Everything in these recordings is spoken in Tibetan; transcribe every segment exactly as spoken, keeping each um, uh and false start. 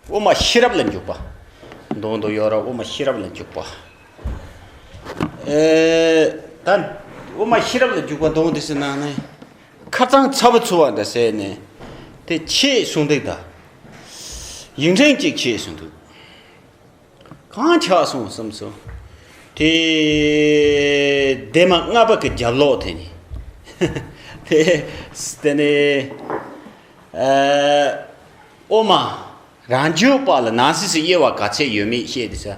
དབུ་མ་ཤེས་རབ་ལ་འཇུག་པ། འདོན་དུ་ཡོད་ར། དབུ་མ་ཤེས་རབ་ལ་འཇུག་པ། ཨེ། ད་དབུ་མ་ཤེས་རབ་ལ་འཇུག་པ་འདོན་དེ་ཟེར་ན་ནི། ཁ་རྩང་ཚ་བ་ཚུ་བ་འདི་ཟེར་ནས། དེ་ཆེ་གསུང་འདུག་ད། ཡིག་ཕྲེང་གཅིག་ཆེ་གསུང་འདུག་གང་ཆགས་སོང་བསམ་སོང་། དེ་ལྡན་མ་ལྔ་པ་གི་རྒྱབ་ལོགས་དེ་ནི། དེ་དེ་ནི། ཨ། དབུ་མ་རང་རྒྱུད་པ་ལ་ནང་གསེས་སུ་དབྱེ་བ་ག་ཚད་ཡོད་མེད་བཤད་དེ་ས།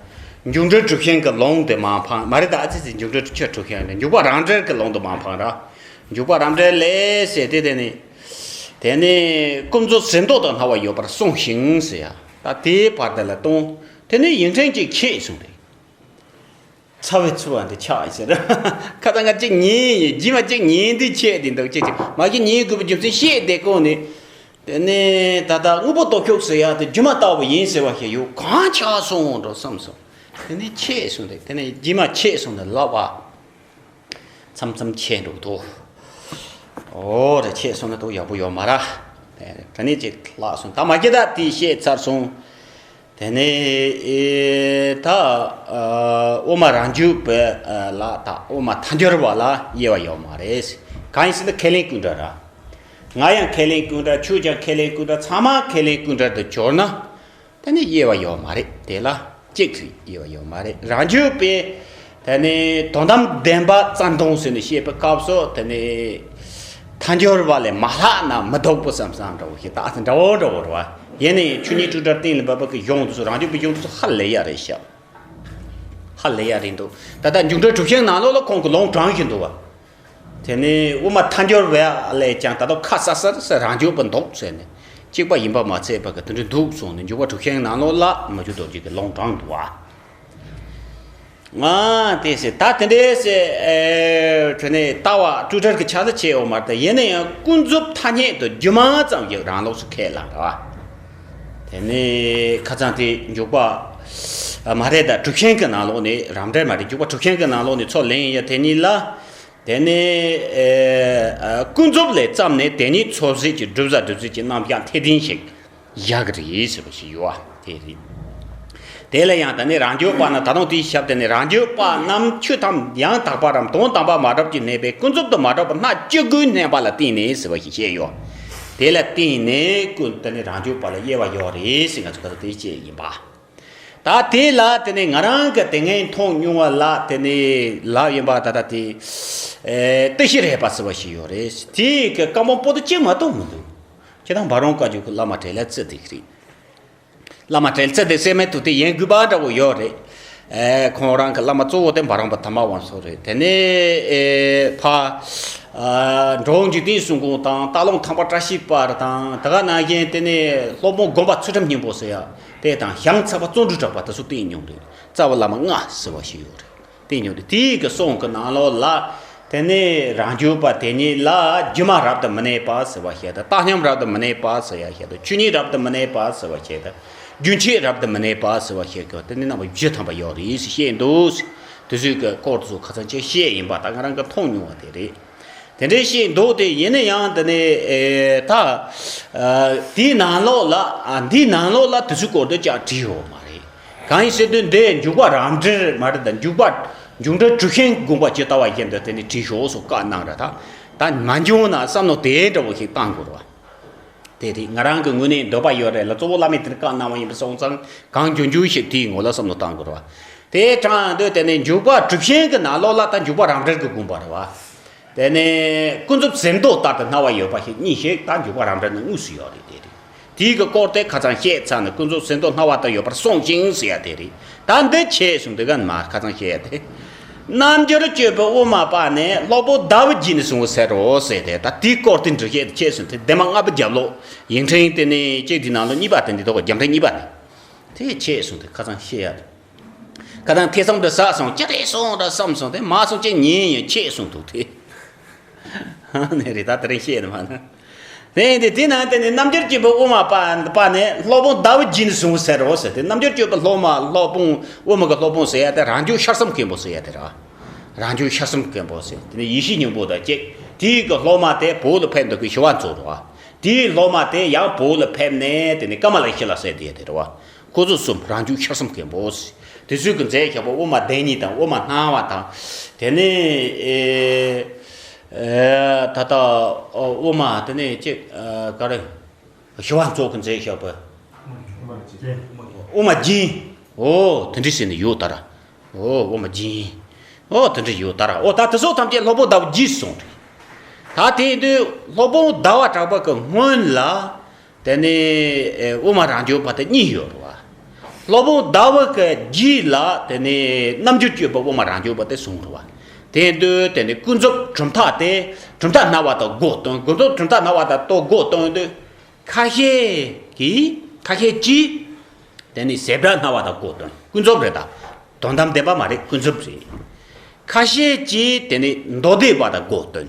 འཇུག་འགྲེལ་གྲུབ་ཆེན་གྱི་ལུང་དེ་མར་འཕངས། མ་རེད་ད། ཨ་ཙི་ཙི་འཇུག་འགྲེལ་གྲུབ་ཆེན་གྲུབ་ཆེན་རེད། འཇུག་པ་རང་འགྲེལ་གྱི་ལུང་དེ་མར་འཕངས་ར། འཇུག་པ་རང་འགྲེལ་ལས་ཟེར་དེ། དེ་ནི། དེ་ནི་ཀུན་རྫོབ་ཟེར་མདོ་དང་སྨྲ་བ་ཡོད་པར་གསུངས་ཤིང་ཟེར་ཡ། ད་དེའི་བར་དེ་ལ་གཏོང་། དེ་ནི་ཡིག་ཕྲེང་གཅིག་ཆེ་གསུངས་ཏེ། ཚ་བའི་ཚུལ་བ་འདི་ཆགས་ཟེར། ཁ་ཚ་ང་གཅིག་ཉན་ཡིན། རྗེས་མ་གཅིག་ཉན་དུས་ཆད་དེ་འདུག་ཅེས་ཅེས་མ་གཞི་ཉན་དགོས་པའི་རྒྱུ་མཚན་བཤད་བསྡད་གོང་ནས། དེ་ནས་ད་ལྟ་དངོས་པོ་སྟོབས་ཤུགས་ཟེར་ཡ་དེ་སྒྱུ་མ་ལྟ་བུ་ཡིན་ཟེར་བ་ཞིག་ཡོད། གང་ཆགས་སོང་འགྲོ་བསམ་སོང་། དེ་ནས་ཆད་སོང་སྟེ། དེ་ནས་རྗེས་མ་ཆད་སོང་ནས་ལབ་པ། མཚམས་མཚམས་ཆད་འགྲོ་འདུག་ཨོ་རེ། ཆད་སོང་ན་འདུག་ཡག་པོ་ཡོད་མ་རེད། དེ་ནས་ཅིག་ལྷག་སོང་། ད་མ་གཞི་ད་དེ་བཤད་ཚར་སོང་། དེ་ནས་ཨེ་ད་ཨ་དབུ་མ་རང་རྒྱུད་པ་ལ་དང་དབུ་མ་ཐལ་འགྱུར་བ་ལ་དབྱེ་བ་ཡོད་མ་རེད། གང་ཡིན་ཟེར་ན་ཁས་ལེན་ཀུན་འདྲ་ར། ང་ཡང་ཁས་ལེན་ཀུན་འདྲ། ཁྱོད་ཀྱང་ཁས་ལེན་ཀུན་འདྲ། ཚང་མ་ཁས་ལེན་ཀུན་འདྲ་དུ་གྱུར་ན། དེ་ནི་དབྱེ་བ་ཡོད་མ་རེད། དེ་ལ་གཅིག་ཏུ་དབྱེ་བ་ཡོད་མ་རེད། རང་རྒྱུད་པས་དེ་ནི་དོན་དམ་བདེན་པ་རྩ་མདོ་ཟེར་ནས་བཤད་པའི་སྐབས་སུ། དེ་ནི་ཐལ་འགྱུར་བ་ལས་མ་ལྷག་ན་མི་ལྡོག་པ་བསམ་བསམ་འདྲ་བོ་ཞིག་ད་འདྲ་བོ་འདྲ་བོ་རེད་བ། ཡིན་ནའི་ཆོས་ཉིད་སྤྲོས་བྲལ་གཏན་ལ་འབེབས་པ་གི་གཞུང་དེ་ཚོ། རང་རྒྱུད་པའི་གཞུང་དེ་ཚོ་ཧ་ལས་ཡ་རེད་ཤག་ཧ་ལས་ཡ་རེད་འདུག་ད་ལྟ་འཇུག་འགྲེལ་གྲུབ་ཆེན་ནང་ལོགས་ལ་ཁོང་གིས་ལུང་དྲངས་བཞིན་འདུག་བ། དེ་ནས་དབུ་མ་ཐལ་འགྱུར་བ་ལས་ཀྱང་ད་དུང་ཁ་གསལ་གསལ་ཟེར། རང་རྒྱུད་པ་འདུག་ཟེར་ནས། གཅིག་པ་ཡིན་པ་མ་ཚད་པ་གི་དེ་འདྲ་འདུག་གསུངས་ནས། འཇུག་པ་གྲུབ་ཆེན་ནང་ལོགས་ལ་མི་འགྱུར་རྡོ་རྗེ་གིས་ལུང་དྲངས་འདུག་བ། ང་དེ་ཟེར། ད་དེ་འདྲས་ཟེར། ཨེ། དེ་ནས་ལྟ་བ་སྤྲོས་བྲལ་གྱི་ཆ་ལ་བྱས་ཡོད་མ་རེད། ཡིན་ན་ཡང་ཀུན་རྫོབ་ཐ་སྙད་དུ་སྒྱུ་མ་ཙམ་ཞིག་རང་ལུགས་སུ་ཁས་བླངས་རེད་བ། དེ་ནས་ཁ་སང་དེ་འཇུག་པ་མ་རེད་ད། གྲུབ་ཆེན་གྱི་ནང་ལོགས་ནས། རབ་འབྲིང་མ་རེད། འཇུག་པ་གྲུབ་ཆེན་གྱི་ནང་ལོགས་ནས་ཚུར་ལེན་ཡ་དེ་ཉིད་ལ། དེ་ནས་ཨེ་ཀུན་རྫོབ་ལས་བརྩམས་ནས་དེ་ཉིད་མཚོན་བྱེད་ཀྱི་སྒྲུབ་བྱ་སྒྲུབ་བྱེད་ཀྱི་རྣམ་གཞག་འཐད་ལྡན་ཞིག་བཞག་གི་རེད་ཟེར་བ་ཞིག་ཡོད་བ། དེ་རེད། དེ་ལ་ཡང་དེ་ནས་རང་རྒྱུད་པ་ན། ད་དུང་དེའི་ཞབས་དེ་ནས། རང་རྒྱུད་པ་རྣམས་ཆོས་ཐམས་ཅད་ཡང་དག་པ་རམ་དོན་དམ་པ་མ་གྲུབ་ཀྱི་གནས་པས། ཀུན་རྫོབ་ཏུ་མ་གྲུབ་པ་སྣ་བཅུ་དགུའི་བསྣན་པ་ལ་བརྟེན་ནས་ཟེར་བ་ཞིག་བཤད་ཡོད། དེ་ལ་བརྟེན་ནས་ཀུན། དེ་ནས་རང་རྒྱུད་པ་ལ་དབྱེ་བ་ཡོད་རེད་ཟེར། ང་ཚོ་ག་ཚོད་དེ་བཤད་ཡིན་པ། ད་དེ་ལ་དེ་ནས་ང་རང་གི་དེ་སྔའི་མཐོང་མྱོང་བ་ལ། དེ་ནས་ལབ་ཡིན་པ། ད་ལྟ་དེ་ཨེ་ཏི་ཤྲི་རས་པ་ཟེར་བ་ཞིག་ཡོད་རེད། དེ་གི་བཀའ་འབུམ་པོ་ཏི་གཅིག་མ་གཏོགས་མི་འདུག་ཁྱེད་རང་འབའ་རོམ་བཀའ་བརྒྱུད་ཀྱི་བླ་མ་གྲས་ལ་བརྩི་བསྡད་ཀྱི་རེད། བླ་མ་གྲས་ལ་བརྩི་བསྡད་ཟེར་མི་འདུག་དེ་ཡིན་དགོས་པ་འདྲ་བོ་ཡོད་རེད། ཨེ་ཁོང་རང་གི་བླ་མ་གཙོ་བོ་དེ་འབའ་རོམ་པ་ཐ་མ་དབང་ཕྱུག་རེད། དེ་ནས་ཨེ་ཕ་ཨ་འགྲོ་བ་འཇིག་རྟེན་གསུམ་མགོན་དང་། སྟག་ལུང་ཐང་པ་བཀྲ་ཤིས་པ་དང་། དེ་ག་ནང་བཞིན་དེ་ནས་སློབ་དཔོན་དགོངས་པ་ཚུལ་ཁྲིམས་སྙིང་པོ་ཟེར་ཡ་དེ་དང་། ཞང་ཚལ་པ་བརྩོན་འགྲུས་གྲགས་པ་དེ་ཚོ་བསྟེན་མྱོང་རེད། རྩ་བའི་བླ་མ་ལྔ་ཟེར་བ་ཞིག་ཡོད་རེད། བསྟེན་མྱོང་རེད། དེའི་གི་གསུང་གི་ནང་ལོགས་ལ། དེ་ནས་རང་རྒྱུད་པ་དེ་ཉིད་ལ་སྒྱུ་མ་རབ་ཏུ་མི་གནས་པ་ཟེར་བ་ཞིག་དང་། བཏང་སྙོམས་རབ་ཏུ་མི་གནས་པ་ཟེར་བ་ཞིག་དང་། ཆོས་ཉིད་རབ་ཏུ་མི་གནས་པ་ཟེར་བ་ཞིག་དང་། རྒྱུན་ཆད་རབ་ཏུ་མི་གནས་པ་ཟེར་བ་ཞིག་གི་དེ་ནི་རྣམ་པ་བཞི་ཐམ་པ་ཡོད་རེད་ཟེར་བཤད་འདུག་དེ་ཚོའི་གི་སྐོར་དེ་ཚོ་ཁ་སང་ཅིག་བཤད་ཡིན་པ། ད་ང་རང་གི་མཐོང་མྱོང་བ་དེ་རེད། དེ་འདྲའི་བཤད་འདུག་དེ་ཡིན་ན་ཡང་དེ་ནས་ཨེ་ད་ཨ་དེའི་ནང་ལོགས་ལ། ཨ་འདིའི་ནང་ལོགས་ལ་དེ་ཚོའི་སྐོར་དུ་ཅང་བྲིས་ཡོད་མ་རེད། གང་ཡིན་ཟེར་དུས་འདི་འཇུག་པ་རབ་འབྲིང་མ་རེད་ད། འཇུག་པ་འཇུག་འགྲེལ་གྲུབ་ཆེན་དགོངས་པ་ཇི་ལྟ་བ་བཞིན་དུ་དེ་ནས་བྲིས་ཤོག་སོགས་བཀའ་གནང་ར། ད་ད་མ་འབྱུང་ན་བསམ་བློ་དེ་འདྲ་བོ་ཞིག་བཏང་དགོས་ར། དེ་རེད། ང་རང་གི་ངོས་ནས་འདོད་པ་ཡོད་རེད་ལ། གཙོ་བོ་བླ་མས་དེ་ནས་བཀའ་གནང་བ་ཡིན་པ་སོང་ཙང་། གང་འབྱུང་འབྱུང་ཞིག་དེའི་ངོ་ལ་བསམ་བློ་བཏང་དགོས་ར། དེ་དྲངས་དུས་དེ་ནས་འཇུག་པ་གྲུབ་ཆེན་གྱི་ནང་ལོགས་ལ་ད་འཇུག་པ་རབ་འབྲིང་གི་དགོངས་པ་རེད་བ། དེ་ནས་ཀུན་རྫོབ་ཟེར་མདོ་ལྟར་དུ་སྨྲ་བ་ཡོད་པ་ཞིག་གཉིས་ཤིག་ད་འཇུག་པ་རབ་འབྲིང་ནང་དངོས་སུ་ཡོད་རེད། དེ་རེད། དེའི་གི་སྐོར་དེ་ཁ་སང་བཤད་ཚར་ནས། ཀུན་རྫོབ་ཟེར་མདོ་སྨྲ་བ་ལྟར་ཡོད་པར་གསུངས་ཤིང་ཟེར་ཡ་དེ་རེད། ད་འདི་ཆད་སོང་དུས་ག་མར་ཁ་སང་བཤད་ཡ་དེ། རྣལ་འབྱོར་སྤྱོད་པའི་དབུ་མ་པ་ནི། སློབ་དཔོན་ཟླ་བའི་རྗེས་ནས་གསུངས་པ་ཟེར་རོ་ཟེར་ཏེ། ད་དེའི་སྐོར་དེ་འགྲེལ་བཤད་དེ་ཆད་སོང་དུས། ལྡན་མ་ལྔ་པའི་རྒྱབ་ལོགས། ཡིག་ཕྲེང་དེ་ནས་གཅིག་དེའི་ནང་ལོགས་གཉིས་པ་དེ། འདི་ཐོག་རྒྱབ་ཕྲེང་གཉིས་པ་ནས། དེ་ཆད་སོང་དུས་ཁ་སང་བཤད་ཡ་རེད། ཁ་སང་ཐེ་ཚོམ་དུ་ཟ་སོང་། ཅི་རེད་སོང་ར་བསམ་སོང་། དེ་མ་སོང་ཅི་ཉན་ཡང་ཆད་སོང་འདུག་དེ། ནས་རེད། ད་དེ་རིང་བཤད་ནི་མ་ན། དེ་ཡིན་དེ་དེ་ན་དེ་ནི་རྣལ་འབྱོར་སྤྱོད་པའི་དབུ་མ་པ་པ་ནི། སློབ་དཔོན་ཟླ་བའི་རྗེས་ནས་གསུངས་ཟེར་རོ་ཟེར་ཏེ། རྣལ་འབྱོར་སྤྱོད་པའི་སློབ་མ། སློབ་དཔོན་དབུ་མ་གི་སློབ་དཔོན་ཟེར་ཡ་དེ་རང་རྒྱུད་ཤར་གསུམ་མགོན་པོ་ཟེར་ཡ་དེ་རེད། རང་རྒྱུད་ཤར་གསུམ་མགོན་པོ་ཟེར། དེ་ནི་ཡེ་ཤེས་སྙིང་པོ་དང་གཅིག་དེའི་གི་སློབ་མ་དེ་བོད་ལ་ཕེབས་འདུག་གི་ཞི་བ་འཚོ་རོ། དེའི་སློབ་མ་དེ་ཡང་བོད་ལ་ཕེབས་ནས་དེ་ནས་ཀ་མ་ལ་ཤཱི་ལ་ཟེར་དེ་དེ་རེད་བ། ཁོ་ཚོ་གསུམ་རང་རྒྱུད་ཤར་གསུམ་མཁན་པོ་ཟེར། དེ་ཚོས་ཀྱི་མཛད་བཞག་པ་དབུ་མ་བདེན་གཉིས་དང་དབུ་མ་སྣང་བ་དང་། དེ་ནས་ཨེ་ཨེ་ད་ལྟ་དབུ་མ་དེ་ནས་ཅིག་ག་རེ། ཞི་བ་འཚོ་གི་མཛད་བཞག་པ། དབུ་མ་སྦྱིན། ཨོ་དེ་འདྲ་ཟེར་ནས་ཡོད་ད་ར། ཨོ་དབུ་མ་སྦྱིན། ཨོ་དེ་འདྲ་ཡོད་ད་ར། ཨོ་ད་དེ་ཚོ་ཐམས་ཅད་སློབ་དཔོན་ཟླ་བ་རྗེས་སུ་སོང་རེད། ད་དེ་དུས་སློབ་དཔོན་ཟླ་བ་གྲགས་པ་གི་སྔོན་ལ། དེ་ནས་ཨེ་དབུ་མ་རང་རྒྱུད་པ་དེ་གཉིས་ཡོད་རེད་བ། སློབ་དཔོན་ཟླ་བ་གི་རྗེས་ལ་དེ་ནས་རྣམ་འགྱུར་སྤྱོད་པ་དབུ་མ་རང་རྒྱུད་པ་དེ་བྱུང་རེད་བ། དེ་དུས་དེ་ནས་ཀུན་རྫོབ་གྲུབ་མཐའ་དེ་གྲུབ་མཐའ་སྣང་བ་དང་སྒོ་སྟོན། ཀུན་རྫོབ་གྲུབ་མཐའ་སྣང་བ་དང་ལྟོ་སྒོ་སྟོན་དུས། ཁ་ཤས་ཀྱིས་ཁ་ཤས་ཀྱིས་དེ་ནི་བྱེ་བྲག་སྣང་བ་དང་སྒོ་སྟོན། ཀུན་རྫོབ་རེད་ད། དོན་དམ་བདེན་པ་མ་རེད། ཀུན་རྫོབ་རེད། ཁ་ཤས་ཀྱིས་དེ་ནི་མདོ་སྡེ་པ་དང་སྒོ་སྟོན།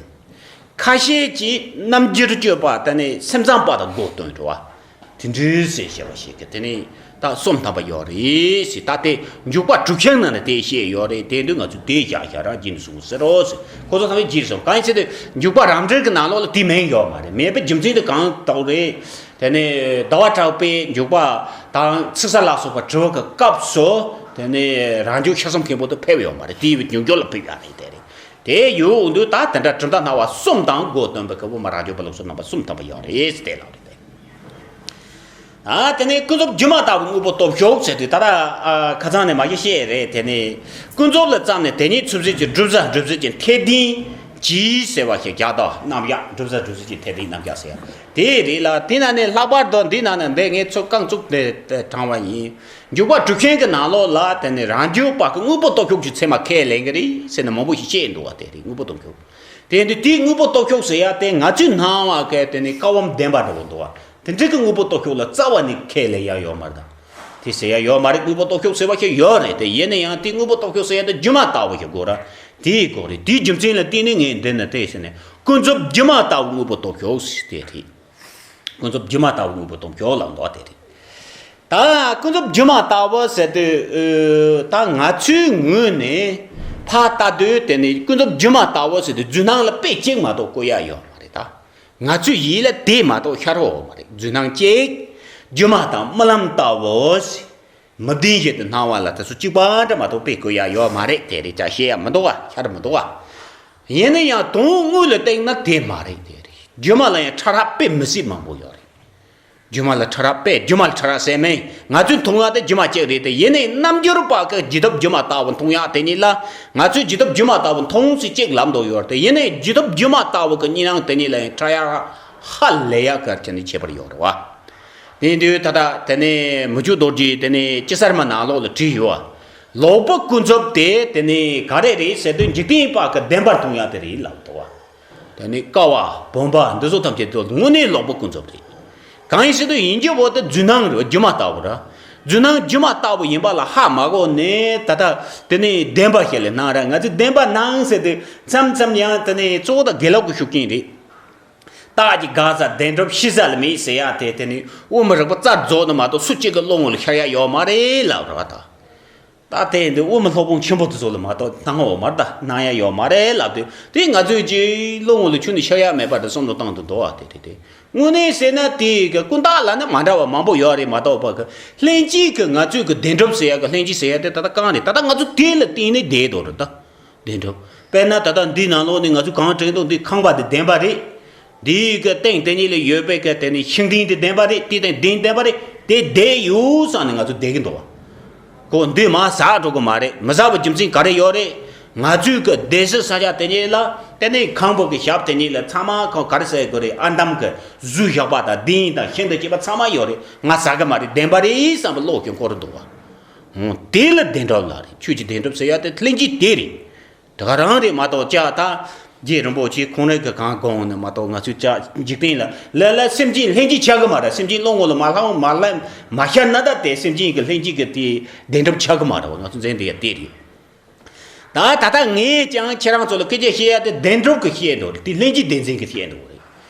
ཁ་ཤས་ཀྱིས་རྣམ་འགྱུར་སྤྱོད་པ་དེ་ནི་སེམས་ཙམ་པ་དང་སྒོ་སྟོན་འགྲོ་བ། དེ་འདྲའི་ཟེར་བཤད་པ་ཞིག་གི་དེ་ནི་ད་གསུམ་ཐམ་པ་ཡོད་རེད་ཟེར། ད་དེ་འཇུག་པ་དྲུག་ཆེན་ནང་ནས་དེ་བཤད་ཡོད་རེད། དེ་དུས་ང་ཚོས་དེ་བཞག་བཞག་རང་བགྱིས་ནས་སོང་ཟེར་རོ་ཟེར། ཁོ་ཚོ་ཚང་མས་བགྱིས་སོང་། གང་ཡིན་ཟེར་དུས་འཇུག་པ་རབ་འབྲིང་གི་ནང་ལོགས་ལ་དེ་མིང་ཡོད་མ་རེད། མེད་པའི་རྒྱུ་མཚན་དེ་གང་ལྟར་རེད། དེ་ནས་ཟླ་བ་གྲགས་པས་འཇུག་པ་དང་ཚིག་གསལ་ལ་སོགས་པ་དྲི་བ་གི་སྐབས་སུ་དེ་ནས་རང་རྒྱུད་ཤར་གསུམ་མཁན་པོ་དེ་ཕེབས་ཡོད་མ་རེད། དེ་ཡི་རྒྱུ་འགྱུར་ལ་ཕེབས་ཡོད་རེད། དེ་རེད། དེ་ཡོད་འོང་དུས་ད་དེ་འདྲ་གྲུབ་མཐའ་སྣང་བ་གསུམ་དང་སྒོ་སྟོན་པའི་སྐབས་དབུ་མ་རང་རྒྱུད་པ་ལུགས་སྲོལ་རྣམ་པ་གསུམ་ཐམ་པ་ཡོད་རེད་ཟེར་དེ་ལབ་རེད། ཨ་དེ་ནས་ཀུན་རྫོབ་སྒྱུ་མ་ལྟ་བུའི་དངོས་པོ་སྟོབས་ཞུགས་ཟེར་དུས་ད་ལྟ་ཨ་ཁ་སང་ནས་མ་གཞི་བཤད་རེད། དེ་ནས་ཀུན་རྫོབ་ལ་བརྩམས་ནས་དེ་ཉིད་ཚུལ་གསུམ་གྱི་གྲུབ་ཟིན་གྲུབ་ཟིན་གྱི་འཐད་ལྡན་གྱིས་ཟེར་བ་ཞིག་རྒྱག་དང་རྣམ་གཞག་གྲུབ་ཟིན་གྲུབ་ཟིན་གྱི་འཐད་ལྡན་རྣམ་གཞག་ཟེར་ཡ་དེ་རེད་ལ། དེ་ན་ནས་ལྷག་པར་དུ་འདི་ན་ནས་འདི་ངས་ཚུར་རྐང་བཙུགས་ནས་དྲངས་པ་ཡིན། འཇུག་པ་དྲུག་ཆེན་གྱི་ནང་ལོགས་ལ་དེ་ནས་རང་རྒྱུད་པ་གི་དངོས་པོ་སྟོབས་ཞུགས་ཀྱི་ཚད་མ་ཁས་ལེན་གྱི་རེད་ཟེར་ནས་མང་པོ་ཞིག་བཤད་འདུག་བ། དེ་རེད། དངོས་པོ་སྟོབས་ཞུགས། དེ་འདི་དེའི་དངོས་པོ་སྟོབས་ཞུགས་ཟེར་ཡ་དེ་ང་ཚོའི་སྣང་བ་གི་དེ་ནི་ཀ་བ་བདེན་པ་འདྲ་བོ་འདུག་བ། དེ་འདྲ་གི་དངོས་པོ་སྟོབས་ཞུགས་ལ་རྩ་བ་ནས་ཁས་ལེན་ཡ་ཡོད་མ་རེད་ད། དེ་ཟེར་ཡ་ཡོད་མ་རེད། དངོས་པོ་སྟོབས་ཞུགས་ཟེར་བ་ཞིག་ཡོད་རེད་དེ། ཡིན་ན་ཡང་དེའི་དངོས་པོ་སྟོབས་ཞུགས་ཟེར་ཡ་དེ་སྒྱུ་མ་ལྟ་བུ་ཞིག་དགོས་ར། དེའི་སྐོར་རེད། དེའི་རྒྱུ་མཚན་ལ་བརྟེན་ནས་ངས་འདི་ནས་དེ་ཟེར་ནས་ཀུན་རྫོབ་སྒྱུ་མ་ལྟ་བུ་དངོས་པོ་སྟོབས་ཞུགས་ཟེར་དེ་རེད། ཀུན་རྫོབ་སྒྱུ་མ་ལྟ་བུ་དངོས་པོ་སྟོབས་ཞུགས་ལ་འདོགས་དེ་རེད། ད་ཀུན་རྫོབ་སྒྱུ་མ་ལྟ་བུ་ཟེར་དུས་ཨ་ད་ང་ཚོའི་ངོས་ནས་ཕར་ལྟ་དུས་དེ་ནི་ཀུན་རྫོབ་སྒྱུ་མ་ལྟ་བུ་ཟེར་དུས་རྫུན་སྣང་ལ་དཔེ་གཅིག་མ་གཏོགས་བཀོད་ཡ་ཡོད་མ་རེད་ད། ང་ཚོའི་ཡིད་ལ་དེ་མ་གཏོགས་ཤར་ཡོད་མ་རེད། རྫུན་སྣང་གཅིག་སྒྱུ་མ་དང་རྨི་ལམ་ལྟ་བུ་ཟེར། མི་བདེན་བཞིན་དུ་སྣང་བ་ལ་དེ་ཚོ་གཅིག་པ་འདྲ་མ་གཏོགས་དཔེ་བཀོད་ཡ་ཡོད་མ་རེད། དེ་རེད་ཅག་བཤད་ཡ་མི་འདུག་བ། ཤར་མི་འདུག་བ། ཡིན་ན་ཡང་དོན་དངོས་ལ་བལྟས་ན་དེ་མ་རེད། དེ་རེད། སྒྱུ་མ་ལ་ཡང་ཕྲ་རགས་དཔེ་མི་སྲིད་མང་པོ་ཡོད་རེད། སྒྱུ་མ་ལ་ཕྲ་རགས་དཔེ་སྒྱུ་མ་ལ་ཕྲ་རགས་ཟེར་མིན་ང་ཚོས་མཐོང་ཡ་དེ་སྒྱུ་མ་གཅིག་རེད་དེ། ཡིན་ནའི་རྣམ་འགྱུར་པ་གི་བརྗིད་ཐོབ་སྒྱུ་མ་ལྟ་བུ་མཐོང་ཡ་དེ་གཉིས་ལ། ང་ཚོས་བརྗིད་ཐོབ་སྒྱུ་མ་ལྟ་བུ་མཐོང་ཟེར་གཅིག་ལབ་འདུག་ཡོད་རེད་དེ། ཡིན་ནའི་བརྗིད་ཐོབ་སྒྱུ་མ་ལྟ་བུ་གི་གཉིས་སྣང་དེ་གཉིས་ལ་ཡང་ཕྲ་ཡ་ཧ་ལས་ཡ་གལ་ཆེ་ནི་ཁྱད་པར་ཡོད་རེད་བ། དེ་དུས་ད་ལྟ་དེ་ནས་མི་བསྐྱོད་རྡོ་རྗེ་དེ་ནས་དཔྱིད་གསར་མ་ནང་ལོགས་ལ་བྲིས་ཡོད། ལོག་པའི་ཀུན་རྫོབ་དེ་དེ་ནས་ག་རེ་རེད་ཟེར་དུས་འཇིག་རྟེན་པ་གི་བདེན་པར་མཐོང་ཡ་དེ་རེད་ལབ་འདུག་བ། དེ་ནས་ཀ་བ་བུམ་པ་འདི་ཚོ་ཐམས་ཅད་དུ་དངོས་གནས་ལོག་པའི་ཀུན་རྫོབ་རེད། གང་ཡིན་ཟེར་དུས་ཡིན་གྱི་བོ་དེ་རྫུན་སྣང་རེད། སྒྱུ་མ་ལྟ་བུ་ར། རྫུན་སྣང་སྒྱུ་མ་ལྟ་བུ་ཡིན་པ་ལ་ཧ་མ་གོ་ནས་ད་ལྟ་དེ་ནས་བདེན་པ་ཞིག་ལ་སྣང་ར། ང་ཚོས་བདེན་པ་སྣང་ཟེར་དུས་མཚམས་མཚམས་ཡང་དེ་ནས་གཙོ་བོ་དང་དགེ་ལུགས་ཀྱི་ཤུགས་རྐྱེན་རེད། རྟགས་ཀྱི་དགག་བྱ་བདེན་གྲུབ་ཤེས་བྱ་ལ་མེད་ཟེར་ཡ་དེ། དེ་ནི་དབུ་མའི་རིགས་པ་རྩ་རྫོགས་ནས་མ་གཏོགས་སུ་གཅིག་གི་བློ་ངོ་ལ་ཤར་ཡ་ཡོད་མ་རེད་ལབ་ར་བ་ད། ད་དེ་འདི་དབུ་མའི་སློབ་དཔོན་ཆེན་པོ་དེ་ཚོ་ལ་མ་གཏོགས་སྣང་ཡོད་མ་རེད་ད། སྣང་ཡ་ཡོད་མ་རེད་ལབ་དུས་དེ་ང་ཚོས་ཀྱི་བློ་ངོ་ལ་ཁྱོན་ནས་ཤར་ཡ་མེད་པ་དེ་བསམ་བློ་བཏང་དུ་འདུག་བ། དེ་དེ་དེ་དངོས་གནས་ཟེར་ན་དེ་གི་ཀུན་བརྟགས་ལ་ནི་མ་འདྲ་བ་མང་པོ་ཡོད་རེད། མ་གཏོགས་པ་གི་ལྷན་སྐྱེས་ཀྱི་ང་ཚོས་ཀྱི་བདེན་གྲུབ་ཟེར་ཡ་གི་ལྷན་སྐྱེས་ཟེར་ཡ་དེ་ད་ལྟ་གང་རེད། ད་ལྟ་ང་ཚོ་དེ་ལ་བརྟེན་ནས་བསྡད་འདུག་རེད་ད། བདེན་གྲུབ། དཔེར་ན་ད་ལྟ་འདིའི་ནང་ལོགས་ནས་ང་ཚོས་གང་དྲན་འདུག་འདི་ཁང་པ་འདི་བདེན་པ་རེད། འདིའི་གི་སྟེང་དེ་གཉིས་ལ་ཡོད་པའི་གི་དེ་ནི་ཤིང་སྡོང་དེ་བདེན་པ་རེད། དེ་སྟེང་སྡོང་བདེན་པ་རེད། དེ་བསྡད་ཡོད་བསམ་ནས་ང་ཚོ་བསྡད་ཀྱི་འདུག་བ། ཁོ་འདི་མར་ཟག་འགྲོ་གི་མ་རེད། མི་ཟག་པའི་རྒྱུ་མཚན་ག་རེ་ཡོད་རེད། ང་ཚོའི་གི་བདེ་སྲིད་ས་ཆ་དེ་གཉིས་ལ་དེ་ནི་ཁང་པ་གི་ཞབས་དེ་གཉིས་ལ་ཚང་མ་ཁོ་ག་རེ་ཟེར་དགོས་རེད། ཨར་འདམ་གི་ཟུར་བཞག་པ་དང་སྡོང་དང་ཤིང་དང་བཅས་པ་ཚང་མ་ཡོད་རེད། ང་ཟག་གི་མ་རེད། བདེན་པ་རེད་བསམ་པའི་བློ་ཞིག་འཁོར་འདུག་བ། འོ་དེ་ལ་བདེན་གྲུབ་ལབ་རེད། ཆོས་ཀྱི་བདེན་གྲུབ་ཟེར་ཡ་དེ་ལྷན་སྐྱེས་དེ་རེད། དེ་ག་རང་རེད་མ་གཏོགས་ཅག་ད་རྗེ་རིན་པོ་ཆེ་ཁོང་རང་གི་གང་དགོངས་ནས་མ་གཏོགས་ང་ཚོས་ཅག་འཇིག་རྟེན་ལ་ལ་ལ་སེམས་ཅན་ལྷན་སྐྱེས་ཆགས་གི་མ་རེད། སེམས་ཅན་བློ་ངོ་ལ་མ་ལྷུང་མ་ལ་མ་ཤར་ན་ད་དེ་སེམས་ཅན་གྱི་ལྷན་སྐྱེས་ཀྱི་དེ་བདེན་གྲུབ་ཆགས་གི་མ་རེད་བ། ང་ཚོ་འཛིན་དེ་ཡ་དེ་རེད། ད་ད་ལྟ་ངས་ཀྱང་ཁྱེད་རང་ཚོ་ལ་སྐད་ཆ་བཤད་ཡ་དེ་བདེན་གྲུབ་ཀྱི་བཤད་འགྲོ་རེད། དེ་ལྷན་སྐྱེས་བདེན་འཛིན་གྱི་བཤད་འགྲོ་རེད།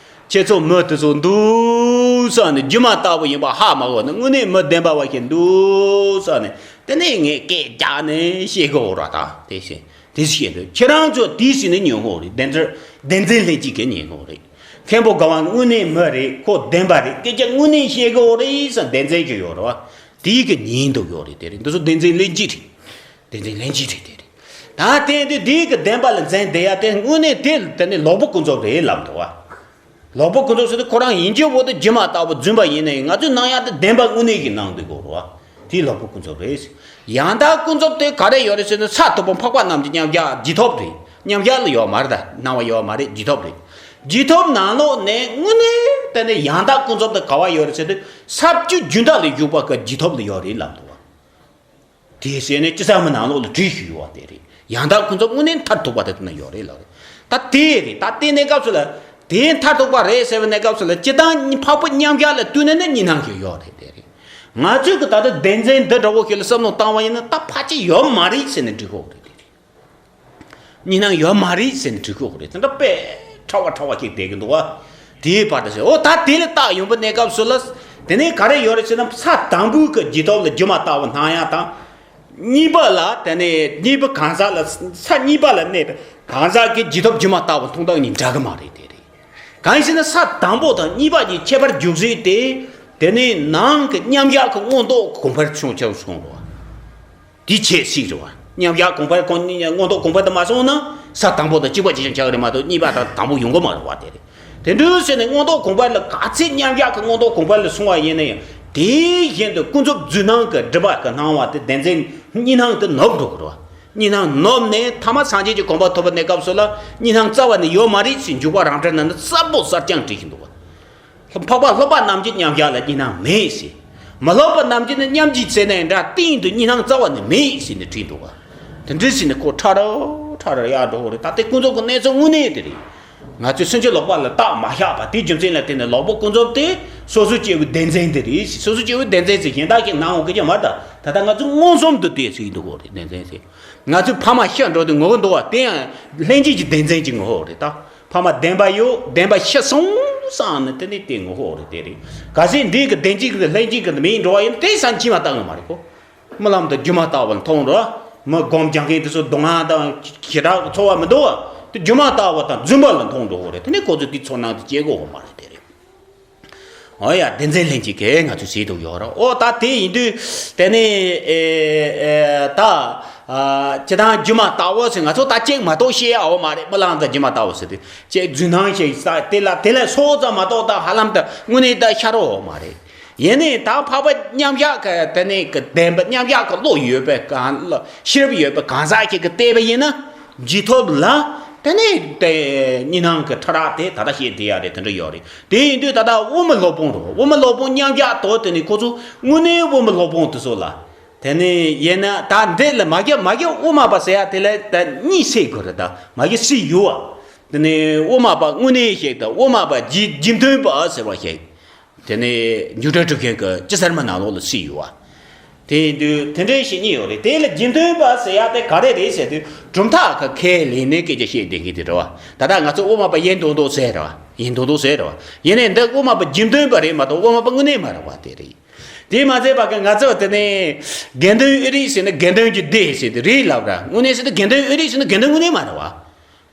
ཁྱེད་ཚོ་མི་དེ་ཚོ་འདུག་བསམ་ནས་སྒྱུ་མ་ལྟ་བུ་ཡིན་པ་ཧ་མ་གོ་ནས་དངོས་གནས་མི་བདེན་པ་བ་ཞིག་འདུག་བསམ་ནས་དེ་ནས་ངས་སྐད་རྒྱག་ནས་བཤད་གི་འོ་ར། ད་དེ་བཤད་དེ་བཤད་འདུག་ཁྱེད་རང་ཚོ་དེ་ཟིན་ནས་ཉོན་ཧོ་རེད། བདེན་འཛིན་བདེན་འཛིན་ལྷན་སྐྱེས་ཀྱི་ཉོན་ཧོ་རེད། མཁན་པོ་དགའ་བ་དངོས་གནས་མི་རེད། ཁོ་བདེན་པ་རེད། སྐད་ཆ་དངོས་གནས་བཤད་གི་ཡོད་རེད་ཟེར་བདེན་འཛིན་གྱི་ཡོད་རེད་བ། དེའི་གི་ཉན་འདུག་ཡོད་རེད། དེ་རེད། འདི་ཚོ་བདེན་འཛིན་ལན་གཅིག་རེད། བདེན་འཛིན་ལན་གཅིག་རེད། དེ་རེད། ད་དེ་དེ་དེའི་གི་བདེན་པ་ལ་འཛིན་བསྡད་ཡ་དེ་དངོས་གནས་དེ་དེ་ནི་ལོག་པ་ཀུན་རྫོབ་རེད་ལབ་འདུག་བ། ལོག་པ་ཀུན་རྫོབ་ཟེར་དུས་ཁོ་རང་ཡིན་གྱི་བོ་དེ་སྒྱུ་མ་ལྟ་བུ་རྫུན་པ་ཡིན་ནའི་ང་ཚོས་སྣང་ཡ་དེ་བདེན་པ་དངོས་གནས་ཀྱི་སྣང་འདུག་གོ་རེད་བ། དེ་ལོག་པ་ཀུན་རྫོབ་རེད། ཡང་དག་ཀུན་རྫོབ་དེ་ག་རེ་ཡོད་རེད་ཟེར་ན། ས་དང་པོ་འཕགས་པ་རྣམས་ཀྱི་མཉམ་གཞག་རྗེས་ཐོབ་རེད། མཉམ་གཞག་ལ་ཡོད་མ་རེད། ད་སྣང་བ་ཡོད་མ་རེད། རྗེས་ཐོབ་རེད། རྗེས་ཐོབ་ནང་ལོགས་ནས་དངོས་གནས་དེ་ནས་ཡང་དག་ཀུན་རྫོབ་དེ་ག་བ་ཡོད་རེད་ཟེར་དུས། ས་བཅུ་རྒྱུན་མཐའ་ལ་བཞུགས་པ་གི་རྗེས་ཐོབ་ལ་ཡོད་རེད་ལབ་འདུག་བ། དེ་བྱས་ནས་སྤྱི་ཚང་མའི་ནང་ལོགས་ལ་བྲིས་ཤིག་ཡོད་པ་དེ་རེད། ཡང་དག་ཀུན་རྫོབ་དངོས་གནས་མཐར་ཐུག་པ་དེ་དེ་ན་ཡོད་རེད་ལབ་རེད། ད་དེ་རེད། ད་དེ་གནས་སྐབས་སུ་ལ་དེ་མཐར་ཐུག་པ་རེད་ཟེར་བའི་གནས་སྐབས་སུ་ལ་སྤྱིར་བཏང་འཕགས་པའི་མཉམ་གཞག་ལ་ལྟོས་ནས་ནི་གཉིས་སྣང་ཞིག་ཡོད་རེད། དེ་རེད། ང་ཚོས་ཀྱི་ད་ལྟ་བདེན་འཛིན་འདི་འདྲ་བོ་ཞིག་ལ་བསམ་བློ་བཏང་བ་ཡིན་ན་ད་ཕལ་ཆེར་ཡོད་མ་རེད་ཟེར་ནས་འགྲིག་གི་ཡོད་རེད། དེ་རེད། གཉིས་སྣང་ཡོད་མ་རེད་ཟེར་ནས་འགྲིག་གི་ཡོད་རེད། དེ་འདྲ་དཔེ་ཕྲ་བ་ཕྲ་བ་ཞིག་བསྡད་ཀྱི་འདུག་བ། དེའི་བར་དུ་ཟེར། འོ་ད་དེ་ལ་བཏགས་ཡོང་པའི་གནས་སྐབས་སུ་ལ། དེ་ནས་ག་རེ་ཡོད་རེད་ཟེར་ན། ས་དང་པོའི་གི་རྗེས་ཐོབ་ལ་སྒྱུ་མ་ལྟ་བུ་སྣང་ཡ་དང་། གཉིས་པ་ལ་དེ་ནས་གཉིས་པ་གང་ཟག་ལ། ས་གཉིས་པ་ལ་གནས་པའི་གང་ཟག་གི་རྗེས་ཐོབ་སྒྱུ་མ་ལྟ་བུ་མཐོང་སྟངས་གཉིས་འདྲ་གི་མ་རེད། དེ་རེད། གང་ཡིན་ཟེར་ན་ས་དང་པོ་དང་གཉིས་པ་གཉིས་ཁྱད་པར་འཇུག་ཟིག་དེ། དེ་ནས་ནང་གི་མཉམ་གཞག་གི་མངོན་རྟོགས་གོང་འཕེལ་བྱུང་ཆོག་སོང་རོ། དེ་ཆེས་སྲིད་རེད་བ། མཉམ་གཞག་གོང་འཕེལ་གོང་མངོན་རྟོགས་གོང་འཕེལ་དུ་མ་སོང་ན་ས་དང་པོ་དང་གཅིག་པ་གཅིག་རྐྱང་ཆགས་ཀྱི་རེད་མ་གཏོགས་གཉིས་པ་དང་དང་པོ་ཡོང་གི་མ་རེད་བ། དེ་རེད། དེ་འདྲ་ཟེར་ནས་མངོན་རྟོགས་གོང་འཕེལ་ལ་ག་ཚད་མཉམ་གཞག་གི་མངོན་རྟོགས་གོང་འཕེལ་ལ་སོང་བ་ཡིན་ན་ཡང་དེ་བཞིན་དུ་ཀུན་རྫོབ་རྫུན་སྣང་གི་སྒྲིབ་པ་གི་སྣང་བ་དེ་བདེན་འཛིན་གཉིས་སྣང་དུ་ནུབ་འགྲོ་གི་རེད་བ། གཉིས་སྣང་ནུབ་ནས་ཐ་མ་སངས་རྒྱས་ཀྱི་གོ་འཕང་ཐོབ་པའི་གནས་སྐབས་སུ་ལ་གཉིས་སྣང་རྩ་བ་ནས་ཡོད་མ་རེད་ཟེར་འཇུག་པ་རང་འགྲེལ་ནང་ནས་གསལ་པོ་གསལ་རྐྱང་བྲིས་ཀྱི་འདུག་བ། འཕགས་པ་སློབ་པ་རྣམས་ཀྱི་མཉམ་གཞག་ལ་གཉིས་སྣང་མེད་ཟེར། མི་སློབ་པ་རྣམས་ཀྱི་ནི་མཉམ་གཞག་ཟེར་ནའི་འདྲ་སྟེང་དུ་གཉིས་སྣང་རྩ་བ་ནས་མེད་ཟེར་ནས་བྲིས་འདུག་ག། དེ་འདྲ་ཟེར་ནས་ཁོ་ཁྲ་ར་ཁྲ་ར་ཡར་འགྲོ་གི་རེད། ད་ལྟའི་ཀུན་རྫོབ་ཀྱི་གནས་ཚུལ་དངོས་གནས་དེ་རེད། ང་ཚོས་སེམས་ཅན་ལོག་པ་ལ་བཏགས་མ་བཞག་པ་དེའི་རྒྱུ་མཚན་ལ་བརྟེན་ནས་ལོག་པ་ཀུན་རྫོབ་དེ་སོ་སོ་སྐྱེ་བོའི་བདེན་འཛིན་དེ་རེད། སོ་སོ་སྐྱེ་བོའི་བདེན་འཛིན་ཟེར་གཞན་དག་གིས་སྣང་འོང་གི་ཅང་མ་རེད། ད་ད་ལྟ་ང་ཚོས་མངོན་སུམ་དུ་དེ་ཟེར་གྱི་འདུག་ག་རེད། བདེན་འཛིན་ཟེར། ང་ཚོས་ཕ་མ་ཤི་འགྲོ་དུས་ངུ་གི་འདུག་བ། དེ་ཡང་ལྷན་སྐྱེས་ཀྱི་བདེན་འཛིན་གྱིས་ངུ་བ་རེད་ད། ཕ་མ་བདེན་པ་ཡོད། བདེན་པ་ཤི་སོང་བསམ་ནས་དེ་ནས་དེ་ངུ་ཧོ་རེད། དེ་རེད། གལ་སྲིད་འདི་གི་བདེན་འཇིག་གི་ལྷན་ཅིག་གི་མིང་འགྲོ་བ་ཡིན་དེ་སང་ཕྱི་མ་བཏང་གི་མ་རེད་གོ། རྨི་ལམ་དུ་སྒྱུ་མ་ལྟ་བུར་མཐོང་འགྲོ། མི་སྒོམ་རྒྱག་མཁན་དེ་ཚོ་སྡུག་བསྔལ་དང་ཞེ་དྲག་ཚོར་བ་མི་འདུག་བ། དེ་སྒྱུ་མ་ལྟ་བུ་དང་རྫུན་པ་ལ་མཐོང་འགྲོ་ཧོ་རེད། དེ་ནས་ཁོ་ཚོས་དེ་ཚོར་སྣང་དེ་སྐྱེ་གི་ཧོ་མ་རེད། དེ་རེད། འོ་ཡ། བདེན་འཛིན་ལྷན་ཅིག་གིས་ང་ཚོས་བྱེད་དུ་ཡོད་ར། ཨོ་ད་དེ་ཡིན་དུས་དེ་ནས་ཨེ་ཨེ་ད་ཨ་སྤྱིར་བཏང་སྒྱུ་མ་ལྟ་བུ་ཟེར་ང་ཚོ་ད་ཅིག་མ་གཏོགས་ཤེས་ཡ་ཡོད་མ་རེད། རྨི་ལམ་དང་སྒྱུ་མ་ལྟ་བུ་ཟེར་དུས་ཅིག་རྫུན་སྣང་ཞིག་ས་དེ་ལ་དེ་ལས་སོགས་ཙམ་མ་གཏོགས་ད་ཧ་ལམ་དུ་དངོས་གནས་ད་ཤར་ཡོད་མ་རེད། ཡིན་ནའི་ད་འཕགས་པ་མཉམ་གཞག་གི་དེ་ནས་གི་བདེན་པ་མཉམ་གཞག་གི་བློ་ཡོད་པའི་གང་ཤེས་རབ་ཡོད་པའི་གང་ཟག་ཅིག་གིས་བལྟས་པ་ཡིན་ན། རྗེས་ཐོབ་ལ་དེ་ནས་དེ་གཉིས་སྣང་གི་ཕྲ་རགས་དེ་ད་ལྟ་བཤད་བསྡད་ཡ་རེད། དེ་འདྲ་ཡོད་རེད། དེ་ཡིན་དུས་ད་ལྟ་དབུ་མའི་སློབ་དཔོན་རེད། དབུ་མའི་སློབ་དཔོན་མཉམ་གཞག་དོ་དེ་ནི་ཁོ་ཚོ་དངོས་གནས་དབུ་མའི་སློབ་དཔོན་དེ་ཚོ་ལ། དེ་ནི་ཡིན་ན་ད་འདི་ལ་མ་གི་མ་གི་དབུ་མ་པ་ཟེར་ཡ་དེ་ལ་ད་གཉིས་བཤད་དགོས་རེད། ད་མ་གི་སྲིད་ཡོད་བ། དེ་ནི་དབུ་མ་པ་དངོས་གནས་ཞིག་དང་དབུ་མ་པ་རྗེ་རྗེ་མཐུན་པ་ཟེར་བ་ཞིག་དེ་ནས་མཇུག་སྒྲིལ་གྲུབ་མཁན་གྱི་སྤྱི་གསར་མའི་ནང་ལོགས་ལ་སྲིད་ཡོད་བ། དེ་ཡིན་དུས་དེ་འདྲའི་བཤད་ཉེན་ཡོད་རེད། དེ་ལ་རྗེ་མཐུན་པ་ཟེར་ཡ་དེ་ག་རེ་རེད་ཟེར་དུས་གྲུབ་མཐའ་ཁ་ཁས་ལེན་ནས་སྐད་ཆ་བཤད་བསྡད་མཁན་དེ་རེད་བ། ད་ལྟ་ང་ཚོ་དབུ་མ་པ་ཡིན་མདོག་མདོག་ཟེར་རེད་བ། ཡིན་མདོག་མདོག་ཟེར་རེད་བ། ཡིན་ནའི་འདི་དབུ་མ་པ་རྗེ་མཐུན་པ་རེད་མ་གཏོགས་དབུ་མ་པ་དངོས་གནས་མ་རེད་བ། དེ་རེད། དེ་མ་ཟད་པ་གི་ང་ཚོ་དེ་ནས་དགེ་འདུན་ཨེ་རིག་ཟེར་ནས་དགེ་འདུན་གྱི་སྡེ་ཟེར་དེ་རེད་ལབ་ར། དངོས་གནས་ཟེར་དུས་དགེ་འདུན་ཨེ་རིག་ཟེར་ནས་དགེ་འདུན་དངོས་གནས་མ་རེད་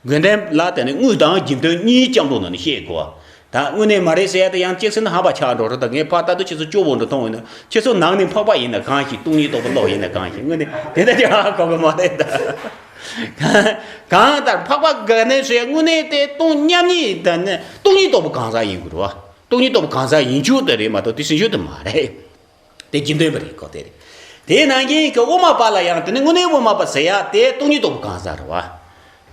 བ། དགེ་འདུན་ལ་དེ་ནི་དངོས་དང་རྗེ་བདུན་གཉིས་ཀྱང་འགྲོ་ན་ནི་ཤེས་དགོས། ད་དངོས་གནས་མ་རེད་ཟེར་ཡ་དེ་ཡང་གཅིག་ཟེར་ན་ཧམ་པ་ཆགས་འགྲོ་རེད། ད་ངས་ཕར་ལྟ་དུས་ཁྱེད་ཚོ་སྐྱོ་བོ་འདྲ་མཐོང་ཡོད་ན་ཁྱེད་ཚོ་ནང་ནས་འཕགས་པ་ཡིན་ན་གང་ཞིག་སྟོང་ཉིད་རྟོགས་པ་ལོག་ཡིན་ན་གང་ཞིག་དངོས་གནས་དེ་ལྟ་ཅི་ཧ་གོ་གི་མ་རེད་ད། གང་ལྟར་འཕགས་པ་དགའ་གནས་ཟེར་ཡ་དངོས་གནས་དེ་སྟོང་མཉམ་ཉིད་དང་ནི་སྟོང་ཉིད་རྟོགས་པ་གང་ཟག་ཡིན་དགོས་རེད་བ། སྟོང་ཉིད་རྟོགས་པ་གང་ཟག་ཡིན་རྒྱུ་དེ་རེད་མ་གཏོགས་དེ་ཟིན་རྒྱུ་དེ་མ་རེད། དེ་རྗེ་བདུན་པ་རེད་གོ། དེ་རེད། དེའི་ནང་བཞིན་གྱི་དབུ་མ་པ་ལ་ཡང་དེ་ནི་དངོས་གནས་དབུ་མ་པ་ཟེར་ཡ་དེ་སྟོང་ཉིད་རྟོགས་པ་གང་ཟག་རེད་བ།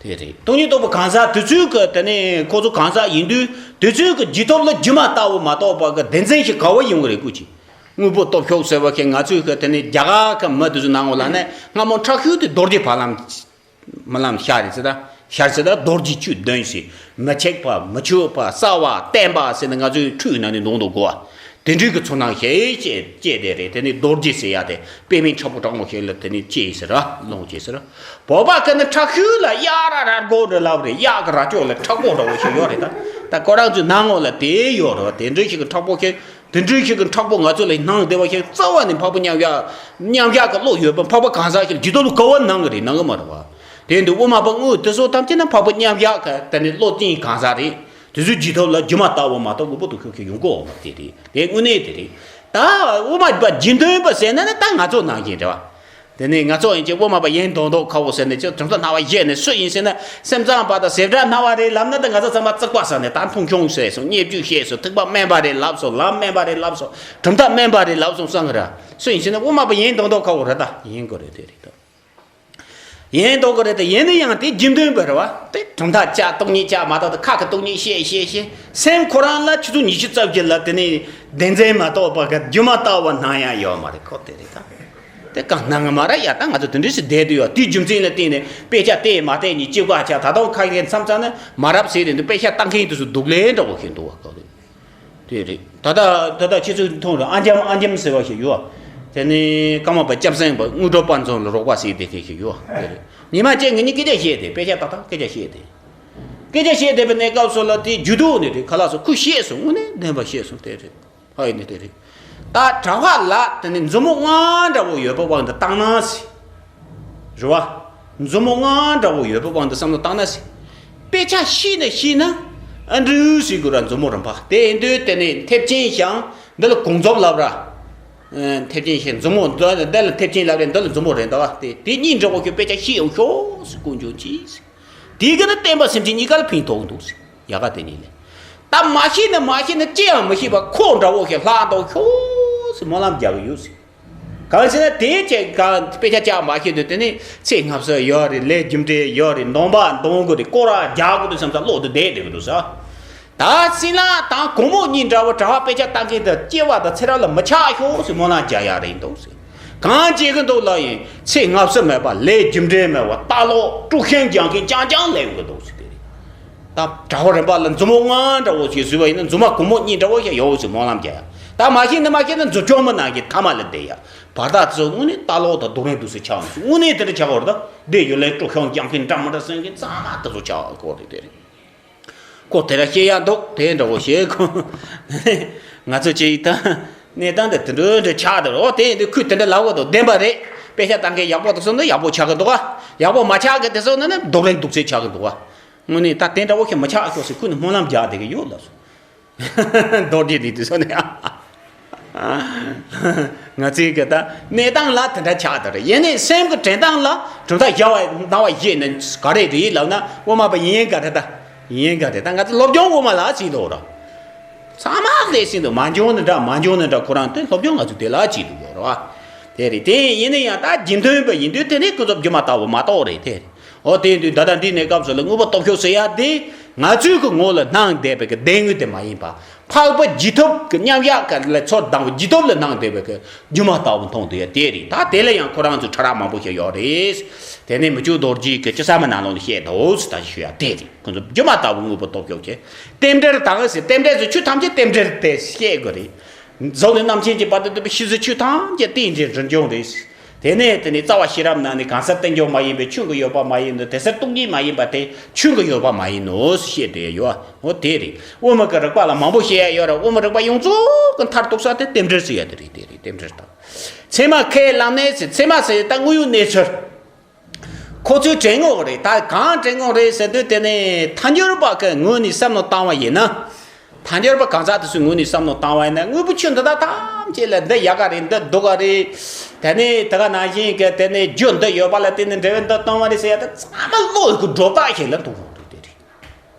དེ་རེད། སྟོང་ཉིད་རྟོགས་པ་གང་ཟག་དེ་ཚོའི་གི་དེ་ནི་ཁོ་ཚོ་གང་ཟག་ཡིན་དུས་དེ་ཚོའི་གི་རྗེས་ཐོབ་ལ་སྒྱུ་མ་ལྟ་བུ་མ་གཏོགས་པ་གི་བདེན་འཛིན་ཞིག་ག་བ་ཡོང་གི་རེད་སྐུ་མཁྱེན། དངོས་པོ་སྟོབས་ཤུགས་ཟེར་བ་ཞིག་ང་ཚོའི་གི་དེ་ནི་རྒྱ་གར་གི་མི་དེ་ཚོའི་ནང་ལོགས་ལ་ནི་སྔ་མོ་ཁྲག་ཤུལ་དེ་རྡོ་རྗེ་ཕ་ལམ། རྨི་ལམ་ཤར་རེད་ཟེར་ད། ཤར་ཟེར་ད་རྡོ་རྗེ་བཅུ་བདུན་ཟེར། མི་འཆུགས་པ་མི་འཆུགས་པ་གསལ་བ་བརྟན་པ་ཟེར་ནས་ང་ཚོའི་འཁྲུལ་ནང་ནས་འདོན་འདུག་གོ། དེ་འདྲའི་གི་ཚོར་སྣང་ཞིག་སྐྱེས་སྐྱེས་བསྡད་རེད། དེ་ནི་རྡོ་རྗེ་ཟེར་ཡ་དེ་དཔེ་མེད་མཁྲེགས་པོ་མཁྲེགས་པོ་ཞིག་ལ་དེ་ནི་སྐྱེས་ཟེར་ར་ལོངས་སྐྱེས་ཟེར་ར། བོད་པ་གི་ནི་ཁྲག་ཤུལ་ལ་གཡག་རྭ་རྭ་སྒོ་འདྲ་ལབ་རེད། གཡག་གི་རྭ་ཅོ་ལ་མཁྲེགས་པོ་འདྲ་བོ་ཞིག་ཡོད་རེད་ད། ད་ཁོ་རང་ཚོའི་སྣང་ངོ་ལ་དེ་ཡོད་རེད་བ། དེ་འདྲའི་ཞིག་གི་མཁྲེགས་པོ་ཞིག་དེ་འདྲའི་ཞིག་གི་མཁྲེགས་པོ་ང་ཚོ་ལ་སྣང་བསྡད་པ་ཞིག་རྩ་བ་ནས་འཕགས་པ་མཉམ་གཞག་མཉམ་གཞག་གི་བློ་ཡོད་པ་འཕགས་པ་གང་ཟག་ཞིག་ལ་རྗེས་ཐོབ་ལ་ག་བ་སྣང་གི་རེད། སྣང་གི་མ་རེད་བ། དེ་འདི་དབུ་མ་པ་དངོས་དེ་ཚོ་ཐམས་ཅད་ན་འཕགས་པ་མཉམ་གཞག་གི་དེ་ནི་བློ་ཅན་གང་ཟག་རེད། དེ་ཚོའི་རྗེས་ཐོབ་ལ་སྒྱུ་མ་ལྟ་བུ་མ་གཏོགས་དངོས་པོ་སྟོབས་ཤུགས་ཀྱི་ཡོང་གི་ཡོད་མ་རེད། དེ་རེད། དེ་དངོས་གནས་དེ་རེད། ད་དབུ་མ་པ་རྗེས་མཐུན་པ་ཟེར་ན་ནི་ད་ང་ཚོ་ནང་བཞིན་རེད་བ། དེ་ནས་ང་ཚོ་ཡིན་གྱི་དབུ་མ་པ་ཡིན་མདོག་མདོག་ཁ་བོ་ཟེར་ནས་ཅི་གྲུབ་མཐའ་སྨྲ་བ་བཞེས་ནས་སུ་ཡིན་ཟེར་ན་སེམས་ཙམ་པ་དང་བྱེ་བྲག་སྨྲ་བ་རེད་ལབ་ན་ད་ང་ཚོ་ཚང་མ་བརྩེགས་པ་ཟ་ནས་ད་མཐོང་ཆུང་བྱས་སོང་། བརྙས་བཅོས་བྱས་སོང་། ཐེག་པ་དམན་པ་རེད་ལབ་སོང་། ལམ་དམན་པ་རེད་ལབ་སོང་། གྲུབ་མཐའ་དམན་པ་རེད་ལབ་སོང་བསམ་གི་ར། སུ་ཡིན་ཟེར་ན་དབུ་མ་པ་ཡིན་མདོག་མདོག་ཁ་བོ་རེད། ད་ཡིན་དགོས་རེད། དེ་རེད་ད། ཡིན་མདོག་གི་རེད་དེ། ཡིན་ན་ཡང་དེ་རྗེས་མཐུན་པ་རེད་བ། དེ་གྲུབ་མཐའ་བཅའ་སྟོང་ཉིད་བཅའ་མ་གཏོགས་དེ་ཁ་གི་སྟོང་ཉིད་བཤད་བཤད་བཤད། སེམས་ཁོ་རང་ལ་ཆུ་ཚོད་ཉི་ཤུ་རྩ་བརྒྱད་ལ་དེ་ནས་བདེན་འཛིན་མ་གཏོགས་པ་གི་སྒྱུ་མ་ལྟ་བུ་སྣང་ཡ་ཡོད་མ་རེད། ཁོ་དེ་རེད་ད། དེ་གང་སྣང་གི་མ་རེད་ཡ། ད་ང་ཚོ་དེ་འདྲ་ཞིག་བསྡད་དུས་ཡོད། དེའི་རྒྱུ་མཚན་ལ་བརྟེན་ནས་དཔེ་ཆ་བལྟས་མ་བལྟས་གཉིས་གཅིག་པ་ཆ། ད་དུང་ཁ་ཤས་མཚམས་མཚམས་ནས་མ་རབས་ཟེར་དེ་འདུག་དཔེ་ཆ་ལྟ་མཁན་དེ་ཚོ་སྡུག་ལས་འདྲ་བོ་ཞིག་འདུག་བ། ཁོ་རེད། དེ་རེད། ད་ལྟ་ད་ལྟ་ཁྱེད་ཚོས་མཐོང་རེད། ཨ་འཇམ་ཨ་འཇམ་ཟེར་བ་ཞིག་ཡོད། དེ་ནི་ཀརྨ་པ་སྐྱབས་སེང་པ་དངོས་གྲུབ་དཔལ་འཛོམས་ལ་རོགས་པ་ཟེར་དེ་ཁྱེད་ཞིག་ཡོད། དེ་རེད། ཉི་མ་གཅིག་ངེད་གཉིས་སྐད་ཆ་བཤད་དེ། དཔེ་ཆ་ཏག་ཏག་སྐད་ཆ་བཤད་དེ། སྐད་ཆ་བཤད་བསྡད་པའི་གནས་སྐབས་སུ་ལ་དེ་རྒྱུད་དུ་ནི་རེད། ཁ་ལག་སོ་ཁོས་བཤད་སོང་། དངོས་གནས་བདེན་པ་བཤད་སོང་། དེ་རེད། ཧ་ཡིན་ནི་དེ་རེད། ད་གྲྭ་པ་ལ་དེ་ནི་མཛུབ་མོ་ལྔ་འདྲ་བོ་ཡོད་པ་དབང་དུ་བཏང་ན་ཟེར། རེད་བ། མཛུབ་མོ་ལྔ་འདྲ་བོ་ཡོད་པ་དབང་དུ་བསམ་བློ་བཏང་ན་ཟེར། དཔེ་ཆ་ཤེས་ན་ཤེས་ན་ཨ་འབྲུ་ཟེར་དགོས་ར། མཛུབ་མོ་རིམ་པ་དེ་ཡིན་དུས་དེ་ནི་མཐེབ་ཆེན་བཞག་འདི་ལ་གོང་འཛུགས་ལབ་ར། ཨ་མཐེབ་ཆེན་བཞག་མཛུབ་མོ་འདི་འདི་ལ་མཐེབ་ཆེན་ལབ་རེད། འདི་ལ་མཛུབ་མོ་རེད་འདུག་བ། དེ་དེ་གཉིས་འདྲ་བོ་ཁྱོད་དཔེ་ཆ་ཤེས་ཡོང་ཤོག་ཟེར་དཀོན་མཆོག་གྱིས་ཟེར། དེ་ག་ནི་བསྟན་པ་སེམས་ཅན་གཉིས་ཀ་ལ་ཕན་ཐོགས་འདུག་ཟེར། ཡ་ག་དེ་གཉིས་ལས། ད་མ་ཤེས་ན་མ་ཤེས་ན་ཅི་ཡང་མི་ཤེས་པ་ཁོ་འདྲ་བོ་ཞིག་ལྷག་འདུག་ཤོག་ཟེར་སྨོན་ལམ་རྒྱག་གི་ཡོད་ཟེར། གང་ཟེར་ན་དེ་ཅེས་གང་དཔེ་ཆ་བཅག་མ་ཤེས་དུས་དེ་ནི་ཚེ་སྔ་ཕྱི་ཡོད་རེད། ལས་རྒྱུ་འབྲས་ཡོད་རེད། འདོན་པ་འདོན་དགོས་རེད། སྐོར་ར་རྒྱག་དགོས་འདུག་བསམ་ས་བློ་དུ་བསྡད་བསྡད་ཀྱི་འདུག་ཟེར། ད་སྲིན་ལག་དང་གུང་མོ་གཉིས་འདྲ་བོ་གྲྭ་པ་དཔེ་ཆ་ལྟ་མཁན་དེ་སྐྱེ་བ་དང་ཚེ་རབས་ལ་མི་ཆགས་ཤོག་ཟེར་སྨོན་ལམ་རྒྱག་ཡག་རེད་འདུག་ཟེར། གང་བྱེད་ཀྱི་འདུག་ལབ་ཡིན། ཚེ་སྔ་ཕྱི་མེད་པ། ལས་རྒྱུ་འབྲས་མེད་པ། ལྟ་ལོག་དཀྲུག་ཤིང་རྒྱག་མཁན་རྐྱང་རྐྱང་སླེབས་ཀྱི་འདུག་ཟེར། དེ་རེད། ད་གྲྭ་པ་རིམ་པ་ལ་མཛུབ་མོ་ལྔ་འདྲ་བོ་ཞིག་བཟོས་པ་ཡིན་ན་མཛུབ་མོ་གུང་མོ་གཉིས་འདྲ་བོ་ཞིག་ཡོད་ཟེར་སྨོན་ལམ་རྒྱག་ཡ། ད་མ་ཤེས་ན་མ་ཤེས་ན་མཛུབ་ཆུང་མ་ནང་གི་ཐ་མ་ལ་བསྡད་ཡ། བར་ཐག་ཚོ་དངོས་གནས་ལྟ་ལོག་དང་རྡོག་རིང་འདུག་ཟེར་ཆགས་འདུག་དངོས་གནས་དེ་འདྲ་ཆགས་པ་རེད། ད་དེ་ཡོད་ལས་དཀྲུག་ཤིང་རྒྱག་མཁན་འདྲ་མི་འདྲ་སེམས་ཀྱི་གཙང་མ་དེ་ཚོ་ཆགས་ཀྱི་རེད། དེ་རེད། ཁོ་དེ་འདྲ་བཤད་ཡག་འདུག་དེ་འདྲ་བོ་བཤད་ཁོ། ང་ཚོ་ཅིག་ད་གནས་སྟངས་དེ་དེ་འདྲ་འདྲ་ཆགས་འདུག་འོ་དེ་ཡིན་དུས་ཁོས་དེ་འདྲ་ལབ་དགོས་འདུག་བདེན་པ་རེད། དཔེ་ཆ་ལྟ་མཁན་ཡག་པོ་དེ་ཚོ་ནི་ཡག་པོ་ཆགས་ཀྱི་འདུག་ཨ། ཡག་པོ་མ་ཆགས་མཁན་དེ་ཚོ་ནི་ནི་རྡོག་རིང་སྡུག་ཚད་ཆགས་ཀྱི་འདུག་ཨ། དངོས་གནས་ད་དེ་འདྲ་བོ་ཞིག་མི་ཆགས་ཤོག་ཟེར་ཁོས་ནི་སྨོན་ལམ་རྒྱག་བསྡད་ཀྱི་ཡོད་ལབ་སོང་། རྡོ་རྗེ་ནི་དེ་ཚོ་ནི་ང་ཚོའི་གི་ད་གནས་སྟངས་ལ་དེ་འདྲ་ཆགས་འདུག་རེད། ཡིན་ནའི་སེམས་ཀྱི་དྲན་སྟངས་ལ་གྲུབ་མཐའ་བཞག་པ་སྣང་བ་བཞེས་ནས་ག་རེ་རེད་ལབ་ན་དབུ་མ་པ་ཡིན་ག་རེ་ད། ཡིན་ག་རེ་ད། ང་ཚོ་སློབ་སྦྱོང་དབུ་མ་ལ་བྱེད་འདུག་ར། ཚང་མ་ལས་ཟིན་འདུག་མ་འབྱུང་ནི་འདྲ་མ་འབྱུང་ནི་འདྲ་ཁོ་རང་དེ་སློབ་སྦྱོང་ང་ཚོ་དེ་ལ་བྱེད་འདུག་ཡོད་ར། དེ་རེད། དེ་ཡིན་ན་ཡང་ད་རྗེས་མཐུན་པ་ཡིན་དུས་དེ་ནི་ཀུན་རྫོབ་སྒྱུ་མ་ལྟ་བུ་མ་གཏོགས་རེད་དེ། འོ་དེ་ཡིན་དུས་ད་ལྟ་འདི་གནས་སྐབས་སུ་ལ་དངོས་པོ་སྟོབས་ཤུགས་ཟེར་ཡ་དེ་ང་ཚོའི་གི་ངོ་ལ་སྣང་བསྡད་པའི་གི་བདེན་དངོས་དེ་མ་ཡིན་པ། འཕགས་པ་རྗེས་ཐོབ་ཀྱི་མཉམ་གཞག་ག་ལ་ཚོར་དང་པོ་རྗེས་ཐོབ་ལ་སྣང་བསྡད་པའི་གི་སྒྱུ་མ་ལྟ་བུ་མཐོང་དུ་ཡ་དེ་རེད། ད་དེ་ལ་ཡང་ཁོ་རང་ཚོའི་ཕྲ་རགས་མང་པོ་ཞིག་ཡོད་རེད། དེ་ནས་མི་བསྐྱོད་རྡོ་རྗེ་གི་ཅི་ས་མ་ནང་ལོགས་ནས་བཤད་འདུག་ཟེར་ད་ཞུ་ཡ་དེ་རེད། ཁོ་ཚོ་སྒྱུ་མ་ལྟ་བུ་དངོས་པོ་སྟོབས་ཤུགས་ཆེ། རྟེན་འབྲེལ་དང་ཟེར། རྟེན་འབྲེལ་ཟེར་ཆོས་ཐམས་ཅད་རྟེན་འབྲེལ་དེ་བཤད་དགོས་རེད། གཟུགས་ནི་རྣམ་མཁྱེན་གྱི་བར་དུ་གཏུགས་པའི་ཤེས་བཟོད་ཆོས་ཐམས་ཅད་རྟེན་འབྲེལ་རིན་འབྱུང་རེད། དེ་ནས་དེ་ནས་རྩ་བ་ཤེས་རབ་ནང་ནས་གང་ཟག་རྟེན་འབྱུང་མ་ཡིན་པས་ཆོས་ཀྱི་ཡོད་པ་མ་ཡིན་ནོ། དེ་ཟེར་སྟོང་ཉིད་མ་ཡིན་པ་དེ་ཆོས་ཀྱི་ཡོད་པ་མ་ཡིན་ནོ་ཞེས་དེ་ཡོད། འོ་དེ་རེད། དབུ་མ་གི་རིགས་པ་ལ་མང་པོ་བཤད་ཡ་ཡོད་ར། དབུ་མ་རིགས་པ་ཡོངས་རྫོགས་ཀྱི་མཐར་གཏུགས་ས་དེ་རྟེན་འབྲེལ་ཟེར་ཡ་དེ་རེད། དེ་རེད། རྟེན་འབྲེལ་དང་། ཚད་མ་ཁས་བླངས་ནས་ཟེར། ཚད་མ་ཟེར་ད་དངོས་ཡོད་གནས་ཚུལ། ཁོ་ཚོས་དྲན་ངོ་རེད། ད་གང་དྲན་ངོ་རེད་ཟེར་དུས་དེ་ནས་ཐལ་འགྱུར་བ་གི་ངོས་ནས་བསམ་བློ་བཏང་བ་ཡིན་ན། ཐལ་འགྱུར་བ་གང་ཟག་དེ་ཚོའི་ངོས་ནས་བསམ་བློ་བཏང་བ་ཡིན་ན་དངོས་པོ་ཆོས་འདི་དག་ཐམས་ཅད་ལ་འདི་ཡག་ག་རེད། འདི་སྡུག་ག་རེད། དེ་ནས་དེ་ག་ནང་བཞིན་གི་དེ་ནས་རྒྱུ་འདི་ཡོད་པ་ལ་བརྟེན་ནས་འབྲས་བུ་འདི་བཏང་བ་རེད་ཟེར་ཡ་དེ་ཚང་མ་བློ་ཡི་གི་སྒྲོ་བཏགས་ཤིག་ལ་མཐོང་གི་རེད། དེ་རེད།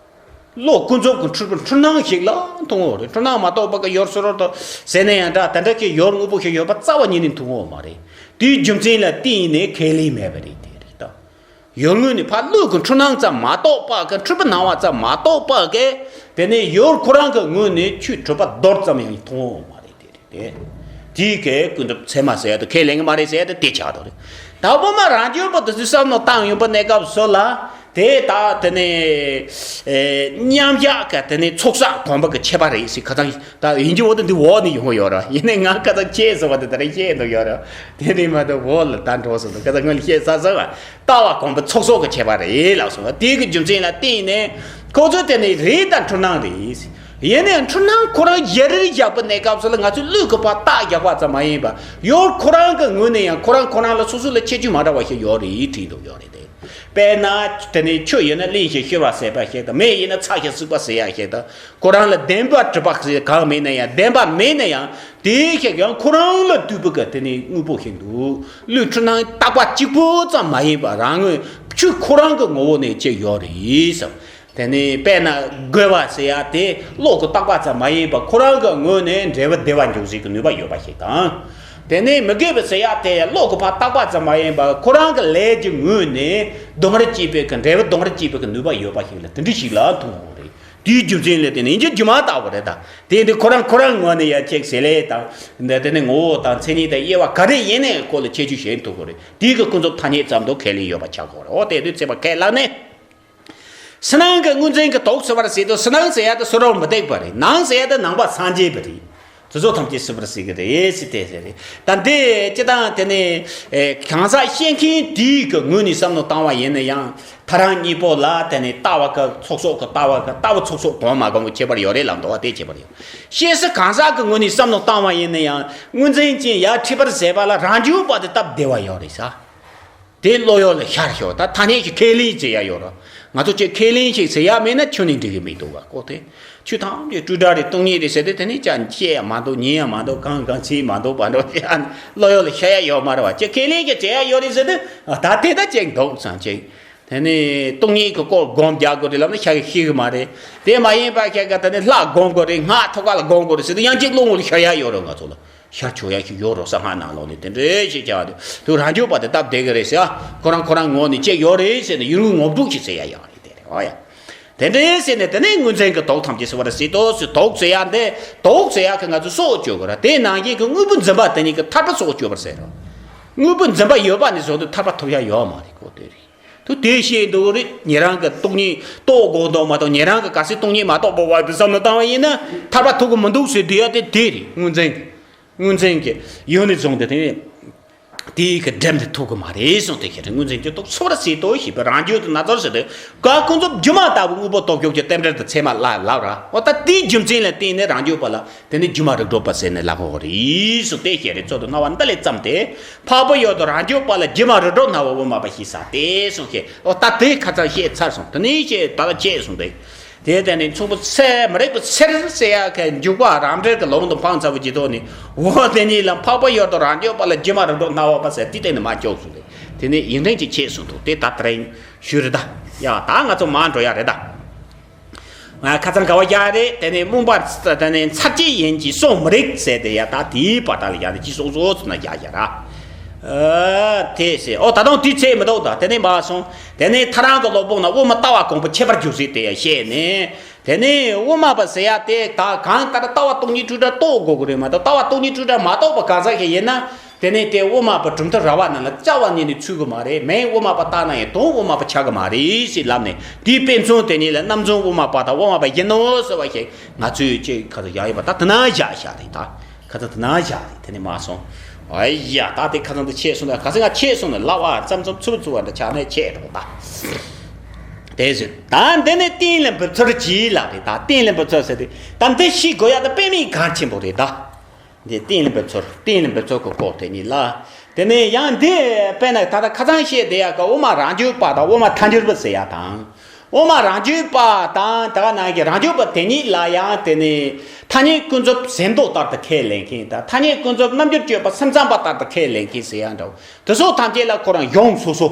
བློ་ཀུན་རྫོབ་ཀྱི་འཁྲུལ་པའི་འཁྲུལ་སྣང་ཞིག་ལ་མཐོང་གི་རེད། འཁྲུལ་སྣང་མ་གཏོགས་པ་གི་ཡོད་ཟེར་རོ་དང་ཟེར་ན་ཡང་འདྲ། དེ་འདྲ་གི་ཡོད་དངོས་པོ་ཞིག་ཡོད་པ་རྩ་བ་ཉིད་ནས་མཐོང་གི་མ་རེད། དེའི་རྒྱུ་མཚན་ལ་བརྟེན་ནས་ཁས་ལེན་མེད་པ་རེད། དེ་རེད་ད། ཡོད་ངོས་ནས་ཕར་བློ་གི་འཁྲུལ་སྣང་ཙམ་མ་གཏོགས་པ་གི། འཁྲུལ་པའི་སྣང་བ་ཙམ་མ་གཏོགས་པ་གི། དེ་ནས་ཡོད་ཁོ་རང་གི་ངོས་ནས་ཆོས་གྲུབ་པ་རྡོལ་ཙམ་ཡང་མཐོང་ཡོད་མ་རེད། དེ་རེད་དེ། དེའི་གི་ཀུན་རྫོབ་ཚད་མ་ཟེར་ཡ་དེ་ཁས་ལེན་གི་མ་རེད་ཟེར་ཡ་དེ་དེ་ཆགས་འདུག་རེད། ད་དབུ་མ་རང་རྒྱུད་པ་དེ་ཚོས་བསམ་བློ་བཏང་ཡོང་པ་གནས་སྐབས་སུ་ལ་དེ་ད་དེ་ནས་ཨེ་མཉམ་གཞག་གི་དེ་ནས་ཚོགས་བསགས་གོམས་པ་གི་ཁྱད་པར་རེད་ཟེར། ཁ་སང་ད་ཡིན་གྱི་འོ་དེ་འདི་འོག་ནས་ཡོང་གི་ཡོད་ར། ཡིན་ནའི་ང་ཁ་སང་ཁྱེད་ཟེར་བ་དེ་ད་རེས་བཤད་འདུག་ཡོད་ར། དེ་ནས་མ་གཏོགས་འོག་ལ་ད་འགྲོ་སོང་འདུག་ཁ་སང་སྔོན་ལ་བཤད་ཚར་སོང་བ། ལྟ་བ་གོམས་པ་ཚོགས་གསོག་གི་ཁྱད་པར་རེད་ལབ་སོང་བ། དེ་གི་རྒྱུ་མཚན་ལ་བརྟེན་ནས་ཁོ་ཚོས་དེ་ནས་རེད་ད་འཁྲུལ་སྣང་རེད། ཡིན་ནའི་འཁྲུལ་སྣང་ཁོ་རང་གཞི་རིལ་བཞག་པའི་གནས་སྐབས་སུ་ལ་ང་ཚོས་བློས་གི་ཕར་རྟགས་རྒྱག་པ་ཙམ་མ་ཡིན་པ་ཡོད་ཁོ་རང་གི་ངོས་ནས་ཡང་ཁོ་རང་ཁོ་རང་ལ་སོ་སོ་ལ་ཁྱད་ཆོས་མ་འདྲ་བ་ཞིག་ཡོད་རེད་བྲིས་འདུག་ཡོད་རེད་དེ། དཔེར་ན་དེ་ནས་ཆུ་ཡིན་ན་བརླན་ཞིང་བཤེར་བ་ཟེར་བ་ཞིག་དང་མེ་ཡིན་ན་ཚ་ཞིང་བསྲེག་པ་ཟེར་ཡ་ཞིག་དང་ཁོ་རང་ལ་བདེན་པ་གྲུབ་པ་ཞིག་གང་མེད་ན་ཡང་བདེན་པ་མེད་ན་ཡང་དེའི་ཞིག་ཡང་ཁོ་རང་ལ་ལྟོས་པའི་གི་དེ་ནས་དངོས་པོ་ཞིག་འདུག་ལུས་འཁྲུལ་སྣང་རྟག་པ་གཅིག་པུ་ཙམ་མ་ཡིན་པ་རང་ངོས་ཆོས་ཁོ་རང་གི་ངོ་བོ་ནས་ཅི་ཡོད་རེད་ཟེར། དེ་ནས་དཔེར་ན་རྒོལ་བ་ཟེར་ཡ་དེ་བློ་གི་རྟག་པ་ཙམ་མ་ཡིན་པ་ཁོ་རང་གི་ངོས་ནས་འབྲས་བུ་བདེ་བ་འབྱུང་སའི་གི་ནུས་པ་ཡོད་པ་ཞིག་དང་། དེ་ནས་མི་དགེ་བ་ཟེར་ཡ་དེ་བློ་གི་ཕར་རྟག་པ་ཙམ་མ་ཡིན་པ་ཁོ་རང་གི་ལས་ཀྱི་ངོས་ནས་གདོང་ར་སྐྱེས་པའི་གི་འབྲས་བུ་གདོང་ར་སྐྱེས་པའི་གི་ནུས་པ་ཡོད་པ་ཞིག་ལ་དེ་འདྲ་ཞིག་ལ་མཐོང་བ་རེད། དེའི་རྒྱུ་མཚན་ལས་དེ་ནི་ཡིན་གྱི་སྒྱུ་མ་ལྟ་བུ་རེད་ད། དེ་འདི་ཁོ་རང་ཁོ་རང་ངོས་ནས་ཡ་ཅིག་ཟེར་ལེ་དང་། འདི་དེ་ནི་ངོ་བོ་དང་མཚན་ཉིད་དང་དབྱེ་བ་ག་རེ་ཡིན་ནའི་སྐོར་ལ་ཁྱད་ཆོས་ཤེས་ཐུབ་དགོས་རེད། དེའི་གི་ཀུན་རྫོབ་ཐ་སྙད་ཙམ་དུ་ཁས་ལེན་ཡོད་པ་ཆགས་དགོས་རེད། འོ་དེ་དུས་ཚེ་བ་ཁས་བླངས་ནས། ཕྱི་ནང་གི་དངོས་འཛིན་གྱི་དོགས་ཟེར་བ་རེད་ཟེར་དུས་ཕྱི་ནང་ཟེར་ཡ་དེ་སུ་རང་མི་སྡིག་པ་རེད། ནང་ཟེར་ཡ་དེ་ནང་པ་སངས་རྒྱས་པ་རེད། དེ་ཚོ་ཐམས་ཅད་སྲིད་པར་སྲིད་ཀྱི་རེད་ཟེར་དེ་ཟེར་རེད། ད་འདི་སྤྱི་བཏང་དེ་ནི་ཨེ་གང་ཟག་ཤེས་མཁན་དེའི་གི་ངོས་ནས་བསམ་བློ་བཏང་བ་ཡིན་ན་ཡང་ཐ་རང་གཉིས་པོ་ལ་དེ་ནི་ལྟ་བ་གི་ཚོགས་གསོག་གི་ལྟ་བ་གི་ལྟ་བ་ཚོགས་གསོག་གོང་མ་གོང་གི་ཁྱད་པར་ཡོད་རེད་ལབ་འདུག་བ། དེ་ཁྱད་པར་ཡོད། ཤེས་སུ་གང་ཟག་གི་ངོས་ནས་བསམ་བློ་བཏང་བ་ཡིན་ན་ཡང་དངོས་འཛིན་ཅན་ཡར་ཁྲིད་པར་ཟད་པ་ལ་རང་རྒྱུད་པ་དེ་སྟབས་བདེ་བ་ཡོད་རེད་ས། དེ་བློ་ཡུལ་ལ་ཤར་ཤོག་ད་ཐ་སྙད་ཀྱི་ཁས་ལེན་ཞིག་བྱེད་ཡ་ཡོད་ར། ང་ཚོ་ཅིག་ཁས་ལེན་ཞིག་ཟེར་ཡ་མེད་ན་ཁྱོན་ནས་འགྲིག་གི་མི་འདུག་ག་ཀོ་དེ་ཆུ་ཐམས་ཅད་སྤྲོས་བྲལ་རེད་སྟོང་ཉིད་རེད་ཟེར་དུས་དེ་ནི་ཅང་བཤད་ཡ་མ་འདུག་ཉན་ཡ་མ་འདུག་གང་གང་ཚིག་མ་འདུག་པ་འདུག་བློ་ཡུལ་ལ་ཤར་ཡ་ཡོད་མ་རེད་བ། ཅིག་ཁས་ལེན་ཞིག་བྱེད་ཡ་ཡོད་རེད་ཟེར་དུས་ད་དེ་ད་ཅིག་འདུག་ཙང་ཅིག་དེ་ནི་སྟོང་ཉིད་ཀྱི་སྐོར་སྒོམ་རྒྱག་དགོས་རེད་ལབ་ན་ཤར་གི་ཤེས་གི་མ་རེད། དེ་མ་ཡིན་པ་ཁྱེད་ཀ་དེ་ནི་ལྷ་སྒོམ་དགོས་རེད། སྔགས་ཐོག་ཁ་ལ་སྒོམ་དགོས་རེད་ཟེར་དུས་ཡང་ཅིག་བློ་ངོར་ཤར་ཡ་ཡོད་རེད། ང་ཚོ་ལ། ཤར་ཆོག་ཡ་ཞིག་ཡོད་རོགས་ས་སྔ་ནང་ལོགས་ནས་དེ་འདྲའི་ཞིག་བྱ་བ་དེ་དུ་རང་རྒྱུད་པ་དེ་སྟབས་བདེ་གི་རེད་ཟེར། ཁོ་རང་ཁོ་རང་ངོས་ནས་ཅི་ཡོད་རེད་ཟེར་ནས་ཡུན་རིང་ངོ་སྤྲོད་ཞིག་ཟེར་ཡ་ཡོད་རེད་དེ་རེད་བ་ཡ། དེ་འདྲའི་ཟེར་ནས་དེ་ནས་དངོས་འཛིན་གྱི་དོགས་ཐམས་ཅད་སེལ་བར་སྲིད་དོ་ཟེར། དོགས་ཟེར་ཡ་འདི་དོགས་ཟེར་ཡ་གི་ང་ཚོ་སྲོག་གཅོད་དགོས་ར། དེ་ནང་བཞིན་གྱི་དངོས་པོ་འཛིན་པ་དེ་ཉིད་ཀྱི་ཐར་པ་སྲོག་གཅོད་པར་ཟེར་རོ། དངོས་པོ་འཛིན་པ་ཡོད་པ་ནས་བཟུང་སྟེ་ཐར་པ་ཐོབ་ཡ་ཡོད་མ་རེད་ཀོ་དེ་རེད། དུ་དེ་ཤེས་འདུག་རེད། ཉེ་རང་གི་སྟོང་ཉིད་རྟོགས་དགོས་འདུག་མ་གཏོགས་ཉེ་རང་གི་གལ་སྲིད་སྟོང་ཉིད་མ་རྟོགས་པ་བར་དུ་བསམ་བློ་བཏང་བ་ཡིན་ན་ཐར་པ་ཐོབ་གི་མི་འདུག་ཟེར་བསྡད་ཡ་དེ་དེ་རེད། དངོས་འཛིན་གྱི་དངོས་འཛིན་གྱི་ཡུལ་ནས་བཟུང་སྟེ་དེ་དེའི་གི་འབྲེལ་དེ་ཐོབ་གི་མ་རེད་གསུངས་ཏེ། ཁྱེད་རང་དངོས་འཛིན་གྱི་རྟོགས་ཚོར་སྲིད་དོ་ཞེས་པའི་རང་རྒྱུད་དུ་ན་ཚོར་སྲིད་དོ། ཀ་ཀུན་རྫོབ་སྒྱུ་མ་ལྟ་བུ་དངོས་པོ་སྟོབས་ཞུགས་ཀྱི་རྟེན་འབྲེལ་དུ་ཚད་མ་ལ་ལབ་ར། འོ་ད་དེའི་རྒྱུ་མཚན་ལ་བརྟེན་ནས་རང་རྒྱུད་པ་ལ། དེ་ནི་སྒྱུ་མ་རིག་གྲོལ་པ་ཟེར་ནས་ལབ་ཀྱི་ཡོད་རེད་གསུངས་ཏེ། ཞེས་རེ་ཚོད་དུ་སྣང་བ་འདི་ལས་བརྩམས་ཏེ། འཕགས་པའི་ཡུལ་དུ་རང་རྒྱུད་པ་ལ་སྒྱུ་མ་རིག་གྲོལ་སྣང་བ་དབུ་མ་པ་ཞེས་ཟེར་ཏེ་གསུངས་ཤིང་། འོ་ད་དེ་ཁ་ཚང་བཤད་ཚར་སོང་། དེ་ནས་ཞེས་ད་ལ་བྱས་གསུངས་ཏེ། དེ་ལྟར་ནི་མཚུངས་པའི་ཚེ་མི་རིག་པའི་ཚེར་ཟེར་ཡ་གི་འཇུག་པ་རང་འགྲེལ་གྱི་ལུང་དུ་འཕངས་ཚར་བའི་རྗེས་ཐོག་ནས། འོ་དེ་ཉིད་ལ་འཕགས་པའི་ཡུལ་དུ་རང་རྒྱུད་པ་ལ་སྒྱུ་མ་རིག་གྲོལ་སྣང་བ་པ་ཟེར་དེ་སྟེང་ནས་མ་སྐྱོགས་གསུངས་ཏེ། དེ་ནས་ཡིག་ཕྲེང་གཅིག་བྱས་གསུངས་འདུག་དེ་ད་དེ་རིང་ཞུས་རེད་ད། ཡ་ད་ང་ཚོ་མར་འགྲོ་ཡ་རེད་ད། ང་ཁ་སང་ག་བ་རྒྱག་རེད། དེ་ནས་རྨོངས་པ་དེ་ནས་ཚར་གཅིག་ཡིན་གྱི་སོང་མི་རིག་ཟེར་དེ་ཡ་ད་དེའི་བར་དག་ལ་ཡ་དེ་གཅིག་སོང་སོང་ཚུར་ན་རྒྱག་རྒྱག་ར། ཨ་དེ་ཟེར། ཨོ་ད་དུང་དེ་ཚད་མི་འདུག་ད་དེ་ནས་མར་སོང་། དེ་ནས་ཐལ་རང་གི་སློབ་དཔོན་ན་དབུ་མ་ལྟ་བ་གོང་འཕེལ་ཁྱད་པར་འཇུག་ཟེར་དེ་ཡ་བཤད་ནས། དེ་ནས་དབུ་མ་པ་ཟེར་ཡ་དེ་ད་གང་ལྟར་ལྟ་བ་སྟོང་ཉིད་འཁྲུལ་བྲལ་རྟོགས་དགོས་ཀྱི་རེད་མ་གཏོགས། ལྟ་བ་སྟོང་ཉིད་འཁྲུལ་བྲལ་མ་རྟོགས་པ་གང་ཟག་ཞིག་ཡིན་ན། དེ་ནས་དེ་དབུ་མ་པ་གྲུབ་མཐའ་ར་བ་རྣམས་ལ་རྩ་བ་ཉིད་ནས་ཚུད་ཀྱི་མ་རེད། མིང་དབུ་མ་པ་བཏགས་ན་ཡང་དོན་དབུ་མ་པ་ཆགས་ཀྱི་མ་རེད་ཞེས་ལབ་ནས། དེའི་དཔེ་མཚོན་དེ་ཉིད་ལ་རྣམ་རྫུན་དབུ་མ་པ་དང་དབུ་མ་པ་ཡིན་ནོ་ཟེར་བ་ཞིག་ང་ཚོས་ཅིག་ཁ་ཚ་བཞག་ཡོད་པ་ད་དེ་ན་བཞག་བཞག་རེད་ད། ཁ་ཚ་དེ་ན་བཞག་རེད། དེ་ནས་མ་སོང་། ཨ་ཡ་ད་དེ་ཁ་ཚ་འདི་ཆད་སོང་ན་ག་ཚོད་ང་ཆད་སོང་ན་ལབ་ཨ་ཙམ་ཙམ་ཚུབ་ཚུབ་བ་འདྲ་ཆགས་ནས་ཆད་འགྲོ་ད། དེ་ཟེར་ད་འདི་ནས་གཏན་ལ་འབེབས་ཚུལ་གྱིས་ལབ་རེད་ད། གཏན་ལ་འབེབས་ཚུལ་ཟེར་དེ་ད་འདི་ཤེས་དགོས་ཡ་ད་དཔེ་མེད་གལ་ཆེན་པོ་རེད་ད། འདི་གཏན་ལ་འབེབས་ཚུལ། གཏན་ལ་འབེབས་ཚུལ་གྱི་སྐོར་དེ་ཉིད་ལ། དེ་ནས་ཡང་འདི་དཔེར་ན་ད་ལྟ་ཁ་སང་བཤད་བསྡད་ཡག་གི་དབུ་མ་རང་རྒྱུད་པ་དང་དབུ་མ་ཐལ་འགྱུར་བ་ཟེར་ཡག་དང་། དབུ་མ་རང་རྒྱུད་པ་དང་དེ་ག་ནང་གི་རང་རྒྱུད་པ་དེ་ཉིད་ལ་ཡང་དེ་ནས་ཐ་སྙད་ཀུན་རྫོབ་ཟེར་མདོ་ལྟར་དུ་ཁས་ལེན་མཁན་དང་། ཐ་སྙད་ཀུན་རྫོབ་རྣམ་འགྱུར་སྤྱོད་པ་སེམས་ཙམ་པ་ལྟར་དུ་ཁས་ལེན་མཁན་ཟེར་ཡག་འདྲ་བོ་དེ་ཚོ་ཐམས་ཅད་ལ་ཁོ་རང་གཞུང་སོ་སོ།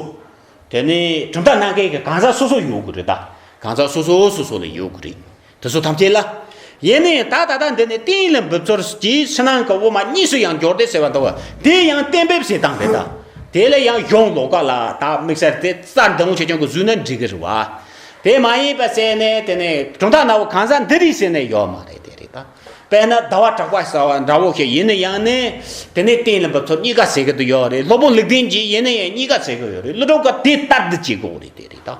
དེ་ནས་གྲུབ་མཐའ་གནང་མཁན་གྱི་གང་ཟག་སོ་སོ་ཡོད་དགོས་རེད་ད། གང་ཟག་སོ་སོ་སོ་སོ་ལ་ཡོད་དགོས་རེད། དེ་ཚོ་ཐམས་ཅད་ལ། ཡིན་ནའི་ད་ད་ལྟ་འདི་ནས་གཏན་ལ་འབེབས་ཚུལ་གྱིས་ཕྱི་ནང་གི་དབུ་མ་གཉིས་སུ་ཡང་འགྱུར་ཏེ་ཟེར་བ་འདུག་བ། དེ་ཡང་གཏན་འབེབས་ཟེར་སྟངས་རེད་ད། དེ་ལ་ཡང་གཞུང་ལོགས་ཀ་ལ་ད་དམིགས་བསལ་དེ་རྩ་འདི་འོང་ཆེ་ཆུང་གི་བཟོས་ན་འགྲིག་གི་རེད་བ། དེ་མ་ཡིན་པ་ཟེར་ནས་དེ་ནས་གྲུབ་མཐའ་ནང་བོ་གང་ཟག་འདི་རེད་ཟེར་ནས་ཡོད་མ་རེད། དེ་རེད་ད། དཔེར་ན་ཟླ་བ་གྲགས་པ་ཟེར་བ་འདྲ་བོ་ཞིག་ཡིན་ན་ཡང་ནས་དེ་ནས་གཏན་ལ་འབེབས་ཚུལ་གཉིས་ཀ་ཟེར་གི་འདུག་ཡོད་རེད། སློབ་དཔོན་ལུགས་ལྡན་གྱིས་ཡིན་ན་ཡང་གཉིས་ཀ་ཟེར་གི་ཡོད་རེད། ཀླུ་སྒྲུབ་ཀྱིས་དེ་ལྟར་དུ་བྱེད་དགོས་རེད། དེ་རེད་ད།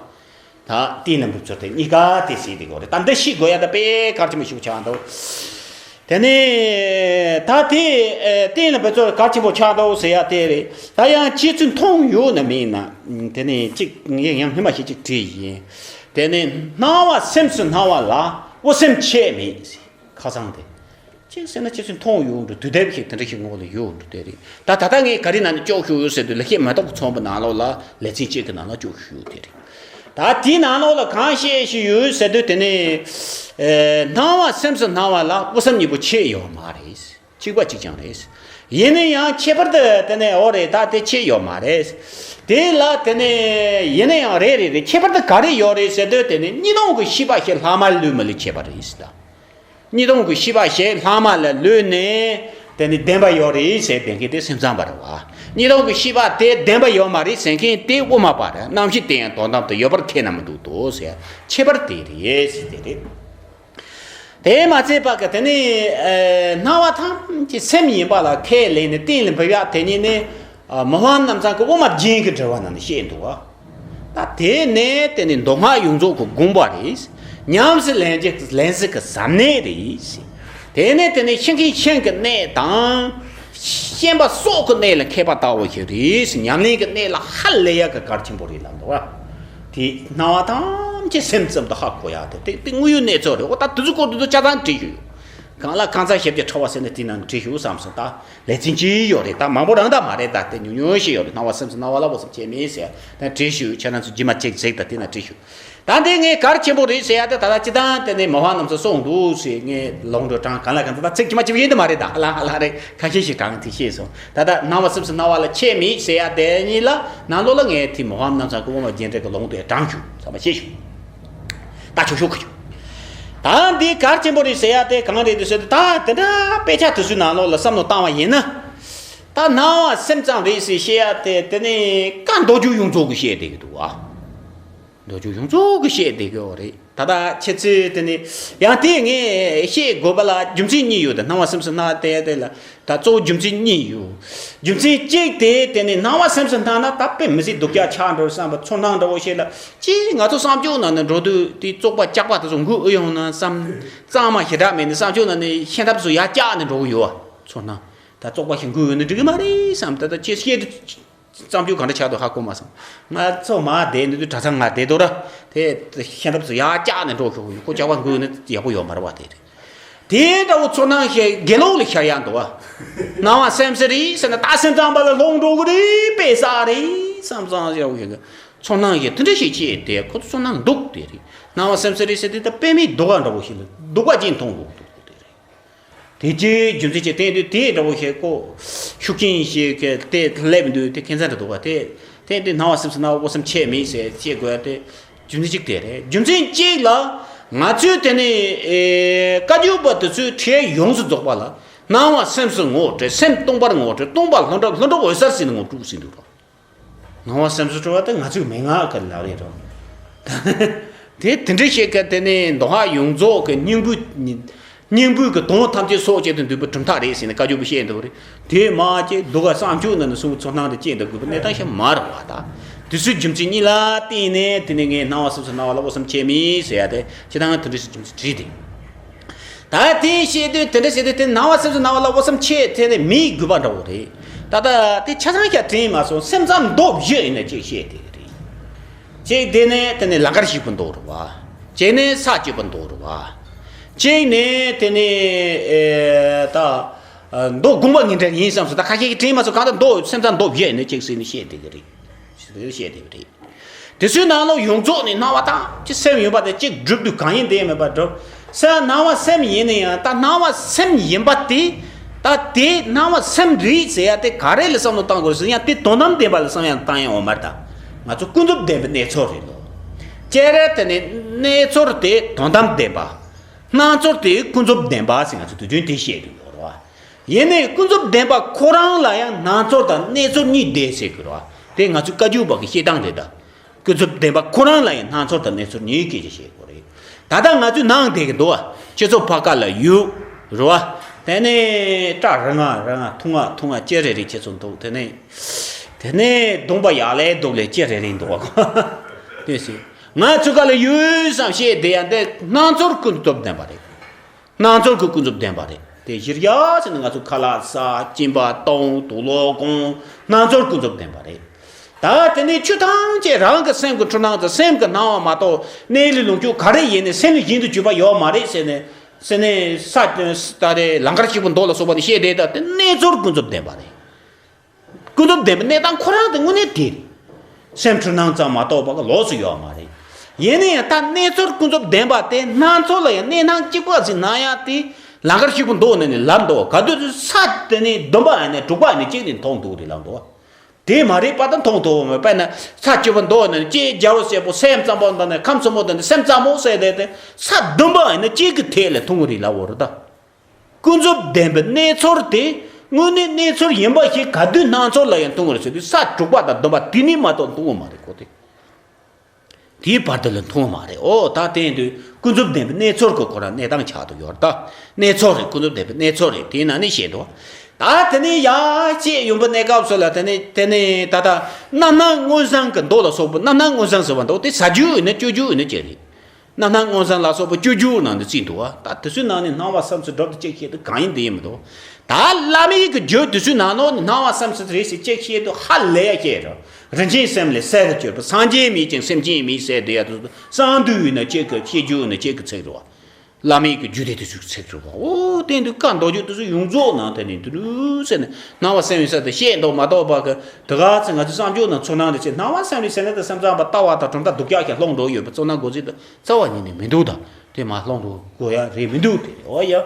ད་གཏན་ལ་འབེབས་ཚུལ་དེ་གཉིས་ཀ་དེ་ཟེར་དེ་གོ་རེད། ད་འདི་ཤེས་དགོས་ཡ་ད་དཔེ་གལ་ཆེན་པོ་ཞིག་ཆགས་འདུག་དེ་ནས་ད་དེ་གཏན་ལ་འབེབས་ཚུལ་གལ་ཆེན་པོ་ཆགས་འདུག་ཟེར་ཡ་དེ་རེད། ད་ཡང་ཁྱེད་ཚོས་མཐོང་ཡོད་ན་མེད་ན། དེ་ནས་གཅིག་ངས་ཡང་སྔོན་མ་ཞིག་ཅིག་བྲིས་ཡིན། དེ་ནས་སྣང་བ་སེམས་སུ་སྣང་བ་ལ་དབུ་སེམས་ཆད་མེད་ཟེར། ཁ་སང་དེ། ཅིག་ཟེར་ན་ཁྱེད་ཚོས་མཐོང་ཡོང་འགྲོ། དུས་དེབ་ཞིག་དེ་འདྲ་ཞིག་ངོ་ལ་ཡོད་འགྲོ་དེ་རེད། ད་ད་ལྟ་ངས་ག་རེ་ནང་ནས་ཅོག་ཞུགས་ཡོད་ཟེར་དུས་ལེགས་བཤད་མེ་ཏོག་ཚོམ་བུ་ནང་ལོགས་ལ་ལེ་ཚན་གཅིག་གི་ནང་ལ་ཅོག་ཞུགས་ཡོད་དེ་རེད། ད་དེའི་ནང་ལོགས་ལ་གང་བཤད་ཞིག་ཡོད་ཟེར་དུས་དེ་ནས་སྣང་བ་སེམས་སུ་སྣང་བ་ལ་དབུ་གསུམ་གཉིས་པོ་ཆད་ཡོད་མ་རེད། གཅིག་པ་གཅིག་རྐྱང་རེད། ཡིན་ན་ཡང་ཁྱད་པར་དུ་དེ་ནས་འོ་རེད། ད་དེ་ཆད་ཡོད་མ་རེད། དེ་ལ་དེ་ནས་ཡིན་ན་ཡང་རེད་རེད་རེད། ཁྱད་པར་དུ་ག་རེ་ཡོད་རེད་ཟེར་དུས་དེ་ནས་གཉིས་སྟོང་གི་ཤེས་པ་ཞིག་ལྷག་མ་ལུས་མ་ལུས་ཁྱད་པར་རེད་ཟེར་ད། གཉིས་སྟོང་གི་ཤེས་པ་ཞིག་ལྷག་མ་ལ་ལུས་ནས་དེ་ནི་བདེན་པ་ཡོད་རེད་ཟེར་བསྡད་མཁན་དེ་སེམས་ཙམ་པ་རེད་བ། གཉིས་སྟོང་གི་ཤེས་པ་དེ་བདེན་པ་ཡོད་མ་རེད་ཟེར་མཁན་དེ་དབུ་མ་པ་རེད། རྣམ་ཤེས་དེ་ཡང་དོན་དམ་དུ་ཡོད་པར་ཁས་ན་མི་འདུག་དོ་ཟེར། ཁྱད་པར་དེ་རེད་ཟེར་དེ་རེད། དེ་མ་ཚད་པ་གི་དེ་ནི་སྣང་བ་ཐམས་ཅད་སེམས་ཡིན་པ་ལ་ཁས་ལེན་ནས་གཏན་ལ་འབེབས་ཡག་དེ་ཉིད་ནི་མི་ཕམ་རྣམ་ཚང་གི་དབུ་མ་རྒྱན་གྱི་འགྲེལ་པ་ནང་ནས་བཤད་འདུག་བ། ད་དེ་ནས་དེ་ནི་མདོ་སྔགས་ཡོངས་རྫོགས་ཀྱི་དགོངས་པ་རེད། ཉམས་སུ་ལེན་རྒྱུ་ལེན་ས་གི་ཟབ་གནད་རེད། དེ་ནས་དེ་ནི་ཤེས་མཁན་ཤིང་གི་གནས་དང་། ཤེས་པ་སྲོག་གི་གནས་ལ་མཁས་པ་ལྟ་བུ་ཞིག་རེད། ཉམས་ལེན་གྱི་གནས་ལ་ཧ་ལས་ཡག་གི་གལ་ཆེན་པོ་རེད་ལབ་འདུག་བ། དེ་སྣང་བ་ཐམས་ཅད་སེམས་ཙམ་དུ་ཧ་གོ་ཡག་དེ་དེ་དེ་དངོས་ཡོད་གནས་ཚུལ་རེད། འོ་ད་དེ་ཚོའི་སྐོར་དེ་ཚོ་ཆ་ཚང་བྲིས་ཞུ། གང་ལ་གང་ཚ་ཞབས་ཀྱི་ཕྲ་བ་ཟེར་ནས་དེ་ནང་བྲིས་ཞུ་བསམ་སོང་ད། ལེ་ཚན་གཅིག་ཡོད་རེད། ད་མང་པོ་རང་ད་མ་རེད། ད་དེ་ཉུང་ཉུང་ཞིག་ཡོད་རེད། སྣང་བ་སེམས་སུ་སྣང་བ་ལ་དབུ་གསུམ་ཆད་མེད་ཟེར་ད་བྲིས་ཞུ། ཁྱེད་རང་ཚོ་རྗེས་མ་གཅིག་གཟིགས་ད་དེ་ན་བྲིས་ཞུ། ད་འདི་ངས་གལ་ཆེན་པོ་རེད་ཟེར་ཡ་དེ་ད་ལྟ་སྤྱི་བཏང་དེ་ནས་མི་ཕམ་རྣམ་ཚོ་གསུངས་འདུག་ཟེར་ངས་ལུང་འདྲ་དྲངས། གང་ལ་གང་འདྲ་ད་ཚིག་ཇི་མ་ཇི་བཞིན་དུ་མ་རེད། ད་ཧ་ལ་ཧ་ལ་རེད། ཁ་ཤས་ཤིག་དྲངས་དེ་ཤེས་སོང་། ད་ལྟ་སྣང་བ་སེམས་སུ་སྣང་བ་ལ་ཆད་མེད་ཟེར་ཡ་དེ་གཉིས་ལ་ནང་ལོགས་ལ་ངས་དེ་མི་ཕམ་རྣམ་ཚོ་གི་དབུ་མ་རྒྱན་འགྲེལ་གྱི་ལུང་དེ་དྲངས་ཞུ་བསམ་པ་ཤེས་ཞུ། ད་ཆོག་ཤོག་གི་ཆོག་ད་འདི་གལ་ཆེན་པོ་རེད་ཟེར་ཡ་དེ་གང་རེད་དུ་ཟེར་དུས་ད་དེ་འདྲ་དཔེ་ཆ་དེ་ཚོའི་ནང་ལོགས་ལ་བསམ་བློ་བཏང་བ་ཡིན་ན། ད་སྣང་བ་སེམས་ཙམ་རེད་ཟེར་བཤད་ཡ་དེ་དེ་ནི་བཀའ་མདོ་རྒྱུད་ཡོངས་རྫོགས་ཀྱིས་བཤད་བསྡད་ཀྱི་འདུག་བ། མདོ་རྒྱུད་ཡོངས་རྫོགས་ཀྱིས་བཤད་བསྡད་ཀྱི་ཡོད་རེད། ད་ལྟ་ཁྱེད་ཚོས་དེ་ནི་ཡང་དེ་ངས་བཤད་དགོས་པ་ལ་རྒྱུ་མཚན་གཉིས་ཡོད་དེ། སྣང་བ་སེམས་སུ་སྣང་དེ་དེ་ལ་ད་གཙོ་བོ་རྒྱུ་མཚན་གཉིས་ཡོད། རྒྱུ་མཚན་གཅིག་དེ་དེ་ནི་སྣང་བ་སེམས་སུ་སྣང་ན་ད་དཔེ་མི་སྲིད་སྡུག་ཅག་ཆགས་འགྲོ་བསམ་པ་ཚོར་སྣང་འདྲ་བོ་ཞིག་ལ་ཅིག་ང་ཚོ་བསམ་བྱུང་ན་ནི་འགྲོ་དུས་དེ་བཙོག་པ་སྐྱག་པ་དེ་ཚོ་འགུལ་ཨེ་ཡོང་ན་བསམ། གཙང་མ་ཞེ་དྲག་མེད་ནི་བསམ་བྱུང་ན་ནི་ཤེས་ཐབས་སུ་ཡར་བཀྱག་ནས་འགྲོ་གི་ཡོད་བ། ཚོར་སྣང་ད་བཙོག་པ་ཞིག་འགུལ་ཡོང་ན་འགྲིག་གི་མ་རེད་བསམ། ད་ལྟ་ཁྱེད་བཤད་དུས། བསམ་རྒྱུ་ག་འདྲ་ཆགས་འདུག་ཧ་གོ་མ་སོང་། ང་ཚོ་མ་བསྡད་ནས་དུས་གྲྭ་ཚང་ང་བསྡད་དོ་ར། དེ་ཤེས་ཐབས་སུ་ཡར་བཀྱག་ནས་འགྲོ་ཤོག་ཡོད་ཁོ་ཅག་པ་འགུལ་ནས་ཡག་པོ་ཡོད་མ་རེད་བ། དེ་རེད། དེ་འདྲ་བོ་ཚོར་སྣང་ཞིག་དགེ་སློང་ལ་ཤར་ཡག་འདུག་བ། སྣང་བ་སེམས་སུ་རེད་ཟེར་ན་ད་སེམས་ཙམ་པ་ལ་ལོག་འགྲོ་གི་རེད་པས་ས་རེད་བསམ་བསམ་ཡག་པོ་ཞིག་ཚོར་སྣང་ཞིག་དེ་འདྲ་ཞིག་སྐྱེས་དེ་ཁོ་ཚོ་ཚོར་སྣང་འདུག་དེ་རེད། སྣང་བ་སེམས་སུ་རེད་ཟེར་དུས་ད་དཔེ་མེད་སྡུག་ག་འདྲ་བོ་ཞིག་ལ་སྡུག་པ་ཅན་མཐོང་འདུག་འདུག་དེ་རེད། དེ་ཅིའི་རྒྱུ་མཚན་ཅིག་བསྟན་དུས་དེ་འདྲ་བོ་ཞིག་ཁོ་ཤུགས་རྐྱེན་ཞིག་གིས་དེ་སླེབས་འདུག་དེ་ཁྱད་མཚར་དུ་འདུག་བ། དེ་དེ་དེ་སྣང་བ་སེམས་སུ་སྣང་བ་དབུ་གསུམ་ཆད་མེད་ཟེར་བཤད་དགོས་ཡ་དེ་རྒྱུ་མཚན་གཅིག་དེ་རེད། རྒྱུ་མཚན་གཅིག་ལ་ང་ཚོས་དེ་ནི་ཨེ་བཀའ་བརྒྱུད་པ་དེ་ཚོའི་ཁྲིད་ཡོངས་སུ་རྫོགས་པ་ལ་སྣང་བ་སེམས་སུ་ངོ་སྤྲད། སེམས་སྟོང་པར་ངོ་སྤྲད། སྟོང་པ་ལྷུན་གྲུབ། ལྷུན་གྲུབ་འོད་གསལ་ཟེར་ནས་ངོ་སྤྲད་ཟིན་འདུག་རོ། སྣང་བ་སེམས་སུ་སྤྲོ་བ་དེ་ང་ཚོའི་མན་ངག་གི་ལག་ལེན་རེད། དེ་དེ་འདྲ་ཞིག་གི་དེ་ནི་མདོ་སྔགས་ཡོངས་རྫོགས་ཀྱི་སྙིང་པོའི་སྙིང་པོའི་གི་དོན་ཐམས་ཅད་སོགས་བྱས་ཏེ་འདུས་པའི་གྲུབ་མཐའ་རེད་ཟེར་ནས་བཀའ་བརྒྱུད་པས་བཤད་འདུག་རེད། དེ་མ་བྱས་སྡུག་ག་བསམ་བྱུང་ན་ནི་གསུང་ཚོར་སྣང་དུ་སྐྱེས་འདུག་དགོས་པའི་གནས་སྟངས་ཤིག་མ་རེད་བ། ད་དེ་ཚོའི་རྒྱུ་མཚན་གཉིས་ལ་བརྟེན་ནས་དེ་ནི་ངས་སྣང་བ་སེམས་སུ་སྣང་བ་ལ་དབུ་གསུམ་ཆད་མེད་ཟེར་ཡ་དེ་ཇི་ལྟར་ང་དེ་འདྲ་ཞིག་རྒྱུ་མཚན་བྲིས་ཏེ། ད་དེ་བཤད་དུས་དེ་འདྲ་བཤད་དུས་དེ་སྣང་བ་སེམས་སུ་སྣང་བ་ལ་དབུ་གསུམ་ཆད་དེ་ནི་མིའི་དགོས་པ་འདྲ་བོ་རེད། ད་ལྟ་དེ་ཆ་ཚང་ཞིག་དྲན་མ་སོང་། སེམས་ཙམ་མདོ་བཞི་ཡིན་ན་གཅིག་བཤད་དེ་རེད། གཅིག་དེ་ནས་དེ་ནས་ལང་ཀར་གཤེགས་པའི་མདོ་རེད་བ། གཅིག་ནས་ས་བཅུ་པའི་མདོ་རེད་བ། གཅིག་ནས་དེ་ནས་ཨེ་ད་མདོ་དགོངས་པ་ངེས་འབྲེལ་ཡིན་བསམ་སོང་། ད་ཁ་ཤས་ཀྱིས་དྲན་མ་སོང་། གང་ལྟར་མདོ་སེམས་ཙམ་མདོ་བཞི་ཡིན་ན་གཅིག་ཟེར་ནས་བཤད་དེ་གི་རེད། བཤད་དེ་གི་རེད། དེ་ཚོའི་ནང་ལོགས་ཡོངས་རྫོགས་ནས་སྣང་བ་དང་ཅི་སེམས་ཡིན་པ་དེ་གཅིག་སྒྲུབ་དུས་གང་ཡིན་དེ་མེད་པར་སྒྲུབ། སེམས་སྣང་བ་སེམས་ཡིན་ན་ཡང་ད་སྣང་བ་སེམས་ཡིན་པ་དེ། ད་དེ་སྣང་བ་སེམས་རེད་ཟེར་ཡ་དེ་ག་རེ་ལ་བསམ་བློ་བཏང་དགོས་ཟེར་ཡང་དེ་དོན་དམ་བདེན་པ་ལ་བསམ་ཡང་བཏང་ཡང་འོང་མ་རེད། ད་ང་ཚོ་ཀུན་རྫོབ་བདེན་པའི་གནས་ཚུལ་རེད་ལོ། སྤྱིར་དེ་ནི་གནས་ཚུལ་དེ་དོན་དམ་བདེན་པ། སྣང་ཚུལ་དེ་ཀུན་རྫོབ་བདེན་པ་ཟེར་ང་ཚོ་དུས་རྒྱུན་དེ་བཤད་དུ་ཡོད་རེད་བ། ཡིན་ནའི་ཀུན་རྫོབ་བདེན་པ་ཁོ་རང་ལ་ཡང་སྣང་ཚུལ་དང་གནས་ཚུལ་གཉིས་འདུས་ཟེར་གི་རེད་བ། དེ་ང་ཚོའི་བཀའ་བརྒྱུད་པ་གི་བཤད་སྟངས་རེད་ད། ཀུན་རྫོབ་བདེན་པ་ཁོ་རང་ལ་ཡང་སྣང་ཚུལ་དང་གནས་ཚུལ་གཉིས་སྐད་ཆ་བཤད་དགོས་རེད། ད་ལྟ་ང་ཚོའི་ནང་བསྡད་ཀྱི་འདུག་བ། ཁྱེད་ཚོ་ཕ་ཁ་ལ་ཡོད་རེད་བ། དེ་ནས་སྐྲ་རིང་ང་རིང་ང་ཐུང་ང་ཐུང་ང་ལྕེ་རེ་རེ་ཁྱེད་ཚོ་འདུག་དེ་ནས་དེ་ནས་གདོང་པ་ཡག་ལེ་འདུག་ལེ་ལྕེ་རེ་རེ་འདུག་བ། དེ་ཟེར་ང་ཚོའི་ཁ་ལ་ཡོད་བསམ་བཤད་བསྡད་ཡ་འདི་སྣང་ཚུལ་ཀུན་རྫོབ་བདེན་པ་རེད། སྣང་ཚུལ་གྱི་ཀུན་རྫོབ་བདེན་པ་རེད། དེ་གཞིར་བཞག་ཟེར་ན་ང་ཚོ་ཁ་ལག་ཟ། གཅིན་པ་གཏོང་། དུག་ལོག་གོན། སྣང་ཚུལ་ཀུན་རྫོབ་བདེན་པ་རེད། ད་དེ་ནས་ཆོས་ཐམས་ཅད་རང་གི་སེམས་ཀྱི་འཁྲུལ་སྣང་དང་སེམས་ཀྱི་སྣང་བ་མ་གཏོགས་གནས་ལུགས་ལོངས་སྤྱོད་ག་རེ་ཡིན་ནའི་སེམས་ལས་གཞན་དུ་གྱུར་པ་ཡོད་མ་རེད་ཟེར་ནས་ སེམས་ནས་ས་ད་རེ་ལང་ཀར་གཅིག་པུ་མདོ་ལ་སོགས་པ་ནི་བཤད་བསྡད་ད་དེ་གནས་ཚུལ་ཀུན་རྫོབ་བདེན་པ་རེད། ཀུན་རྫོབ་བདེན་པའི་གནས་སྟངས་ཁོ་རང་དེ་དངོས་གནས་དེ་རེད། སེམས་འཁྲུལ་སྣང་ཙམ་མ་གཏོགས་པ་གི་ལོགས་སུ་ཡོད་མ་རེད། ཡིན་ན་ཡང་ད་གནས་ཚུལ་ཀུན་རྫོབ་བདེན་པ་དེ་སྣང་ཚོར་ལ་ཡང་གནས་སྣང་གཅིག་པ་ཟིག་སྣང་ཡག་དེ་ལང་ཀར་གཅིག་པུ་མདོ་ནས་ནི་ལབ་འདུག་ག་དུས་ས་དེ་ནི་བདུན་པ་ཡིན་ནས་དྲུག་པ་ཡིན་ནས་གཅིག་ནས་མཐོང་འདུག་རེད་ལབ་འདུག་དེ་མ་རེད་པ་ད་མཐོང་ཐུབ་མེད་པས་ན་ས་བཅུ་པ་མདོ་ནས་ལྕེ་རྒྱལ་པོ་སྲས་པོ་སེམས་ཙམ་པོ་འདི་ནས་ཁམས་གསུམ་པོ་འདི་ནས་སེམས་ཙམ་པོ་ཟེར་དེ་དེ་ས་བདུན་པ་ཡིན་ན་གཅིག་གི་ཐད་ལ་མཐོང་གི་རེད་ལབ་འོ་རེད་ད། ཀུན་རྫོབ་བདེན་པའི་གནས་ཚོར་དེ་དངོས་གནས་གནས་ཚོར་ཡིན་པ་ཞིག་ག་དུས་སྣང་ཚོར་ལ་ཡང་མཐོང་གི་རེད་ཟེར་དུས་ས་དྲུག་པ་དང་བདུན་པ་དེ་ནི་མ་གཏོགས་མཐོང་གི་མ་རེད་ཁོ་དེ། དེའི་བར་དུ་ལ་མཐོང་མ་རེད། ཨོ་ད་བསྟན་དུས་ཀུན་རྫོབ་བདེན་པའི་གནས་ཚོར་གྱི་ཁོ་རང་གནས་སྟངས་ཆགས་འདུག་ཡོད་ད། གནས་ཚོར་རེད། ཀུན་རྫོབ་བདེན་པའི་གནས་ཚོར་རེད། དེའི་ནང་ནས་བཤད་འདུག་ད་དེ་ནས་ཡར་བཤད་ཡོང་པ་གནས་སྐབས་སུ་ལ་དེ་ནས་དེ་ནས་ད་ལྟ་རྣམ་སྣང་མངོན་བྱང་གི་མདོ་ལ་སོགས་པ་རྣམ་སྣང་མངོན་བྱང་ཟེར་བ་འདུག་དེ་ཟ་རྒྱུ་ཡིན་ན་སྤྱོད་རྒྱུ་ཡིན་ན་ཅི་རེད། རྣམ་སྣང་མངོན་བྱང་ལ་སོགས་པ་སྤྱོད་རྒྱུ་ནང་དུ་བརྩིས་འདུག་བ། ད་དེ་ཚོའི་ནང་ནས་སྣང་བ་བསམ་ཚུལ་སྒྲུབ་ཏུ་བཅུག་བཤད་དུ་གང་ཡིན་དེ་ཡིན་མི་འདུག་ད་བླ་མའི་གི་རྒྱུད་དེ་ཚོའི་ནང་ནོ་སྣང་བ་བསམ་ཚུལ་རེད་ཟེར་བཅུག་བཤད་དུ་ཧ་ལས་ཡ་བཤད་རོ། རིན་ཆེན་སེམས་ལས་གསལ་དུ་གྱུར་པ་སངས་རྒྱས་མིན་ཅིང་སེམས་ཅན་མིན་ཟེར་དེ་ཡ་དེ་ཚོ་གསང་འདུས་ཡིན་ན་གཅིག་གི་བཤད་རྒྱུ་ཡིན་ན་གཅིག་གི་ཚིག་རེད་བ། བླ་མའི་གི་རྒྱུད་སྡེ་དེ་ཚོའི་ཚིག་རེད་བ། ཨོ་བསྟན་དུས་བཀའ་མདོ་རྒྱུད་དེ་ཚོ་ཡོངས་རྫོགས་ནང་དེ་ནས་དུ་རུ་ཟེར་ནས་སྣང་བ་སེམས་ལས་གསལ་དུ་བཤད་འདུག་མ་གཏོགས་པ་གི་དེ་ག་ཚེ་ང་ཚོ་བསམ་བརྗོད་ནང་ཚོར་སྣང་རེད་ཟེར་སྣང་བ་སེམས་ལས་གསལ་ནས་དེ་སེམས་ཙམ་པ་ལྟ་བ་དང་གྲུབ་མཐའ་སྡུག་ཅག་ཀྱང་ལྷུང་འགྲོ་ཡོད་པ་ཚོར་སྣང་སྒོ་འཛིན་དུ་རྩ་བ་ཉིད་ནས་མི་འདུག་ད་དེ་མ་ལྷུང་འགྲོ་དགོས་ཡ་རེད་མི་འདུག་དེ་རེད་ཨོ་ཡ།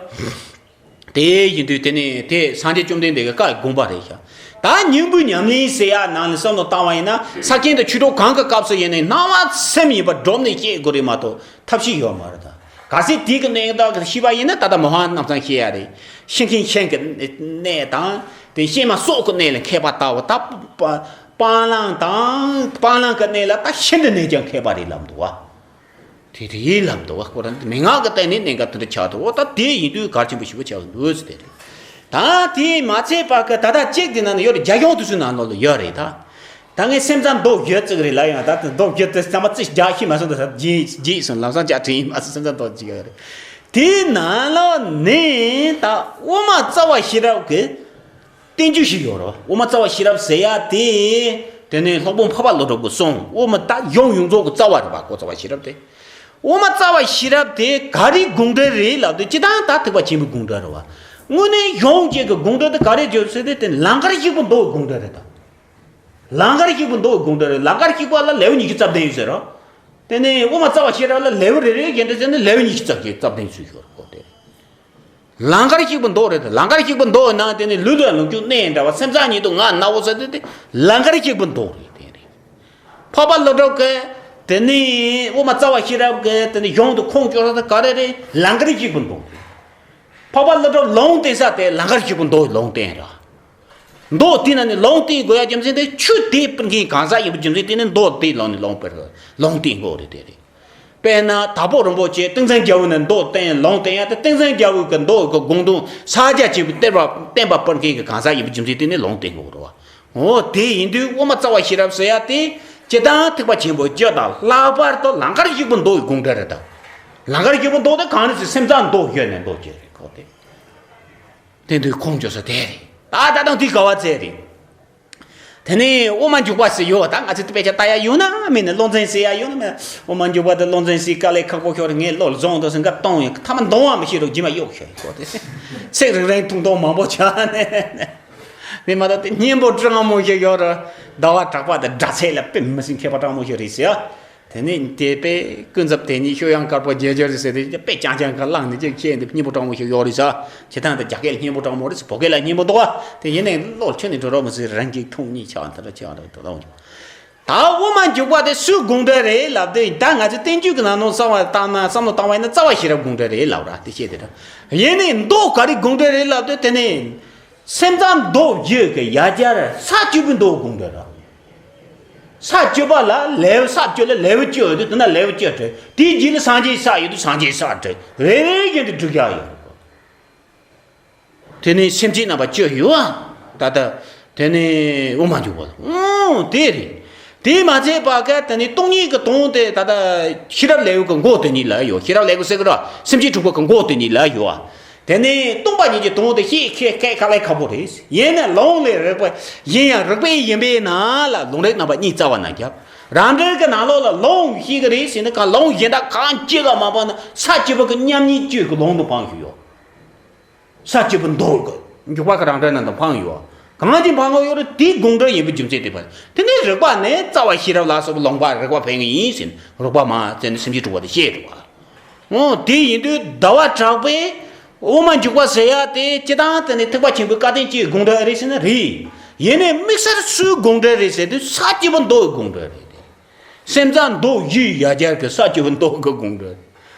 དེ་ཡིན་དུས་དེ་ནི་དེ་སངས་རྒྱས་བཅོམ་ལྡན་འདས་ཀྱི་བཀའ་དགོངས་པ་རེད་ཤག་ད་སྙིང་པོའི་ཉམས་ལེན་ཟེར་ཡ་ནང་ལ་བསམ་བློ་བཏང་བ་ཡིན་ན་ས་ཆེན་དང་ཆོས་གྲོགས་གང་གི་སྐབས་སུ་ཡིན་ནའི་སྣང་བ་སེམས་ཡིན་པ་སྒྲོམ་ནས་བཤད་དགོས་རེད་མ་གཏོགས་ཐབས་ཤེས་ཡོད་མ་རེད་ད། གལ་སྲིད་དེ་གི་གནས་སྟངས་ཀྱི་ཤེས་པ་ཡིན་ན་ད་ལྟ་མོ་ཧ་རྣམ་སང་ཤེས་ཡ་རེད། ཤིང་ཤིང་ཤིང་གི་གནས་དང་དེ་ཤིང་མ་སོགས་ཀྱི་གནས་ལ་མཁས་པ་ལྟ་བུ་ད་སྤང་བླང་དང་སྤང་བླང་གི་གནས་ལ་ད་ཤིན་ཏུ་ནས་ཀྱང་མཁས་པ་རེད་ལབ་འདུག་བ། དེ་རེད་ལབ་འདུག་བ། ཁོ་རང་མན་ངག་གི་སྟེང་ནས་གནད་འགག་དེ་འདྲ་ཆགས་འདུག་བ། ད་དེ་ཡིན་དུས་གལ་ཆེན་པོ་ཞེ་པོ་ཆགས་འདུག་ཟེར་དེ་རེད། ད་དེ་མ་ཚད་པ་གི་ད་ལྟ་གཅིག་དེ་ནང་ནས་ཡོད་རེད། རྒྱ་གཞུང་དེ་ཚོའི་ནང་ལོགས་ལ་ཡོད་རེད་ད། ད་ངས་སེམས་ཙམ་མདོ་བརྒྱད་བརྩི་གི་རེད་ལབ་ཡང་ད་དེ་མདོ་བརྒྱད་དེ་ཚང་མ་རྩིས་རྒྱག་ཤེས་མ་སོང་ད་ས་རྗེས་རྗེས་སོང་ལམ་སང་ཅག་དྲན་ཡིན་མ་སོང་སེམས་ཙམ་མདོ་ཅིག་ཡོད་རེད། དེའི་ནང་ལོགས་ནས་ད་དབུ་མ་རྩ་བ་ཤེས་རབ་ཀྱི་བསྟན་བཅོས་ཤིག་ཡོད་རེད། དབུ་མ་རྩ་བ་ཤེས་རབ་ཟེར་ཡ་དེ། དེ་ནས་སློབ་དཔོན་འཕགས་པ་ཀླུ་སྒྲུབ་ཀྱི་གསུང་དབུ་མ་ད་གཞུང་ཡོངས་རྫོགས་ཀྱི་རྩ་བ་རེད་པ་ཁོ་རྩ་བ་ཤེས་རབ་དེ། དབུ་མ་རྩ་བ་ཤེས་རབ་དེ་ག་རེའི་དགོངས་འགྲེལ་རེད་ལབ་དུས་སྤྱིར་བཏང་ད་ཐེག་པ་ཆེན་པོའི་དགོངས་འགྲེལ་རེད་བ། དངོས་གནས་གཞུང་གཅིག་གི་དགོངས་འགྲེལ་དེ་ག་རེ་བརྗོད་ཟེར་དུས་དེ་ནི་ལང་ཀར་གཅིག་པུ་མདོ་གི་དགོངས་འགྲེལ་རེད་ད། ལང་ཀར་གཅིག་པུ་མདོ་གི་དགོངས་འགྲེལ་རེད། ལང་ཀར་གཅིག་པ་ལ་ལེའུ་ཉི་ཤུ་རྩ་བདུན་ཡོད་ཟེར་རོ། དེ་ནས་དབུ་མ་རྩ་བ་ཤེས་རབ་ལ་ལེའུ་རེ་རེ་བཞིན་དུ་བྱས་ནས་ལེའུ་ཉི་ཤུ་རྩ་བརྒྱད་རྩ་བདུན་ཚུད་ཡོད་རེད་ཁོ་དེ། ལང་ཀར་གཅིག་པུ་མདོ་རེད། ལང་ཀར་གཅིག་པུ་མདོ་ནང་དེ་ནི་ལུས་ལ་ལོངས་སྤྱོད་གནས་འདྲ་བ་སེམས་ཙམ་ཉིད་དུ་ང་ནའོ་ཟེར་དེ་དེ་ལང་ཀར་གཅིག་པུ་མདོ་རེད་དེ་རེད། འཕགས་པ་ཀླུ་སྒྲུབ་ཀྱི་དེ་ནི་དབུ་མ་རྩ་བ་ཤེས་རབ་ཀྱི་དེ་ནི་གཞུང་དུ་ཁུངས་བཅོལ་ས་དེ་ག་རེ་རེད། ལང་ཀར་གཅིག་པུ་མདོ་རེད། འཕགས་པ་ཀླུ་སྒྲུབ་ལུང་བསྟན་ས་དེ་ལང་ཀར་གཅིག་པུ་མདོ་ལུང་བསྟན་ར། མདོ་དེ་ན་ནི་ལུང་བསྟན་དགོས་ཡ་རྒྱུ་མཚན་དེ་ཆོས་དེ་སྤེལ་མཁན་གང་ཟག་ཡིན་པའི་རྒྱུ་མཚན་དེ་ནི་མདོ་དེ་ལུང་ནི་ལུང་སྤེལ་ལུང་བསྟན་དགོས་རེད་དེ་རེད། དཔེར་ན་དྭགས་པོ་རིན་པོ་ཆེ་ཏིང་འཛིན་རྒྱལ་པོ་ནས་མདོ་བསྟན་ལུང་བསྟན་ཡ་དེ་ཏིང་འཛིན་རྒྱལ་པོ་གི་མདོ་གི་དགོངས་དོན་ཕྱག་རྒྱ་ཆེན་པོའི་བསྟན་པ་བསྟན་པ་སྤེལ་མཁན་གྱི་གང་ཟག་ཡིན་པའི་རྒྱུ་མཚན་དེ་ནི་ལུང་བསྟན་དགོས་རེད་བ། འོ་དེ་ཡིན་དུས་དབུ་མ་རྩ་བ་ཤེས་རབ་ཟེར་ཡ་དེ་སྤྱིར་བཏང་ཐེག་པ་ཆེན་པོ་བཅུ་དང་ལྷག་པར་དུ་ལང་ཀར་གཅིག་པུ་མདོ་ཡི་དགོངས་འགྲེལ་རེད་ད། ལང་ཀར་གཅིག་པུ་མདོ་དེ་གང་རེད་ཟེར་སེམས་ཙམ་མདོ་བརྗོད་ནས་མདོ་བརྗོད་རེད་ཁོ་དེ། དེ་དུས་ཁུངས་བཅོལ་ས་དེ་རེད། ད་ད་དུང་དེ་ག་བ་ཚད་རེད། དེ་ནས་དབུ་མ་འཇུག་པ་ཟེར་ཡོད་ད་ང་ཚོ་དེ་དཔེ་ཆ་ལྟ་ཡ་ཡོད་ན་མིན་ན་བློ་འཛིན་ཟེར་ཡ་ཡོད་ན་མིན་ན་དབུ་མ་འཇུག་པ་དེ་བློ་འཛིན་ཟེར་དཀའ་ལས་ཁག་པོ་ཤོར་ངས་བློ་བཟུང་དུ་ཟིན་ག་གཏོང་ཡོད་ཐ་མ་འདོང་བ་མི་ཤེས་རོགས་རྗེས་མ་གཡོག་ཤོར་ཡོད་གོ་དེ་ཚིག་རིང་རིང་ཐུང་ཐུང་མང་པོ་ཆགས་ནས་མི་མ་གཏོགས་དེ་སྙན་པོ་སྤྲང་མོ་ཞིག་ཡོད་ར་ཟླ་བ་གྲགས་པ་དེ་སྒྲ་ཚད་ལ་དཔེ་མི་སྲིད་མཁས་པ་སྤྲང་མོ་ཞིག་རེད་ཟེར་ཡ། དེ་ནས་དེ་དཔེ་ཀུན་རྫོབ་དེ་ཉིད་ཤོད་ཡང་དཀར་པོ་རྒྱལ་སྦྱོར་ཟེར་དེ་དཔེ་རྐྱང་རྐྱང་ག་བླངས་ནས་ཅིག་ཤེས་འདི་སྙན་པོ་སྤྲང་མོ་ཞིག་ཡོད་རེད་ས། བྱེད་སྟངས་དེ་རྒྱ་སྐད་སྙན་པོ་སྤྲང་མོ་རེད་ས་བོད་སྐད་ལ་སྙན་པོ་འདུག་བ། དེ་ཡིན་ནའི་བློ་ཁྱོན་ནས་འགྲོ་རོགས་མི་སྲིད་རང་གིས་ཐུང་གཉིས་ཆགས་འདི་འདྲ་ཆགས་འདྲ་འདི་འདྲ་འོང་། ད་དབུ་མ་འཇུག་པ་དེ་སུའི་དགོངས་འགྲེལ་རེད་ལབ་དུས་ད་ང་ཚོས་བསྟན་བཅོས་ཀྱི་ནང་ནང་བསམ་བ་བཏང་ན་བསམ་བློ་བཏང་བ་ཡིན་ན་རྩ་བ་ཤེས་རབ་དགོངས་འགྲེལ་རེད་ལབ་ར་དེ་བཤད་དེ་འདྲ། ཡིན་ནའི་མདོ་ག་རེ་དགོངས་འགྲེལ་རེད་ལབ་དུས་དེ་ནས། སེམས་ཙམ་མདོ་བརྗོད་ཀྱི་ཡ་གྱལ་ས་བཅུ་པའི་མདོ་དགོངས་འགྲེལ་ར། ས་བཅུ་པ་ལ་ལེའུ་ས་བཅུ་ལ་ལེའུ་བཅུ་ཡོད་དུས་དེ་ན་ལེའུ་བཅུ་བྲིས། དེའི་རྗེས་ལ་སངས་རྒྱས་ས་ཡོད་དུས་སངས་རྒྱས་ས་བྲིས། རེ་རེ་བཞིན་དུ་བསྒྲིགས་ཡ་ཡོད། དེ་ནས་སེམས་བསྐྱེད་རྣམ་པ་བཅུ་ཡོད་ཨ། ད་ལྟ་དེ་ནས་དབུ་མ་འཇུག་པ་ལ། ཨོ་དེ་རེད། དེས་མ་ཚད་པ་ག་དེ་ནས་སྟོང་ཉིད་ཀྱི་དོན་དེ་ད་ལྟ་ཤེས་རབ་ལེའུ་གི་མགོ་དེ་ཉིད་ལ་ཡོད། ཤེས་རབ་ལེའུ་ཟེར་གི་ར་སེམས་བསྐྱེད་དྲུག་པ་གི་མགོ་དེ་ཉིད་ལ་ཡོད་ཨ། དེ་ནས་སྟོང་པ་ཉིད་ཀྱི་དོན་དེ་ཤེས་ཁས་ཁས་དཀའ་ལས་ཁག་པོ་རེད། ཡིན་ན་ལུང་ལས་རིགས་པ་ཡིན་ཡང་རིགས་པས་ཡིན་པའི་ནང་ལ་ལུང་རིགས་རྣམ་པ་གཉིས་རྩ་བ་ནས་རྒྱབ། རང་འགྲེལ་གྱི་ནང་ལོགས་ལ་ལུང་ཤེས་ཀྱི་རེད་ཟེར་ན། གང་ལུང་གཞན་དག་གང་ཅི་ག་མ་པ་ན་ས་བཅུ་པོ་གི་མཉམ་ཉིད་བཅུ་གི་ལུང་དུ་འཕངས་ཤིག་ཡོད། ས་བཅུ་པོ་མདོ་གི་འཇུག་པ་གི་རང་འགྲེལ་ནང་དུ་འཕངས་ཡོད། གང་ཅི་འཕངས་ཡོད་རེད། དེའི་དགོངས་འགྲེལ་ཡིན་པའི་རྒྱུ་མཚན་དེ་པ། དེ་ནས་རིགས་པ་ནི་རྩ་བ་ཤེས་རབ་ལ་སོགས་པའི་ལུང་པ་རིགས་པ་འཕེན་གྱི་ཡིན་ཟེར་ན། རིགས་པ་མ་བཙལ་ནས་སེམས་བསྐྱེད་དྲུག་པ་དེ་བཤད་འགྲོ་བ། འོ་དེ་ཡིན་དུས་ཟླ་བ་གྲགས་པས་དབུ་མ་འཇུག་པ་ཟེར་ཡ་དེ་སྤྱི་བཏང་དེ་ནི་ཐེག་པ་ཆེན་པོའི་བཀའ་བསྟན་བཅས་དགོངས་འགྲེལ་རེད་ཟེར་ན་རེད། ཡིན་ནའི་དམིགས་བསལ་སུའི་དགོངས་འགྲེལ་རེད་ཟེར་དུས་ས་བཅུ་པོ་མདོ་གི་དགོངས་འགྲེལ་རེད། སེམས་ཙམ་མདོ་བཞིའི་ཡ་གྱལ་གྱི་ས་བཅུ་པོ་མདོ་གི་དགོངས་འགྲེལ་རེད།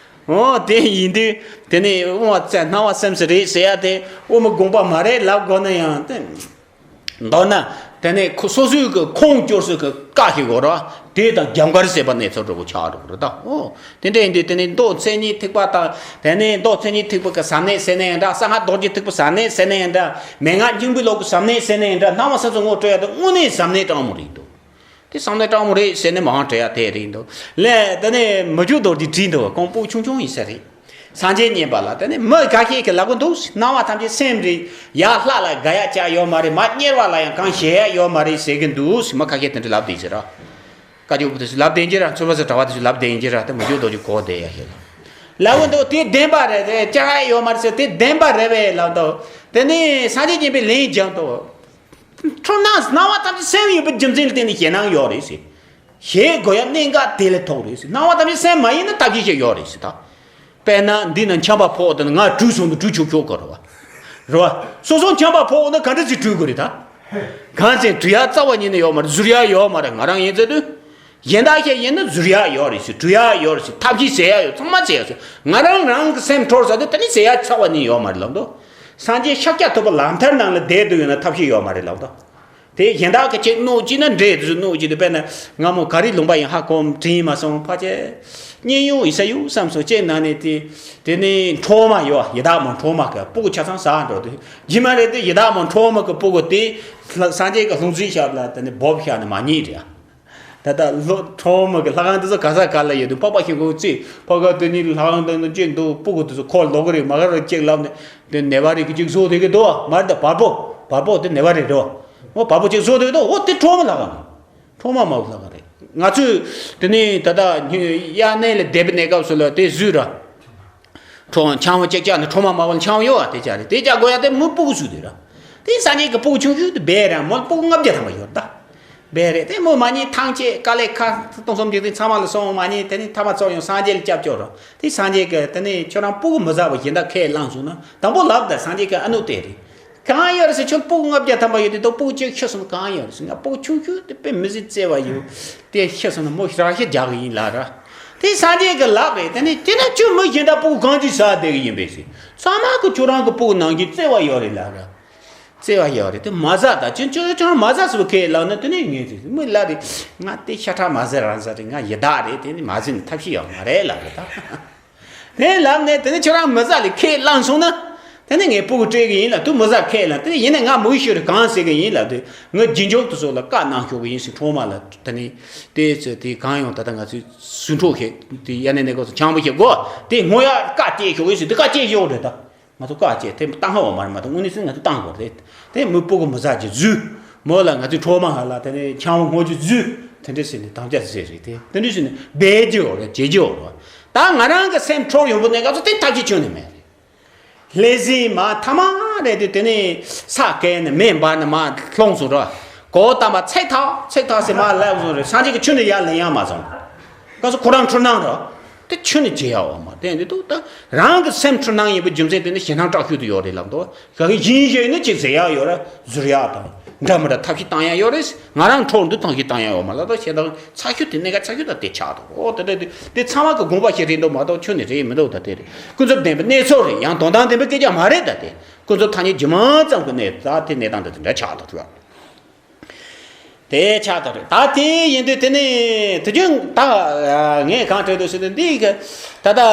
འོ་དེ་ཡིན་དུས་དེ་ནི་དབུ་མ་བཙལ་སྣང་བ་སེམས་སུ་རེད་ཟེར་ཡ་དེ་དབུ་མའི་དགོངས་པ་མ་རེད་ལབ་དགོས་ན་ཡང་དེ། མདོར་ན། དེ་ནས་ཁོ་སོ་སོའི་གི་ཁུངས་སྐྱོར་སའི་གི་བཀའ་ཞིག་དགོས་ར། དེ་དང་རྒྱབ་འགལ་བྱེད་པ་ནས་ཚོ་འགྲོ་གི་ཆགས་འགྲོ་གི་རེད་ད། འོ། དེ་འདྲ་ཡིན་དུས་དེ་ནས་མདོ་མཚན་ཉིད་ཐེག་པ་དང་། དེ་ནས་མདོ་མཚན་ཉིད་ཐེག་པ་གི་ཟབ་གནད་ཟེར་ནའི་འདྲ། གསང་སྔགས་རྡོ་རྗེ་ཐེག་པ་ཟབ་གནད་ཟེར་ནའི་འདྲ། མན་ངག་སྙིང་པོའི་ལུགས་ཀྱི་ཟབ་གནད་ཟེར་ནའི་འདྲ། སྣང་བ་སེམས་སུ་ངོ་སྤྲོད་ཡ་དེ་དངོས་གནས་ཟབ་གནད་དྲང་མོ་རེད་འདུག་དེ་ཟབ་གནད་དྲང་མོ་རེད་ཟེར་ནས་མ་འོང་བྲི་ཡ་དེ་རེད་འདུག་ལས་དེ་ནས་མི་འཇུག་རྡོ་རྗེ་བྲིས་འདུག་ཁོང་སྤུ་གུ་ཆུང་ཆུང་ཡིན་ས་རེད། སངས་རྒྱས་མཉན་པ་ལ་དེ་ནས་མི་འགའ་ཤས་ཀྱིས་ལབ་གི་འདུག་སྣང་བ་ཐམས་ཅད་སེམས་རེད། ཡར་ལྷ་ལ་དགའ་ཡ་ཅག་ཡོད་མ་རེད། མར་དམྱལ་བ་ལ་ཡང་གང་ཞེད་ཡ་ཡོད་མ་རེད་ཟེར་གི་འདུག་མི་ཁ་ཤས་དེ་འདྲ་ལབ་བསྡད་ཟེར་ར། བཀའ་བརྒྱུད་པ་དེ་ཚོས་ལབ་བསྡད་ཀྱི་ར། ཚུར་ཕར་ཚུར་གྲྭ་པ་དེ་ཚོས་ལབ་བསྡད་ཀྱི་ར། དེ་མི་འཇུག་རྡོ་རྗེ་གོ་བསྡད་ཡ་ཞིག་ལབ་གི་འདུག་དེ་བདེན་པ་རེད། དེ་ཅག་ཡ་ཡོད་མ་རེད་ཟེར། དེ་བདེན་པ་རེད་པས་ལབ་འདུག་དེ་ནས་སངས་རྒྱས་མཉན་པས་ལན་རྒྱག་འདུག་འཁྲུལ་སྣང་སྣང་བ་ཐམས་ཅད་སེམས་ཡིན་པའི་རྒྱུ་མཚན་ལ་བརྟེན་ནས་ཞེད་སྣང་ཡོད་རེད་ཟེར། ཞེད་དགོས་ཡ་གནད་འགག་དེ་ལས་ཐོག་རེད་ཟེར། སྣང་བ་ཐམས་ཅད་སེམས་མ་ཡིན་ན་ཐབས་ཤེས་ཤིག་ཡོད་རེད་ཟེར་ད། དཔེར་ན་འདི་ན་ཆམ་པ་ཕོག་དང་ང་བྲུས་སོང་དུས་བྲུས་ཆོག་ཆོག་གི་རེད་བ། རེད་བ། སོ་སོ་ཆམ་པ་ཕོག་ན་ག་འདྲ་ཞིག་བྲུས་དགོས་རེད་ད། གང་ཟེར་བྲུས་ཡ་རྩ་བ་ཉིད་ནས་ཡོད་མ་རེད། བཟུར་ཡ་ཡོད་མ་རེད། ང་རང་ཡིན་ཟེར་དུས། གཞན་དག་ཤས་ཡིན་ན་བཟུར་ཡ་ཡོད་རེད་ཟེར། བྲུས་ཡ་ཡོད་རེད་ཟེར། ཐབས་ཤེས་ཟེར་ཡ་ཡོད། ཚང་མ་ཟེར་ཡ་ཟེར། ང་རང་རང་གི་སེམས་འཕྲོག་ཟེར་དུས་དེ་ནི་ཟེར་ཡ་རྩ་བ་ཉིད་ཡོད་མ་རེད་ལབ་འདུག་སངས་རྒྱས་ཤཱཀྱ་ཐུབ་པ་ལམ་མཐའི་ནང་ལ་བསྡད་འདུག་ཡོད་ན་ཐབས་ཤེས་ཡོད་མ་རེད་ལབ་འདུག་དེ་གཞན་དག་གི་ཅིག་གནོད་ཅིག་ན་འདྲེ་དེ་ཚོ་གནོད་ཅིག་དེ་དཔེར་ན་སྔ་མོ་ག་རེ་ལུང་པ་ཡིན་ཧ་གོ་དྲན་མ་སོང་། ཕལ་ཆེར་གཉན་ཡོད་ཡིན་ས་ཡོད་བསམ་སོང་། ཅིག་ན་ནས་དེ་དེ་ནས་ཁྲོ་མ་ཡོད། ཡི་དྭགས་མོ་ཁྲོ་མ་གི་སྤུ་གུ་ཆ་ཚང་ཟ་འགྲོ་དུས་རྗེས་མ་རེད་དེ། ཡི་དྭགས་མོ་ཁྲོ་མ་གི་སྤུ་གུ་དེ་སངས་རྒྱས་ཀྱི་ལྷུང་བཟེད་ཞབས་ལ་དེ་ནས་བོབ་ཤག་ནས་མ་རྙེད་རེད། ད་ལྟ་ལོ་ཁྲོ་མ་གི་ལྷ་ཁང་དེ་ཚོ་ག་ས་ག་ལ་ཡོད་དུས་འཕགས་པ་ཤིང་ཀུན་རྩེ་ཕ་ག་དེ་ནི་ལྷ་ཁང་དེ་ནི་ཅིག་འདུག་སྤུ་གུ་དེ་ཚོ་ཁོ་ལོག་གི་རེད། མ་ག་རེ་ཅིག་ལབ་ནས་དེ་ནད་པ་རེད་གི་ཅིག་བཟོ་དེ་གི་འདུག་མ་རེད་ད། བལ་པོ་བལ་པོ་དེ་ནད་པ་རེད་འགྲོ། འོ་བལ་པོ་ཅིག་བཟོ་དེ་གི་འདུག་འོ་དེ་ཁྲོ་མ་ལྷ་ཁང་རེད། ཁྲོ་མ་མ་བུ་ལྷ་ཁང་རེད། ང་ཚོས་དེ་ནི་ད་ལྟ་དབྱར་གནས་ལ་བསྡད་པའི་གནས་སྐབས་སུ་ལ་དེ་བཟོས་ར། ཁྲོ་ཆང་བ་ཅིག་བཅག་ནས་ཁྲོ་མ་མ་བ་ལ་ཆང་བ་ཡོད་བ་དེ་ཅག་རེད། དེ་ཅག་དགོས་ཡ་དེ་མི་སྤུ་གུ་ཚོས་དེ་ར། དེ་སངས་རྒྱས་ཀྱི་སྤུ་གུ་ཆུང་ཆུང་དེ་སྦས་ར་མོ་སྤུ་གུ་ལྔ་བརྒྱ་ཐམ་པ་ཡོད་ད། སྦས་རེད། དེ་མོ་མ་ཉིད་ཐང་ཆད་དཀའ་ལས་ཁག་སྟོང་གསུམ་འཇིག་རྟེན་ཚང་མ་ལ་སོང་མ་ཉིད་དེ་ནི་ཐ་མ་ཚོར་ཡོང་སངས་རྒྱས་ལ་སྐྱབས་བཅོལ་རོགས། དེ་སངས་རྒྱས་ཀྱི་དེ་ནི་ཁྱོད་རང་སྤུ་གུ་མི་བཟའ་བ་གཞན་དག་ཁས་བླངས་སོང་ན་དང་པོ་ལབ་ད་སངས་རྒྱས་ཀྱི་ཨ་ནུ་དེ་རེད། གང་ཡོད་རེད་ཟེར། ཁྱོད་སྤུ་གུ་ལྔ་བརྒྱ་ཐམ་པ་ཡོད་དེ་དང་སྤུ་གུ་གཅིག་ཤི་སོང་ན་གང་ཡོད་རེད་ཟེར། ང་སྤུ་གུ་ཆུང་ཆུང་དེ་དཔེ་མི་སྲིད་བརྩེ་བ་ཡོད། དེ་ཤི་སོང་ན་མོ་རང་ཤི་རྒྱག་གི་ཡིན་ལབ་ར། དེ་སངས་རྒྱས་ཀྱི་ལབ་རེད། དེ་ནས་དེ་ན་ཁྱོད་མི་གཞན་དག་སྤུ་གུ་གང་ཅི་ཟ་བསྡད་གི་ཡིན་པས་ཟེར། ཚང་མ་གི་ཁྱོད་རང་གི་སྤུ་གུ་ནང་གི་བརྩེ་བ་ཡོད་རེད་ལབ་ར། བརྩེ་བ་ཡོད་རེད། དེ་མ་ཟ་ད་ཁྱོད་ཁྱོད་ཁྱོད་རང་མ་ཟ་ཟེར་བ་ཁས་ལབ་ན་དེ་ནས་ངས་ཟེར་མི་ལབ་རེད། ང་དེ་ཤ་ཁྲག་མ་ཟ་རང་ཟ་རེད། ང་ཡི་དྭགས་རེད། དེ་ནི་མ་ཟིན་ཐབས་ཤེས་ཡོད་མ་རེད་ལབ་རེད་ད། དེ་ལབ་ནས་དེ་ནས་ཁྱོད་རང་མི་ཟ་ལས་ཁས་བླངས་སོང་ན། དེ་ནས་ངས་སྤུ་གུ་སྤྲད་གི་ཡིན་ལ་དུ་མི་ཟ་ཁས་ལ་དེ་ཡིན་ནས་ང་མུ་ཤོར་གང་ཟེར་གི་ཡིན་ལ་དུ་ངས་རྗེས་འཇུག་དུ་སོགས་ལ་བཀའ་གནང་ཤོག་གི་ཡིན་ཟེར། ཁྲོ་མ་ལ་དེ་ནས་དེ་ཚོ་དེ་གང་ཡོང་ད་ལྟ་ང་ཚོས་ཟུན་འཕྲོག་བྱེད་དེ་ཡ་ནས་ནས་གོ་ཚོ་ཆང་པོ་བྱེད་དགོ་དེ་ངོ་ཡ་བཀའ་སྐྱེལ་ཤོག་གི་ཟེར། དེ་བཀའ་སྐྱེལ་ཤོག་རེད་ད། ང་ཚོ་བཀའ་སྐྱེལ་དེ་བཏང་ཧ་འོ་མ་རེད་མ་གཏོགས་དངོས་གནས་སུ་ང་ཚོ་བཏང་དགོས་རེད། དེ་མི་སྤུ་གུ་མི་ཟ་རྒྱུ་ཟུ། མོ་ལ་ང་ཚོའི་ཁྲོ་མ་ཧ་ལ་དེ་ནས་ཆང་བ་ངོ་རྒྱུ་ཟུ། དེ་འདྲ་ཟེར་ནས་དམ་བཅའ་ཟེར་རེད་དེ། དེ་འདྲ་ཟེར་ནས་སྦས་རྒྱུ་འོ་རེད། བྱེད་རྒྱུ་འོ་རེད། ད་ང་རང་གི་སེམས་འཕྲོག་ཡོང་པོ་ནས་ང་ཚོ་དེ་ཐག་གཅོད་ཁྱོན་ནས་མེད་རེད། ལྷས་སྲས་མ་ཐ་མ་རེད་དེ་དེ་ནས་ས་གས་ནས་མེ་འབར་ནས་མ་ལྷུང་སོང་ར། གོ་ཏམ་པ་ཚེག་ཐག་ཚེག་ཐག་ཟེར་མ་ལབ་སོང་རེད། སངས་རྒྱས་ཀྱི་ཆོས་ནི་ཡར་ལེན་ཡ་མ་སོང་། ག་སོ་ཁོ་རང་འཁྲུལ་སྣང་ར། དེ་ཆོས་ནི་བྱེད་ཡ་འོ་མ་དེ་འདི་འདུག་ད་རང་གི་སེམས་འཁྲུལ་སྣང་ཡིན་པའི་རྒྱུ་མཚན་དེ་ནི་ཞེད་སྣང་སྐྲག་ཤོས་དུ་ཡོད་རེད་ལབ་འདུག་ག་གི་ཡིན་ཞེས་ནི་ཅིག་ཟེར་ཡ་ཡོད་ར། བཟུར་ཡ་དང་འདྲ་མི་འདྲ་ཐབས་ཤེས་བཏང་ཡ་ཡོད་རེད། ང་རང་འཕྲོག་འདི་ཐབས་ཤེས་བཏང་ཡ་ཡོད་མ་ལ་ད་ཞེ་དྲག་ཚ་ཤོས་དེ་གནད་འགག་ཚ་ཤོས་ད་དེ་ཆགས་འདུག་འོ་དེ་འདྲ་དེ་དེ་ཚང་མ་གི་དགོངས་པ་བཞེས་རེད་འདུག་མ་གཏོགས་ཁྱོད་ནི་རེད་མི་འདུག་ད་དེ་རེད། ཀུན་རྫོབ་བདེན་པའི་གནས་ཚུལ་རེད། ཡང་དོན་དམ་བདེན་པའི་སྐད་ཆ་མ་རེད། ད་དེ་ཀུན་རྫོབ་ཐ་སྙད་རྗེས་མ་ཙམ་གི་གནས་ད་དེ་གནས་སྟངས་དེ་དེ་འདྲ་ཆགས་འདུག་རེད། དེ་ཆགས་འདུག་རེད། ད་དེ་ཡིན་དུས་དེ་ནི་དུས་རྒྱུན་ད་ངས་གང་དྲན་འདུག་ཟེར་ན་འདི་གི་ད་ལྟ་ཨ།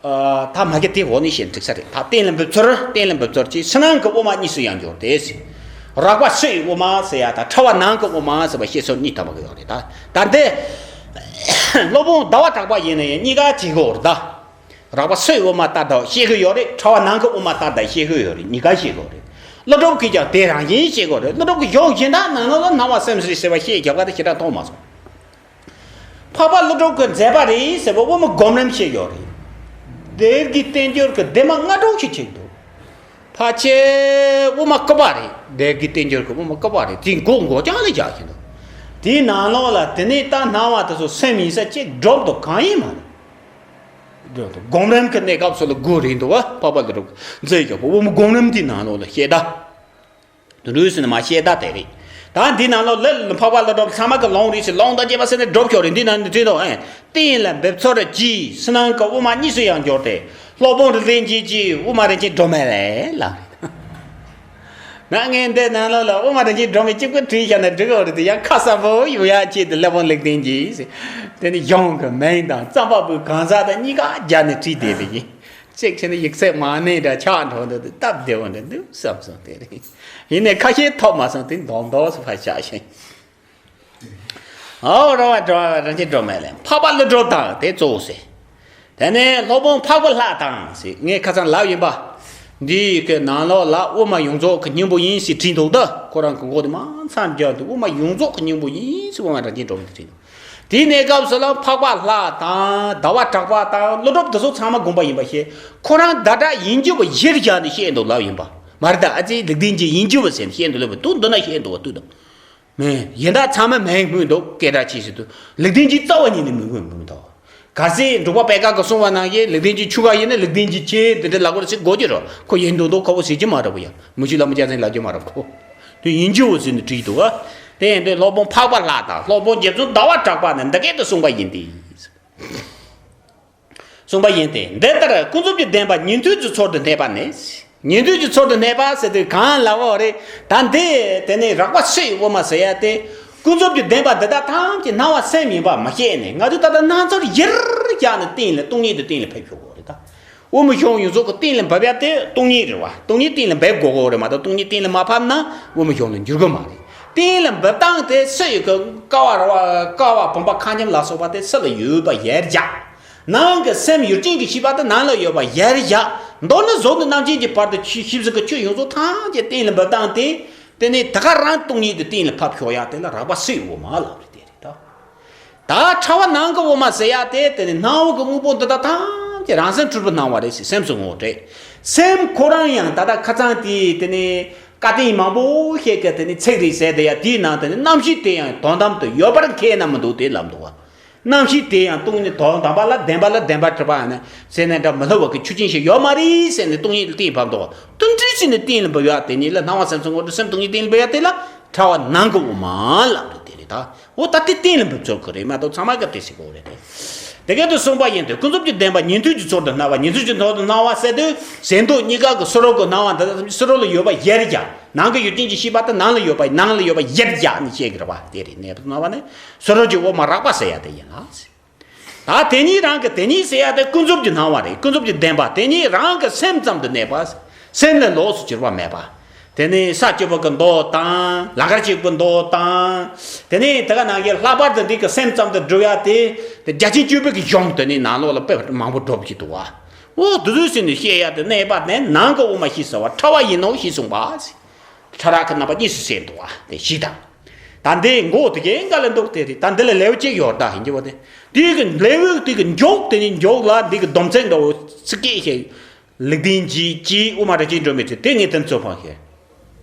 ཨ། ད་མ་གི་དེ་འོག་ནས་བཤད་འགྲིག་ས་རེད། ད་གཏན་ལ་འབེབས་ཚུལ་གཏན་ལ་འབེབས་ཚུལ་གྱིས་ཕྱི་ནང་གི་དབུ་མ་གཉིས་སུ་ཡང་འགྱུར་ཏེ། རགས་པ་སུའི་དབུ་མ་ཟེར་ཡ་དང་ཕྲ་བ་ནང་གི་དབུ་མ་ཟེར་བ་བཤད་ཚུལ་གཉིས་ཐམ་པ་གི་ཡོད་རེད། ད་ད་འདི་སློབ་དཔོན་ཟླ་བ་གྲགས་པ་ཡིན་ན་ཡང་གཉིས་ཀ་བྱེད་དགོས་རེད་ད། རགས་པ་སུའི་དབུ་མ་ལྟར་དུ་བཤད་གི་ཡོད་རེད། ཕྲ་བ་ནང་གི་དབུ་མ་ལྟར་དུ་བཤད་གི་ཡོད་རེད། གཉིས་ཀ་བཤད་དགོས་རེད། ཀླུ་སྒྲུབ་ཀྱིས་ཀྱང་དེ་རང་བཞིན་བཤད་དགོས་རེད། ཀླུ་སྒྲུབ་ཀྱི་གཞུང་གཞན་དག་ནང་ལོགས་ལ་སྣང་བ་སེམས་སུ་རེད་ཟེར་བ་བཤད་རྒྱབ་ཀ་དེ་ཞེ་དྲག་མཐོང་མ་སོང་། འཕགས་པ་ཀླུ་སྒྲུབ་ཀྱི་མཛད་པ་རེད་ཟེར་བ་དབུ་མ་སྒོམ་རིམ་བཤད་ཡོད་རེད། སྡེ་དགེ་བསྟན་འགྱུར་གྱི་སྡེ་མ་ལྔ་སྒྲུང་ཞིག་བྱེད་འདུག་ཕལ་ཆེར་དབུ་མ་སྐུད་པ་རེད། སྡེ་དགེ་བསྟན་འགྱུར་གྱི་དབུ་མ་སྐུད་པ་རེད། དེའི་མགོ་མགོ་རྐྱང་ལ་རྒྱག་གི་འདུག་དེའི་ནང་ལོགས་ལ་དེ་ནས་ད་སྣང་བ་དེ་ཚོ་སེམས་ཡིན་ས་གཅིག་སྒྲུབ་འདུག་གང་ཡིན་མ་རེད། སྒྲུབ་འདུག་སྒོམ་རིམ་གྱི་གནས་སྐབས་སུ་ལ་དགོས་རེད་འདུག་བ། འཕགས་པ་ཀླུ་སྒྲུབ་མཛད་ཡོད་པ་དབུ་མ་སྒོམ་རིམ་དེའི་ནང་ལོགས་ལ་བཤད་ད། དུ་རུས་ཟིན་མ་ཤེས་ད་དེ་རེད། ད་འདི་ནང་ལོགས་ལ་འཕགས་པ་ཀླུ་སྒྲུབ་ཚང་མ་གི་ལུང་རེད་ཟེར་ལུང་དང་བཅས་པ་ཟེར་ནས་སྒྲུབ་ཤོག་རེད། འདི་ནང་འདི་བྲིས་འདུག་ཨེ། གཏན་ལ་འབེབས་ཚུལ་གྱིས་ཕྱི་ནང་གི་དབུ་མ་གཉིས་སུ་ཡང་འགྱུར་ཏེ། སློབ་དཔོན་རིགས་ལྡན་འབྱེད་ཀྱིས་དབུ་མ་རིན་ཆེན་སྒྲོན་མེ་ལས་ལ། ན་ངས་འདི་ནང་ལོགས་ལ་དབུ་མ་རིན་ཆེན་སྒྲོན་མེ་གཅིག་པུ་བྲིས་བཞག་ན་འགྲིག་གི་རེད་དེ། ཡང་ཁ་གསལ་པོ་ཡོང་ཡག་ཆེད་དུ་སློབ་དཔོན་རིགས་ལྡན་འབྱེད་ཟེར། དེ་ནི་གཞུང་གི་མིང་དང་རྩོམ་པ་པོའི་གང་ཟག་དང་གཉིས་ཀ་སྦྱར་ནས་བྲིས་བསྡད་པ་ཡིན། གཅིག་བྱས་ན་ཡིག་ཚད་མང་ནས་འདྲ་ཆགས་འགྲོ་འདུག་སྟབས་བདེ་བོ་འདྲ་འདུག་བསམ་སོང་། དེ་རེད། ཡིན་ནའི་ཁ་ཤས་ཐོབ་མ་སོང་། དེ་མདོག་མདོག་སུ་ཕར་བཞག་ཤིང་། ཨོ་རོ་བ་འགྲོ་བ་རིན་ཆེན་སྒྲོན་མེ་ལས། འཕགས་པ་ཀླུ་སྒྲུབ་དང་དེ་གཙོ་བོ་ཟེར། དེ་ནས་སློབ་དཔོན་འཕགས་པ་ལྷ་དང་ཟེར། ངས་ཁ་སང་ལབ་ཡིན་པ། འདིའི་གི་ནང་ལོགས་ལ་དབུ་མ་ཡོངས་རྫོགས་ཀྱི་སྙིང་པོ་ཡིན་ཞེས་བྲིས་འདུག་ད་ཁོ་རང་གི་མགོ་དེ་མ་མཚམས་སྦྱར་འདུག་དབུ་མ་ཡོངས་རྫོགས་ཀྱི་སྙིང་པོ་ཡིན་ཞེས་དབུ་མ་རིན་ཆེན་སྒྲོན་མེ་དེ་བྲིས་འདུག་དེའི་གནས་སྐབས་སུ་ལ་འཕགས་པ་ལྷ་དང་ཟླ་བ་གྲགས་པ་དང་ཀླུ་སྒྲུབ་དེ་ཚོ་ཚང་མ་དགོངས་པ་ཡིན་པ་ཞེས། ཁོ་རང་ཟླ་གྲགས་ཡིན་རྒྱུ་བ་གཞིར་བཞག་ནས་བཤད་འདུག་ལབ་ཡིན་པ། མ་རེད་ད། ཨ་ཙི་ལེགས་ལྡན་འབྱེད་ཡིན་རྒྱུ་བ་ཟེར་ནས་བཤད་འདུག་ལབ་པ་འདུག་འདི་ན་བཤད་འདུག་བ་འདུག་དང་། མེད། ཡིན་ད་ཚང་མ་མེད་སྨོས་འདུག་སྐད་གྲགས་ཆེ་ཞིག་ཏུ། ལེགས་ལྡན་འབྱེད་རྩ་བ་ཉིད་ནས་མི་དགོས་མི་མི་འདུག་གལ་སྲིད་འབྲུག་པ་པད་དཀར་གྱིས་གསུངས་པ་ནང་བཞིན་ལེགས་ལྡན་འབྱེད་ཆུ་ཁ་ཡིན་ན་ལེགས་ལྡན་འབྱེད་ཆེ་དེ་འདྲ་ལབ་དགོས་རེད་ཟེར་དགོས་ཀྱི་རེད། ཁོ་ཡིན་མདོག་མདོག་ཁ་བོ་ཟེར་གྱི་མ་རེད། ཁོ་ཡ། མུ་ཤི་ལ་མུ་ཅག་ཚན་ལབ་ཀྱི་མ་རེད་ཁོ། དེ་ཡིན་རྒྱུ་བོ་ཟེར་ནས་བྲིས་འདུག་ག་དེ་ཡིན་དུས་སློབ་དཔོན་འཕགས་པ་ལྷ་དང་སློབ་དཔོན་རྗེ་བཙུན་ཟླ་བ་གྲགས་པ་ནས་འདི་སྐད་དུ་གསུངས་པ་ཡིན་ཏེ། གསུངས་པ་ཡིན་ཏེ། འདི་ལྟར་ཀུན་རྫོབ་ཀྱི་བདེན་པ་ཉན་ཐོས་ཀྱི་ཚུལ་དུ་གནས་པ་ནི། ཉན་ཐོས་ཀྱི་ཚུལ་དུ་གནས་པ་ཟེར་དུས་གང་ལ་འོ་རེད། ད་འདི་དེ་ནི་རགས་པ་སུ་ཡི་དབུ་མ་ཟེར་ཡ་དེ། ཀུན་རྫོབ་ཀྱི་བདེན་པ་འདི་དག་ཐམས་ཅད་སྣང་བ་སེམས་ཡིན་པ་མ་ཤེས་ནས་ང་ཚོས་ད་ལྟ་སྣང་ཚུལ་ཡར་བཞག་ནས་གཏན་ལ་སྟོང་ཉིད་དུ་གཏན་ལ་ཕེབས་ཤོག་གོ་རེད་ད། དབུ་མ་གཞུང་ཡོངས་རྫོགས་ཀྱི་གཏན་ལ་འབེབས་ཡ་དེ་སྟོང་ཉིད་རེད་བ། སྟོང་ཉིད་གཏན་ལ་འབེབས་དགོས་གོ་རེད་མ་གཏོགས་སྟོང་ཉིད་གཏན་ལ་མ་ཕབ་ན་དབུ་མ་གཞུང་ལ་འགྱུར་གི་མ་རེད། གཏན་ལ་འབེབས་སྟངས་དེ་སུ་ཡི་གི་ཀ་བ་ར་བ་ཀ་བ་བུམ་པ་ཁ་འབྱམས་ལ་སོགས་པ་དེ་སུ་ལ་ཡོད་པ་ཡར་བཞག་ནང་གི་སེམས་ཡུལ་ཅན་གྱི་ཤེས་པ་དེ་ནང་ལ་ཡོད་པ་ཡར་བཞག་མདོར་ན་གཟུགས་ནས་རྣམ་མཁྱེན་གྱི་བར་དུ་ཆོས་ཤེས་བཟུང་གི་ཆོས་ཡོངས་རྫོགས་ཐམས་ཅད་གཏན་ལ་འབེབས་སྟངས་དེ། དེ་ནས་ད་ག་རང་སྟོང་ཉིད་དུ་གཏན་ལ་ཕབ་ཤོག་ཡ་དེ་ལ་རགས་པ་སུ་ཡི་དབུ་མ་ལབ་རེད། དེ་རེད་ད། ད་ཕྲ་བ་ནང་གི་དབུ་མ་ཟེར་ཡ་དེ་དེ་ནས་སྣང་བ་གི་དངོས་པོ་འདི་དག་ཐམས་ཅད་རང་སེམས་འཁྲུལ་པའི་སྣང་བ་རེད་ཟེར་སེམས་སུ་ངོ་སྤྲད། སེམས་ཁོ་རང་ཡང་ད་ལྟ་ཁ་སང་དེ་དེ་ནས་བཀའ་བསྟན་མང་པོ་ཞིག་གི་དེ་ནས་ཚིག་རེད་ཟེར་དེ་ཡ་དེའི་ནང་དེ་ནས་རྣམ་ཤེས་དེ་ཡང་དོན་དམ་དུ་ཡོད་པར་ཁས་ན་མི་འདུག་དེ་ལབ་འདུག་བ། རྣམ་ཤེས་དེ་ཡང་སྟོང་ཉིད་དོན་དམ་པ་ལ་བདེན་པ་ལ་བདེན་པར་གྲུབ་པ་ཡང་ན་ཟེར་ན་འདྲ་མི་སླུ་བ་གི་ཆོས་ཅན་ཞིག་ཡོད་མ་རེད་ཟེར་ནས་སྟོང་ཉིད་ལ་གཏན་ཕབ་འདུག་དུ་འདྲི་ཟེར་ནས་གཏན་ལ་འབེབས་ཡ་དེ་ཉིད་ལ་སྣང་བ་སེམས་སུ་ངོ་སྤྲོད་སེམས་སྟོང་ཉིད་གཏན་ལ་འབེབས་ཡ་དེ་ལ་ཕྲ་བ་ནང་གི་དབུ་མ་ལབ་རེད། དེ་རེད་ད། འོ་ད་དེ་གཏན་ལ་འབེབས་ཚུལ་གི་རེད་མ་གཏོགས་ཚང་མ་གི་དེ་ཟེར་གོ་རེད་དེ། དེ་སྐད་དུ་གསུངས་པ་ཡིན་ཏེ་ཀུན་རྫོབ་ཀྱི་བདེན་པ་ཉན་ཐོས་ཀྱི་ཚུལ་དུ་སྣང་བ། ཉན་ཐོས་ཀྱི་ཚུལ་དུ་སྣང་བ་ཟེར་དུས་གཟེངས་བསྟོད་གཉིས་ཀ་གི་སུ་རོ་གི་སྣང་བ་འདི་དག་ཐམས་ཅད་སུ་རོ་ལ་ཡོད་པ་ཡར་བཞག་ནང་གི་ཡུལ་ཅན་གྱི་ཤེས་པ་དེ་ནང་ལ་ཡོད་པ་ནང་ལ་ཡོད་པ་ཡར་བཞག་ནས་བཤད་གི་རེད་བ། དེ་རེད། གནས་པ་སྣང་བ་ནི་སུ་རོ་གྱི་དབུ་མ་རགས་པ་ཟེར་ཡ་དེ་ཡིན་ལ། ད་དེ་ཉིད་རང་གི་དེ་ཉིད་ཟེར་ཡ་དེ་ཀུན་རྫོབ་ཀྱི་སྣང་བ་རེད། ཀུན་རྫོབ་ཀྱི་བདེན་པ་དེ་ཉིད་རང་གི་སེམས་ཙམ་དུ་གནས་པ། སེམས་ལས་ལོགས་སུ་གྱུར་པ་མེད་པ། དེ་ནི་ས་བཅུ་པ་གི་མདོ་དང་ལང་ཀར་གཅིག་པུའི་མདོ་དང་། དེ་ནི་དེ་ག་ནང་གི་ལྷག་པར་དུ་འདི་གི་སེམས་ཙམ་དུ་སྒྲུབ་ཡ་དེ་དེ་རྒྱ་ཆེན་བཅུ་པའི་གི་གཞུང་དེ་ནི་ནང་ལོགས་ལ་དཔེ་མང་པོ་སྒྲུབ་ཀྱི་འདུག་བ། འོ་དེ་ཚོའི་ཟིན་ནས་བཤད་ཡ་དེ་གནས་པ་དེ་ནང་གི་དབུ་མ་ཞེས་ཟེར་བ་ཕྲ་བ་ཡིན་ནོ་ཞེས་གསུངས་པ། ཕྲ་རགས་ཀྱི་རྣམ་པ་གཉིས་སུ་ཟེར་འདུག་བ་དེ་ཞིག་དང་། ད་འདི་མགོ་དེ་གའི་འགའ་ལ་འདུག་དེ་རེད། ད་འདི་ལ་ལེའུ་གཅིག་ཡོད་ད་ཡིན་གྱི་བ་དེ། དེའི་གི་ལེའུ་དེ་གི་མཇུག་དེ་ནི་མཇུག་ལ་འདི་གི་སྡོམ་ཚིག་འདྲ་བོ་ཚིག་སྐད་ཞིག་ལེགས་ལྡན་འབྱེད་ཀྱི་དབུ་མ་རིན་ཆེན་སྒྲོན་མེ་ཚེ་དེ་ངས་དོན་ཚོད་འཕང་ཞེས།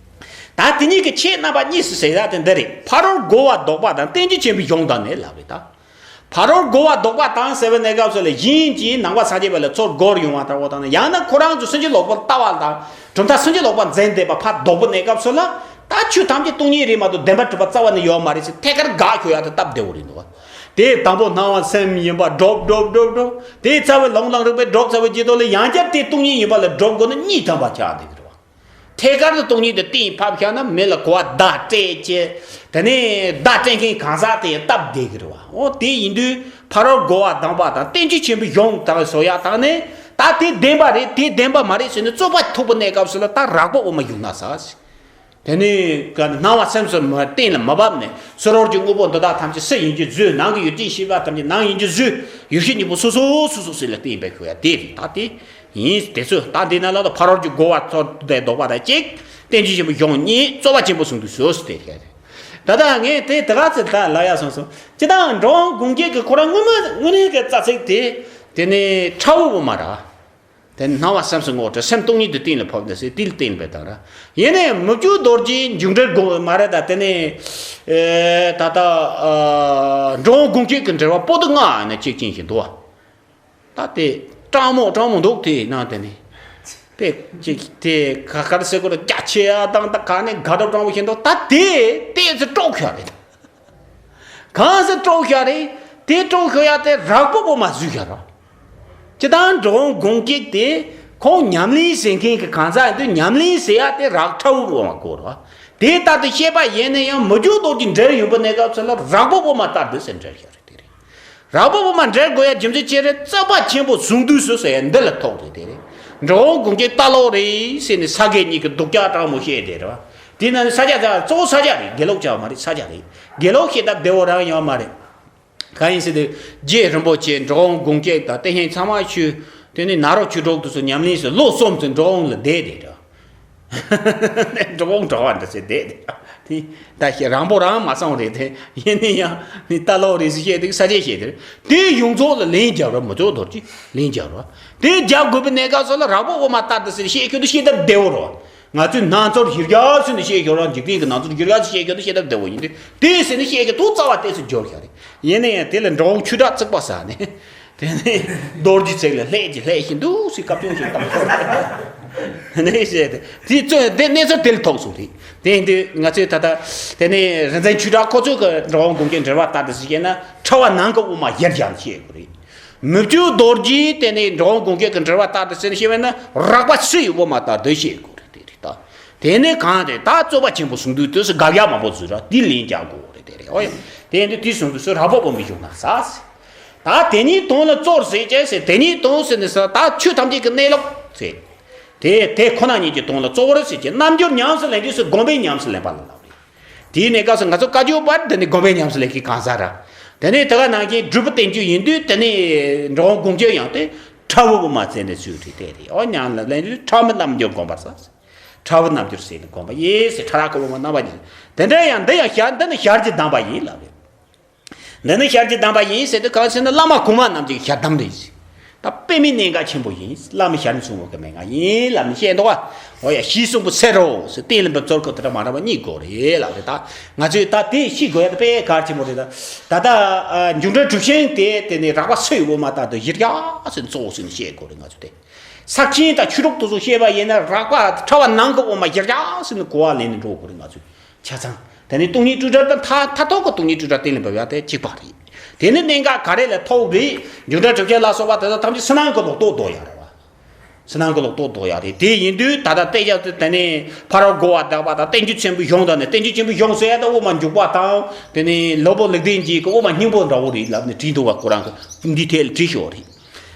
ད་དེ་གཉིས་ཀྱི་ཆོས་རྣམ་པ་གཉིས་སུ་ཟེར་ཡ་དེ་འདི་རེད། ཕ་རོལ་རྒོལ་བ་ལྡོག་པ་དང་བསྟན་བཅོས་ཆེན་པོའི་གཞུང་དག་ནས་ལབ་རེད་ད། ཕ་རོལ་རྒོལ་བ་ལྡོག་པ་དང་ཟེར་བའི་གནས་སྐབས་སུ་ལ་གཞན་གྱིས་ནང་པ་སངས་རྒྱས་པ་ལ་ཚུར་རྒོལ་ཡོང་བ་ལྟ་བུ་དང་ན་ཡང་ན་ཁོ་རང་ཚོ་སེམས་ཅན་ལོག་པར་ལྟ་བ་དང་གྲུབ་མཐའ་སེམས་ཅན་ལོག་པར་འཛིན་བསྡད་པ་ཕར་ལྡོག་པའི་གནས་སྐབས་སུ་ལ་ད་ཆོས་ཐམས་ཅད་སྟོང་ཉིད་རེད་མ་གཏོགས་བདེན་པར་གྲུབ་པ་རྩ་བ་ནས་ཡོད་མ་རེད་ཟེར་ཐད་ཀར་དགག་ཁྱོད་ཡ་དེ་སྟབས་བདེ་བོ་རེད་འདུག་བ། དེ་དང་པོ་སྣང་བ་སེམས་ཡིན་པ་སྒྲུབ་སྒྲུབ་སྒྲུབ་སྒྲུབ་དེའི་རྩ་བའི་ལུང་དང་རིགས་པས་སྒྲུབ་ཚར་བའི་རྗེས་ཐོག་ལ་ཡང་བསྐྱར་དེ་སྟོང་ཉིད་ཡིན་པ་ལ་སྒྲུབ་དགོས་ན་གཉིས་ཐམ་པ་ཆགས་བསྡད་ཀྱི་རེད་བ། ཐད་ཀར་དུ་སྟོང་ཉིད་དུ་གཏན་ཕབ་བཞག་ན་མི་ལ་གོ་བ་བརྡ་སྤྲད་ཀྱི། དེ་ནས་བརྡ་སྤྲད་མཁན་གང་ཟག་དེ་སྟབས་བདེ་གི་རེད་བ། འོ་དེ་ཡིན་དུས་ཕ་རོལ་རྒོལ་བ་ལྡོག་པ་དང་བསྟན་བཅོས་ཆེན་པོའི་གཞུང་དག་བཟོ་ཡག་དང་ནི་ད་དེ་བདེན་པ་རེད་དེ་བདེན་པ་མ་རེད་ཟེར་ནས་རྩོད་པ་ཐུག་པའི་གནས་སྐབས་སུ་ལ་ད་རགས་པ་དབུ་མ་ཡུག་ན་ཟ། དེ་ནས་སྣང་བ་སེམས་སུ་མ་གཏན་ལ་མ་བབས་ནས་སོ་རོར་གྱི་དངོས་པོ་འདི་དག་ཐམས་ཅད་སུ་ཡིན་གྱི་བཟོས་ནང་གི་ཡུལ་ཅན་ཤེས་པ་ཐམས་ཅད་ནང་ཡིན་གྱི་བཟོས་ཡུལ་ཤེས་གཉིས་པོ་སོ་སོ་སོ་སོ་ཟེར་ལ་བསྟན་པའི་ཁུ་ཡ་དེ་རེད་ད་དེ། ཡིན། དེ་ཚོས་ད་འདི་ན་ལ་ད་ཕ་རོལ་གྱི་རྒོལ་བ་ཚོ་དེ་ལྡོག་པ་དང་གཅིག་བསྟན་བཅོས་ཆེན་པོ་གཞུང་གཉིས་རྩོད་པ་ཆེན་པོ་གསུང་དུས་སོ་སོ་དེ་རེད། ད་ལྟ་ངས་དེ་དེ་ག་ཚོད་ད་ལབ་ཡ་སོང་སོང་། ཅི་ད་འགྲོ་འོང་སྒོམ་སྐྱེས་ཀྱི་ཁོ་རང་དངོས་མ་དངོས་གནས་ཀྱི་རྩ་ཚིག་དེ། དེ་ནི་ཕྲ་བོ་བོ་མ་ར། དེ་ནི་སྣང་བ་སེམས་སུ་ངོ་སྤྲད་སེམས་སྟོང་ཉིད་དུ་གཏན་ལ་ཕབ་ནས་ཟེར་དེ་ལ་གཏན་ལ་འབེབས་དང་ར། ཡིན་ནའི་མི་བསྐྱོད་རྡོ་རྗེའི་འཇུག་འགྲེལ་དགོས་མ་རེད། ད་དེ་ནི་ད་ལྟ་འགྲོ་འོང་སྒོམ་སྐྱེས་ཀྱི་འགྲེལ་བ་པོ་ཏི་ལྔ་ནས་གཅིག་ཅན་ཞིག་འདུག་བ། ད་དེ་སྤྲང་མོ་སྤྲང་མོ་འདུག་དེ་ནང་དེ་ནི། དེ་གཅིག་དེ་ག་གར་སེ་གོ་ར་རྒྱ་ཆེ་ཡ་དང་ད་ག་ནས་དགའ་སྤྲོ་སྤྲང་པོ་ཞིག་འདུག་ད་དེ་དེ་ཚེ་དཀྲོག་ཤ་རེད། གང་ཟེ་དཀྲོག་ཤ་རེད། དེ་དཀྲོག་ཤ་ཡ་དེ་རགས་པོ་བོ་མ་བཟོས་ཤ་ར། ཅི་ད་འགྲོ་འོང་སྒོམ་སྐྱེས་དེ་ཁོང་ཉམས་ལེན་ཟེར་མཁན་གྱི་གང་ཟག་ཡིན་དུས་ཉམས་ལེན་ཟེར་ཡ་དེ་རགས་ཕྲ་བོ་བོ་མ་གོ་ར། དེ་ལྟར་དུ་ཤེས་པ་ཡིན་ན་ཡང་མི་བསྐྱོད་རྡོ་རྗེ་འགྲེལ་ཡོང་པ་གནས་སྐབས་ཚོད་ལ་རགས་པོ་བོ་མ་ལྟར་དུ་ཟེར་འགྲེལ་ཤ་རེད། དེ་རེད། རགས་པོ་བོ་མ་འགྲེལ་དགོས་ཡ་རྒྱུ་མཚན་ཅི་རེད། རྩོད་པ་ཆེན་པོ་ཟུང་འདུས་སུ་ཟེར་ཡ་འདི་ལ་ཐོགས་རེད། དེ་རེད། འགྲོ་འོང་སྒོམ་སྐྱེས་ལྟ་ལོག་རེད་ཟེར་ནས་ས་དགེ་གཉིས་ཀྱི་སྡུག་ཅག་སྤྲང་མོ་བཤད་དེ་རེད་བ། དེ་ན་ནི་ས་སྐྱ་ཚ་གཙོ་བོ་ས་སྐྱ་རེད། དགེ་ལོག་ཅག་མ་རེད། ས་སྐྱ་རེད། དགེ་ལོག་བཤད་སྟབས་བདེ་བོ་རང་ཡོད་མ་རེད། གང་ཡིན་ཟེར་དུས་རྗེ་རིན་པོ་ཆེ་འགྲོ་འོང་སྒོམ་སྐྱེས་དང་དེ་བཞིན་ཚང་མ་ཆུ་དེ་ནི་ནཱ་རོ་ཆོས་གྲོགས་དེ་ཚོ་ཉམས་ལེན་ཟེར་ལོ་གསུམ་ཚོ་འགྲོ་འོང་ལ་བསྡད་དེ་འདྲ། འགྲོ་འོང་འགྲོ་བ་འདྲ་ཟེར་བསྡད་དེ། དེ་ད་ཤེས་རང་པོ་རང་མ་སོང་རེད་དེ། ཡིན་ནི་ཡང་ནི་ལྟ་ལོག་རེད་ཟེར་བཤད་དེ་ས་ཆས་བཤད་དེ་རེད། དེ་ཡོངས་རྫོགས་ལ་ལན་རྒྱབ་ར་མི་ཚོགས་རྡོ་རྗེ་ལན་རྒྱབ་ར། དེ་རྒྱབ་དགོས་པའི་གནས་སྐབས་སུ་ལ་རགས་པོ་བོ་མ་ལྟར་དུ་ཟེར་བཤད་ཁྱོད་དུ་བཤད་སྟབས་བདེ་བོ་རོ། ང་ཚོས་སྣང་ཚོར་གཞིར་རྒྱག་ཟེར་ནས་བཤད་ཤོར་ར། འཇིག་རྟེན་གྱི་སྣང་ཚོར་གཞིར་རྒྱག་ཟེར་བཤད་ཤོར་དུ་བཤད་སྟབས་བདེ་བོ་ཡིན་དུས་དེ་ཟེར་ནས་བཤད་ཁྱོད་དུ་རྩ་བ་ཏོག་ཙམ་འབྱོར་ཤ་རེད། ཡིན་ན་ཡང་དེ་ལ་འགྲོ་འོང་ཆོས་གྲགས་བརྩིགས་པ་ཟ་ནས། དེ་ནས་རྡོ་རྗེ་ཚིག་ལ་ལྷད་ཀྱི་ལྷད་བཞིན་འདུག་སྲིད་བཀའ་བཀྱོན་ཞིག་བཏང་སོང་། ནས་བཤད་དེ་དེ་ཚོ་དེ་གནས་ཚུལ་དེ་ལ་ཐོགས་སོང་རེད། དེ་ཡིན་དུས་ང་ཚོས་ད་ལྟ་དེ་ནས་རིག་འཛིན་ཆོས་གྲགས་ཁོ་ཚོས་གི་འགྲོ་འོང་སྒོམ་སྐྱེས་འགྲེལ་པ་ལྟར་དུ་ཟེར་བཤད་ན་ཕྲ་བ་ནང་གི་དབུ་མ་གཞིར་བཞག་བཤད་དགོས་རེད། མི་བསྐྱོད་རྡོ་རྗེ་དེ་ནས་འགྲོ་འོང་སྒོམ་སྐྱེས་ཀྱི་འགྲེལ་པ་ལྟར་དུ་ཟེར་ནས་བཤད་པ་ན་རགས་པ་སུ་ཡི་དབུ་མ་ལྟར་དུ་བཤད་དགོས་རེད། དེ་རེད་ད། དེ་ནས་གང་དེ་ད་རྩོད་པ་ཆེན་པོ་ཟུང་འདུས་དུས་སུ་དགག་ཡག་མང་པོ་བཟོས་ར་དེ་ལན་རྒྱག་དགོས་རེད། དེ་རེད། ཨོ་ཡ། དེ་ཡིན་དུས་དེ་ཟུང་འདུས་སུ་རགས་པ་བོ་མི་འཇུག་ན་ཟ་ཟེར། ད་དེ་ཉིད་དོན་ལ་རྩོལ་ཟེར་ཅེས་ཟེར། དེ་ཉིད་དོན་ཟེར་ནས་ཟེར་ད་ཆོས་ཐམས་ཅད་ཀྱི་གནས་ལུགས་ཟེར། དེ་དེ་ཁོ་ན་ཉིད་ཀྱི་དོན་ལ་རྩོལ་བར་ཟེར་གྱི་རྣལ་འབྱོར་ཉམས་སུ་ལེན་དུས་སུ་སྒོམ་པས་ཉམས་སུ་ལེན་པ་ལ་ལབ་རེད། དེའི་གནས་སྐབས་སུ་ང་ཚོ་བཀའ་བརྒྱུད་པར་དེ་ནི་སྒོམ་པས་ཉམས་སུ་ལེན་གྱི་གང་ཟག་ར། དེ་ནས་དེ་ག་ནང་བཞིན་སྒྲུབ་པ་བསྟན་བཅོས་ཡིན་དུས་དེ་ནས་འགྲོ་འོང་སྒོམ་བརྒྱུད་ཡང་དེ་ཕྲ་བོ་བོ་མ་བཙལ་ནས་ཚུལ་ཁྲིད་དེ་རེད། ཨོ་ཉམས་ལ་ལེན་དུས་ཕྲ་མི་རྣལ་འབྱོར་སྒོམ་པར་ཟ། ཕྲ་བོ་རྣལ་འབྱོར་ཟེར་ནས་སྒོམ་པ་ཡིན་ཟེར། ཕྲ་རགས་ཀྱི་དབུ་མ་རྣམ་པ་གཉིས། དེ་འདྲ་ཡང་འདི་ཡང་ཞར་འདི་ནི་ཞར་གྱི་གདམས་པ་ཡིན་ལབ་རེད། འདི་ནི་ཞར་གྱི་གདམས་པ་ཡིན་ཟེར་དུས་གང་ཟེར་ན་བླ་མ་གོང་མ་རྣམས་ཀྱི་ཞལ་གདམས་རེད་ཟེར། ད་དཔེ་མེད་གནད་འགག་ཆེན་པོ་ཡིན། བླ་མ་ཞལ་ནས་གསུངས་པ་གི་མན་ངག་ཡིན་ལབ་ནས་བཤད་འདུག་བ། འོ་ཡ་ཞེས་གསུངས་པ་གསལ་རོ་ཟེར། གཏན་ལ་འབེབས་ཚོར་ཁོ་དེ་འདྲ་མ་འདྲ་བ་གཉིས་དགོས་རེད་ལབ་རེད། ད་ང་ཚོས་ད་དེ་ཤེས་དགོས་ཡ་ད་དཔེ་གལ་ཆེན་པོ་རེད། ད་ད་ལྟ་འཇུག་འགྲེལ་གྲུབ་ཆེན་དེ་དེ་ནི་རགས་པ་སུ་ཡི་དབུ་མ་ལྟར་དུ་གཞིར་བཞག་ཟེར་ནས་གཙོ་བོ་ཟེར་ནས་བཤད་དགོས་རེད། ང་ཚོས་དེ། ས་ཆེན་དང་ཆོས་གྲོགས་དེ་ཚོ་བཤད་པ་ཡིན་ན་རགས་པ་ཕྲ་བ་ནང་གི་དབུ་མ་གཞིར་བཞག་ཟེར་ནས་གོ་བ་ལེན་ནས་འགྲོ་དགོས་རེད། ང་ཚོས་ཆ་ཚང་དེ་ནས་སྟོང་ཉིད་སྤྲོས་བྲལ་དང་མཐའ་མཐའ་ཐོག་གི་སྟོང་ཉིད་སྤྲོས་བྲལ་གཏན་ལ་འབེབས་ཡ་དེ་གཅིག་པ་རེད། དེ་ནི་གནད་འགག་ག་རེ་ལ་ཐོགས་རེད། འཇུག་འགྲེལ་གྲུབ་ཆེན་ལ་སོགས་པ་དེ་ཚོ་ཐམས་ཅད་ཕྱི་ནང་གི་ལོག་རྟོག་རྡོག་ཡ་རེད་བ། ཕྱི་ནང་གི་ལོག་རྟོག་རྡོག་ཡ་རེད། དེ་ཡིན་དུས་ད་ལྟ་བསྟན་བྱ་དེ་དེ་ནས་ཕ་རོལ་རྒོལ་བ་དག་པ་དང་བསྟན་བཅོས་ཆེན་པོའི་གཞུང་དང་ནི་བསྟན་བཅོས་ཆེན་པོའི་གཞུང་ཟེར་ཡ་དང་དབུ་མ་འཇུག་པ་དང་དེ་ནས་ལོག་པོ་ལེགས་ལྡན་འབྱེད་ཀྱི་དབུ་མ་སྙིང་པོ་འདྲ་བོ་རེད་ལབ་ནས་བྲིས་འདུག་བ། ཁོ་རང་གི་འདི་ཐད་ལ་བྲིས་ཤོག་རེད།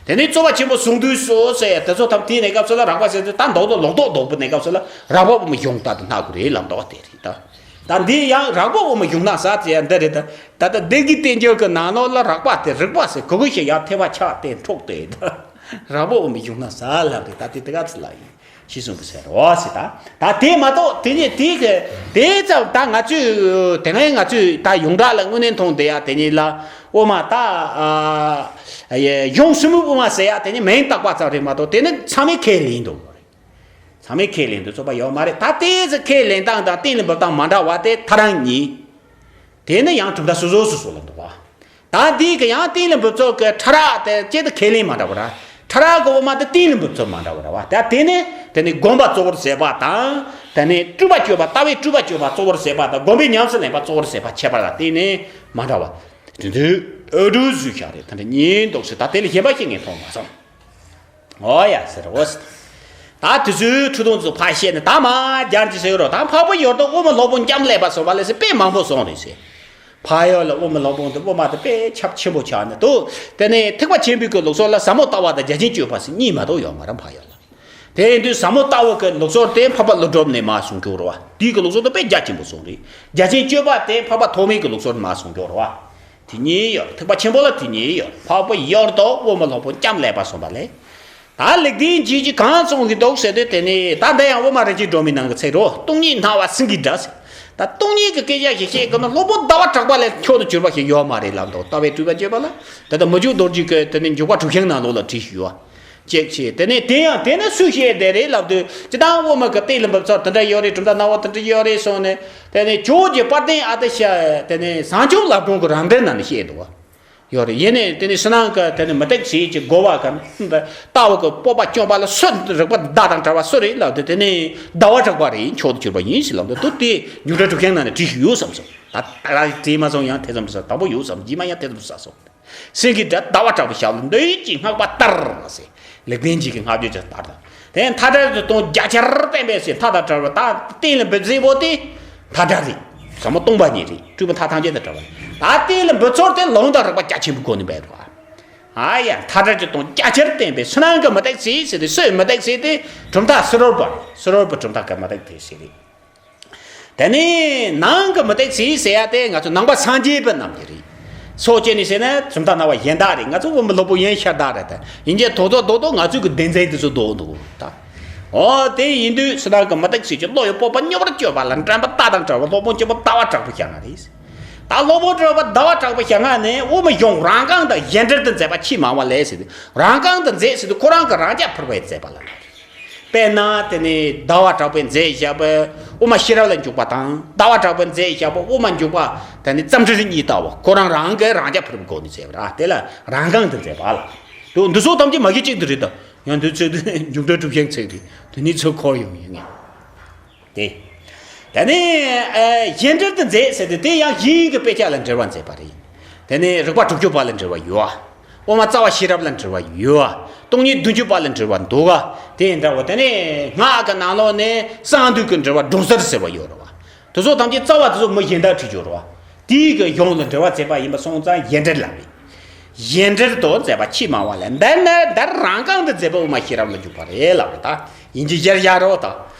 དེ་ནས་རྩོད་པ་ཆེན་པོ་ཟུང་འདུས་སུ་ཟེར་དེ་ཚོ་ཐམས་དེའི་གནས་སྐབས་སུ་ལ་རགས་པ་ཟེར་དུས་ད་མདོག་མདོག་ལོག་རྟོག་རྡོག་པོའི་གནས་སྐབས་སུ་ལ་རགས་པ་དབུ་མའི་གཞུང་ལྟར་དུ་སྣ་དགོས་རེད་ལབ་འདུག་བ། དེ་རེད་ད། ད་འདི་ཡང་རགས་པ་དབུ་མའི་གཞུང་ན་ཟ་ཟེར་ཡ་འདི་རེད་ད། ད་ལྟ་སྡེ་དགེ་བསྟན་འགྱུར་གྱི་ནང་ལོགས་ལ་རགས་པ་དེ་རིགས་པ་ཟེར་གོ་གི་ཞེས་ཡང་ཐེ་བ་ཆགས་ཏེ་འཕྲོག་སྟེ་ད། རགས་པ་དབུ་མའི་གཞུང་ན་ཟ་ལབ་རེད། ད་དེ་དེ་ག་ཚོད་ལ་ཡིན། ཤེས་སོང་གི་ཟེར་རོ་ཟེར་ད། ད་དེ་མ་གཏོགས་དེ་ནས་དེ་གི་དེ་ཙམ་ད་ང་ཚོས་དེ་སྔའི་ང་ཚོས་ད་ཡོངས་གྲགས་ལ་དངོས་གནས་མཐོང་བསྡད་ཡ་དེ་ཉིད་ལ་དབུ་མ་ད་གཞུང་གསུམ་པོའི་དབུ་མ་ཟེར་ཡ་དེ་ཉིད་མིང་བཏགས་པ་ཙམ་རེད་མ་གཏོགས་དེ་ནི་ཚང་མས་ཁས་ལེན་འདུག་གོ་རེད། ཚང་མས་ཁས་ལེན་འདུག་ཚོགས་པ་ཡོད་མ་རེད། ད་དེ་ཚོ་ཁས་ལེན་སྟངས་དང་གཏན་ལ་འབེབས་སྟངས་མ་འདྲ་བ་དེ་ཐ་རང་གཉིས། དེ་ནི་ཡང་གྲུབ་མཐའ་སོ་སོ་སོ་སོ་ལ་འདུག་བ། ད་འདི་གི་ཡང་གཏན་ལ་འབེབས་ཚུལ་གི་ཕྲ་རགས་དེ་སྐད་དུ་ཁས་ལེན་མ་འདྲ་བ་ར། ཕྲ་རགས་གི་དབུ་མ་དེ་གཏན་ལ་འབེབས་ཚུལ་མ་འདྲ་བ་ར་བ། ད་དེ་ནི་དེ་ནི་སྒོམ་པ་གཙོ་བོར་ཟེར་བ་དང་། དེ་ནི་སྤྲུལ་པ་སྤྱོད་པ་ལྟ་བས་སྤྲུལ་པ་སྤྱོད་པ་གཙོ་བོར་ཟེར་བ་དང་སྒོམ་པས་ཉམས་སུ་ལེན་པ་གཙོ་བོར་ཟེར་བ་ཁྱད་པར་ལ་བརྟེན་ནས་མ་འདྲ་བ། དེ་འདྲའི་ཨ་འབྲུ་བཟོས་བཞག་རེད། ད་འདྲ་ཉན་འདུག་ཟེར། ད་དེ་ལས་གཞན་པ་ཞིག་ངས་མཐོང་མ་སོང་། ཨོ་ཡ་ཟེར་འོ་ཟེར། ད་དེ་ཚོའི་ཁྲི་སྟོང་ཚོ་ཕར་བཤད་ནས་ད་མ་རྒྱར་གྱི་ཟེར་རོ། ད་འཕགས་པ་ཡོད་དོ་དབུ་མ་སློབ་དཔོན་སྐྱབས་ལེགས་པ་སོགས་པ་ལས་ཟེར་དཔེ་མང་པོ་སོང་རེད་ཟེར། འཕགས་ཡུལ་ལ་དབུ་མ་སློབ་དཔོན་དེ་དབུ་མ་དེ་དཔེ་ཁྱབ་ཆེན་པོ་ཆགས་ནས་འདུག་དེ་ནས་ཐེག་པ་ཆེན་པོའི་གི་ལུགས་སྲོལ་ལ་ཟབ་མོ་ལྟ་བ་དང་རྒྱ་ཆེན་སྤྱོད་པ་ཟེར་གཉིས་མ་གཏོགས་ཡོད་མ་རེད་འཕགས་ཡུལ་ལ། དེ་ཡིན་དུས་ཟབ་མོ་ལྟ་བ་གི་ལུགས་སྲོལ་དེ་འཕགས་པ་ཀླུ་སྒྲུབ་ནས་མར་གསུང་སྐྱོར་རེད་བ། དེའི་གི་ལུགས་སྲོལ་དེ་དཔེ་རྒྱ་ཆེན་པོ་སོང་རེད། རྒྱ་ཆེན་སྤྱོད་པ་དེ་འཕགས་པ་ཐོགས་མེད་ཀྱི་ལུགས་སྲོལ་མར་གསུང་སྐྱོར་རེད་བ། དེ་གཉིས་ཡོད། ཐེག་པ་ཆེན་པོ་ལ་དེ་གཉིས་ཡོད། འཕགས་པ་ཡོད་དོ་དབུ་མ་སློབ་དཔོན་སྐྱབས་ལེགས་པ་གསུངས་པ་ལས། ད་ལེགས་ལྡན་འབྱེད་ཀྱིས་གང་གསུང་གི་འདུག་ཟེར་དུས་དེ་ནི་ད་འདི་ཡང་དབུ་མ་རིན་ཆེན་སྒྲོན་མེའི་ནང་གི་ཚིག་རོ། སྟོང་ཉིད་སྣང་བ་སེང་གེའི་སྒྲ་ཟེར། ད་ ད་སྟོང་ཉིད་ཀྱི་སྐད་ཆ་ཞིག་བཤད་དགོས་ན་སློབ་དཔོན་ཟླ་བ་གྲགས་པ་ལས་མཆོག་ཏུ་གྱུར་པ་ཞིག་ཡོད་མ་རེད་ལབ་འདུག་ལྟ་བའི་སྤྲུལ་པ་བརྗོད་པ་ལ། དེ་ལྟར་མི་འཇུག་རྡོ་རྗེ་གིས་དེ་ནི་འཇུག་པ་གྲུབ་ཆེན་ནང་ལོགས་ལ་བྲིས་ཤིག་ཡོད། གཅིག་བྱས་དེ་ནས་དེ་ཡང་དེ་ནི་སུས་བཤད་བསྡད་རེད་ལབ་དུས་སྤྱིར་བཏང་དབུ་མ་གི་གཏེར་ལ་འབུམ་ཚོགས་དེ་འདྲ་ཡོད་རེད། གྲུབ་མཐའ་སྣང་བ་དེ་འདྲ་ཡོད་རེད་གསུངས་ནས། དེ་ནས་ཇོ་བོ་རྗེ་དཔལ་ལྡན་ཨ་ཏི་ཤ་དེ་ནས་བཟང་སྐྱོང་བླ་སྒྲོན་གྱི་རང་དོན་ནང་ནས་བཤད་འདུག་བ། ཡོད་རེད། ཡིན་ནའི་དེ་ནི་ཕྱི་ནང་གི་དེ་ནི་མུ་སྟེགས་ཟེར་གྱི་རྒོལ་བ་གམ་ལྟ་བུ་གི་སྤོབས་པ་སྐྱོང་བ་ལ་སུ་རིགས་པ་མདའ་དང་བྲལ་བ་སུ་རེད་ལབ་དུས་དེ་ནི་ཟླ་བ་གྲགས་པ་རེད། མཆོག་ཏུ་གྱུར་པ་ཡིན་ཞེས་ལབ་འདུག་དེ་འཇུག་སྒྲ་གྲུབ་ཆེན་ནང་ནས་བྲིས་ཤིག་ཡོད་བསམ་སོང་། ད་ད་ག་བྲིས་མ་སོང་ཡང་དེ་ཙམ་ཟེར། དང་པོ་ཡོད་བསམ། རྗེས་མ་ཡང་དེ་ཙམ་ཟེར་སོང་། སེང་གེའི་སྒྲ་ཟླ་བ་གྲགས་པའི་ཞབས་ལ་འདོད་ཡོན་གྱི་བསྔགས་པ་ལྟར་ཟེར། ལེགས་ལྡན་འབྱེད་ཀྱི་བསྔགས་བརྗོད་ཀྱི་ལྟར་དང་། དེ་མཐའ་བྲལ་དུ་གཏོང་རྒྱ་ཆེར་བསྟན་པའི་ཟེར། མཐའ་དང་བྲལ་བ་ད་གཏན་ལ་འབེབས་མཛད་པོ་དེ་མཐའ་བྲལ་རེད། ཟབ་མོ་སྟོང་པ་ཉིད་རེད། སྤྲུལ་པ་མཐའ་ཐམས་ཅད་དང་བྲལ་བ་རེད། ད་གཏན་ལ་འབེབས་ཚུལ་དེ་ལུང་དང་རིགས་པ་རྒྱ་ཆེན་པོའི་སྒོ་ནས་འབད་དོ། ཨ་ཡ། མཐའ་བྲལ་གྱི་དོན་རྒྱ་ཆེར་བསྟན་པའི་ཕྱི་ནང་གི་མུ་སྟེགས་ཟེར་ཟེར་དེ་སུའི་མུ་སྟེགས་ཟེར་དེ་གྲུབ་མཐའ་ཕྱི་རོལ་པ་རེད། ཕྱི་རོལ་པ་གྲུབ་མཐའ་གི་མུ་སྟེགས་དེ་ཟེར་རེད། དེ་ནས་ནང་གི་མུ་སྟེགས་ཟེར་ཟེར་ཡ་དེ་ང་ཚོ་ནང་པ་སངས་རྒྱས་པ་རྣམས་ཀྱི་རེད། སོ་སྐྱེ་ནི་ཟེར་ན་གྲུབ་མཐའ་སྣང་བ་གཞན་དག་རེད། ང་ཚོ་བོད་མི་སློབ་དཔོན་ཡན་ཤར་དག་རེད། དེ་ཡིན་གྱི་དོ་དོ་དོ་དོ་ང་ཚོའི་གི་སྡེ་ཚན་དེ་ཚོ་དོ་འདུག་ད། འོ་དེ་ཡིན་དུས་ཕྱི་ནང་གི་མུ་སྟེགས་ཟེར་གྱི་བློ་ཡི་སྤོབས་པ་རྙོག་པར་སྤྱོད་པ་ལ་འགྲན་པ་ལྟ་དང་བྲལ་བ་སློབ་དཔོན་སྐྱེས་བུ་ཟླ་བ་གྲགས་པའི་ཞལ་སྔ་རེད། ད་སློབ་དཔོན་གྲགས་པ་ཟླ་བ་གྲགས་པའི་ཞལ་སྔ་ནས་དབུ་མ་གཞུང་རང་རྐང་དང་གཞན་འབྲེལ་དུ་མཛད་པ་ཆེས་མང་བ་ལས་ཟེར་དུས་རང་རྐང་དུ་མཛད་ཟེར་དུས་ཁོ་རང་གི་རང་རྐྱ་ཕུར་པས་མཛད་པ་ལ་ལ་རེད། དཔེར་ན་དེ་ནི་ཟླ་བ་གྲགས་པས་མཛད་བཞག་པའི་དབུ་མ་ཤེས་རབ་ལ་འཇུག་པ་དང་ཟླ་བ་གྲགས་པས་མཛད་བཞག་པའི་དབུ་མ་འཇུག་པ་དེ་ནི་རྩོམ་འབྲི་གཉིས་ལྟ་བུ་ཁོ་རང་རང་གི་རང་རྐྱ་ཕུར་པའི་སྒོ་ནས་མཛད་པ་ར། དེ་ལ་རང་རྐང་དུ་མཛད་པ་ལ། དུ་འདི་ཚོ་ཐམས་ཅད་མ་གི་གཅིག་ཏུ་རེད་ད། ཡང་འདི་ཚོས་འཇུག་སྒྲ་གྲུབ་ཆེན་ཚིག་རེད། དེ་ནི་ཚུར་འཁོར་ཡོང་ཡོང་ངེས། དེ། དེ་ནས་ཨ་གཞན་འབྲེལ་དུ་མཛད་ཟེར་ཏེ་དེ་ཡང་གཞན་གྱི་དཔེ་ཆ་ལ་འབྲེལ་བ་མཛད་པ་རེད། དེ་ནས་རིགས་པ་དྲུག་ཅུ་པ་ལ་འབྲེལ་བ་ཡོད་པ། དབུ་མ་རྩ་བ་ཤེས་རབ་ལ་འབྲེལ་བ་ཡོད་པ། སྟོང་ཉིད་བདུན་ཅུ་པ་ལ་འབྲེལ་བ་འདུག་ག་དེ་འདྲ་བོ་དེ་ནས་སྔགས་ཀྱི་ནང་ལོགས་ནས་གསང་འདུས་ཀྱི་འབྲེལ་བ་སྒྲོ་གསལ་ཟེར་བ་ཡོད་རེད་པ། དེ་ཚོ་ཐམས་ཅད་རྩ་བ་དེ་ཚོ་མི་གཞན་དག་བྲིས་ཡོད་རེད་པ། དེའི་གི་གཞུང་ལ་འབྲེལ་བ་མཛད་པ་ཡིན་པ་སོང་ཙང་གཞན་འབྲེལ་ལབ་རེད། གཞན་འབྲེལ་དུ་མཛད་པ་ཆེས་མང་བ་ལས་འདི་ནི་འདིར་རང་རྐང་དུ་མཛད་པའི་དབུ་མ་ཤེས་རབ་ལ་འཇུག་པ་རེད་ལབ་རེད་ད། ཡིན་གྱི་གཞིར་བཞག་རོགས་དང་།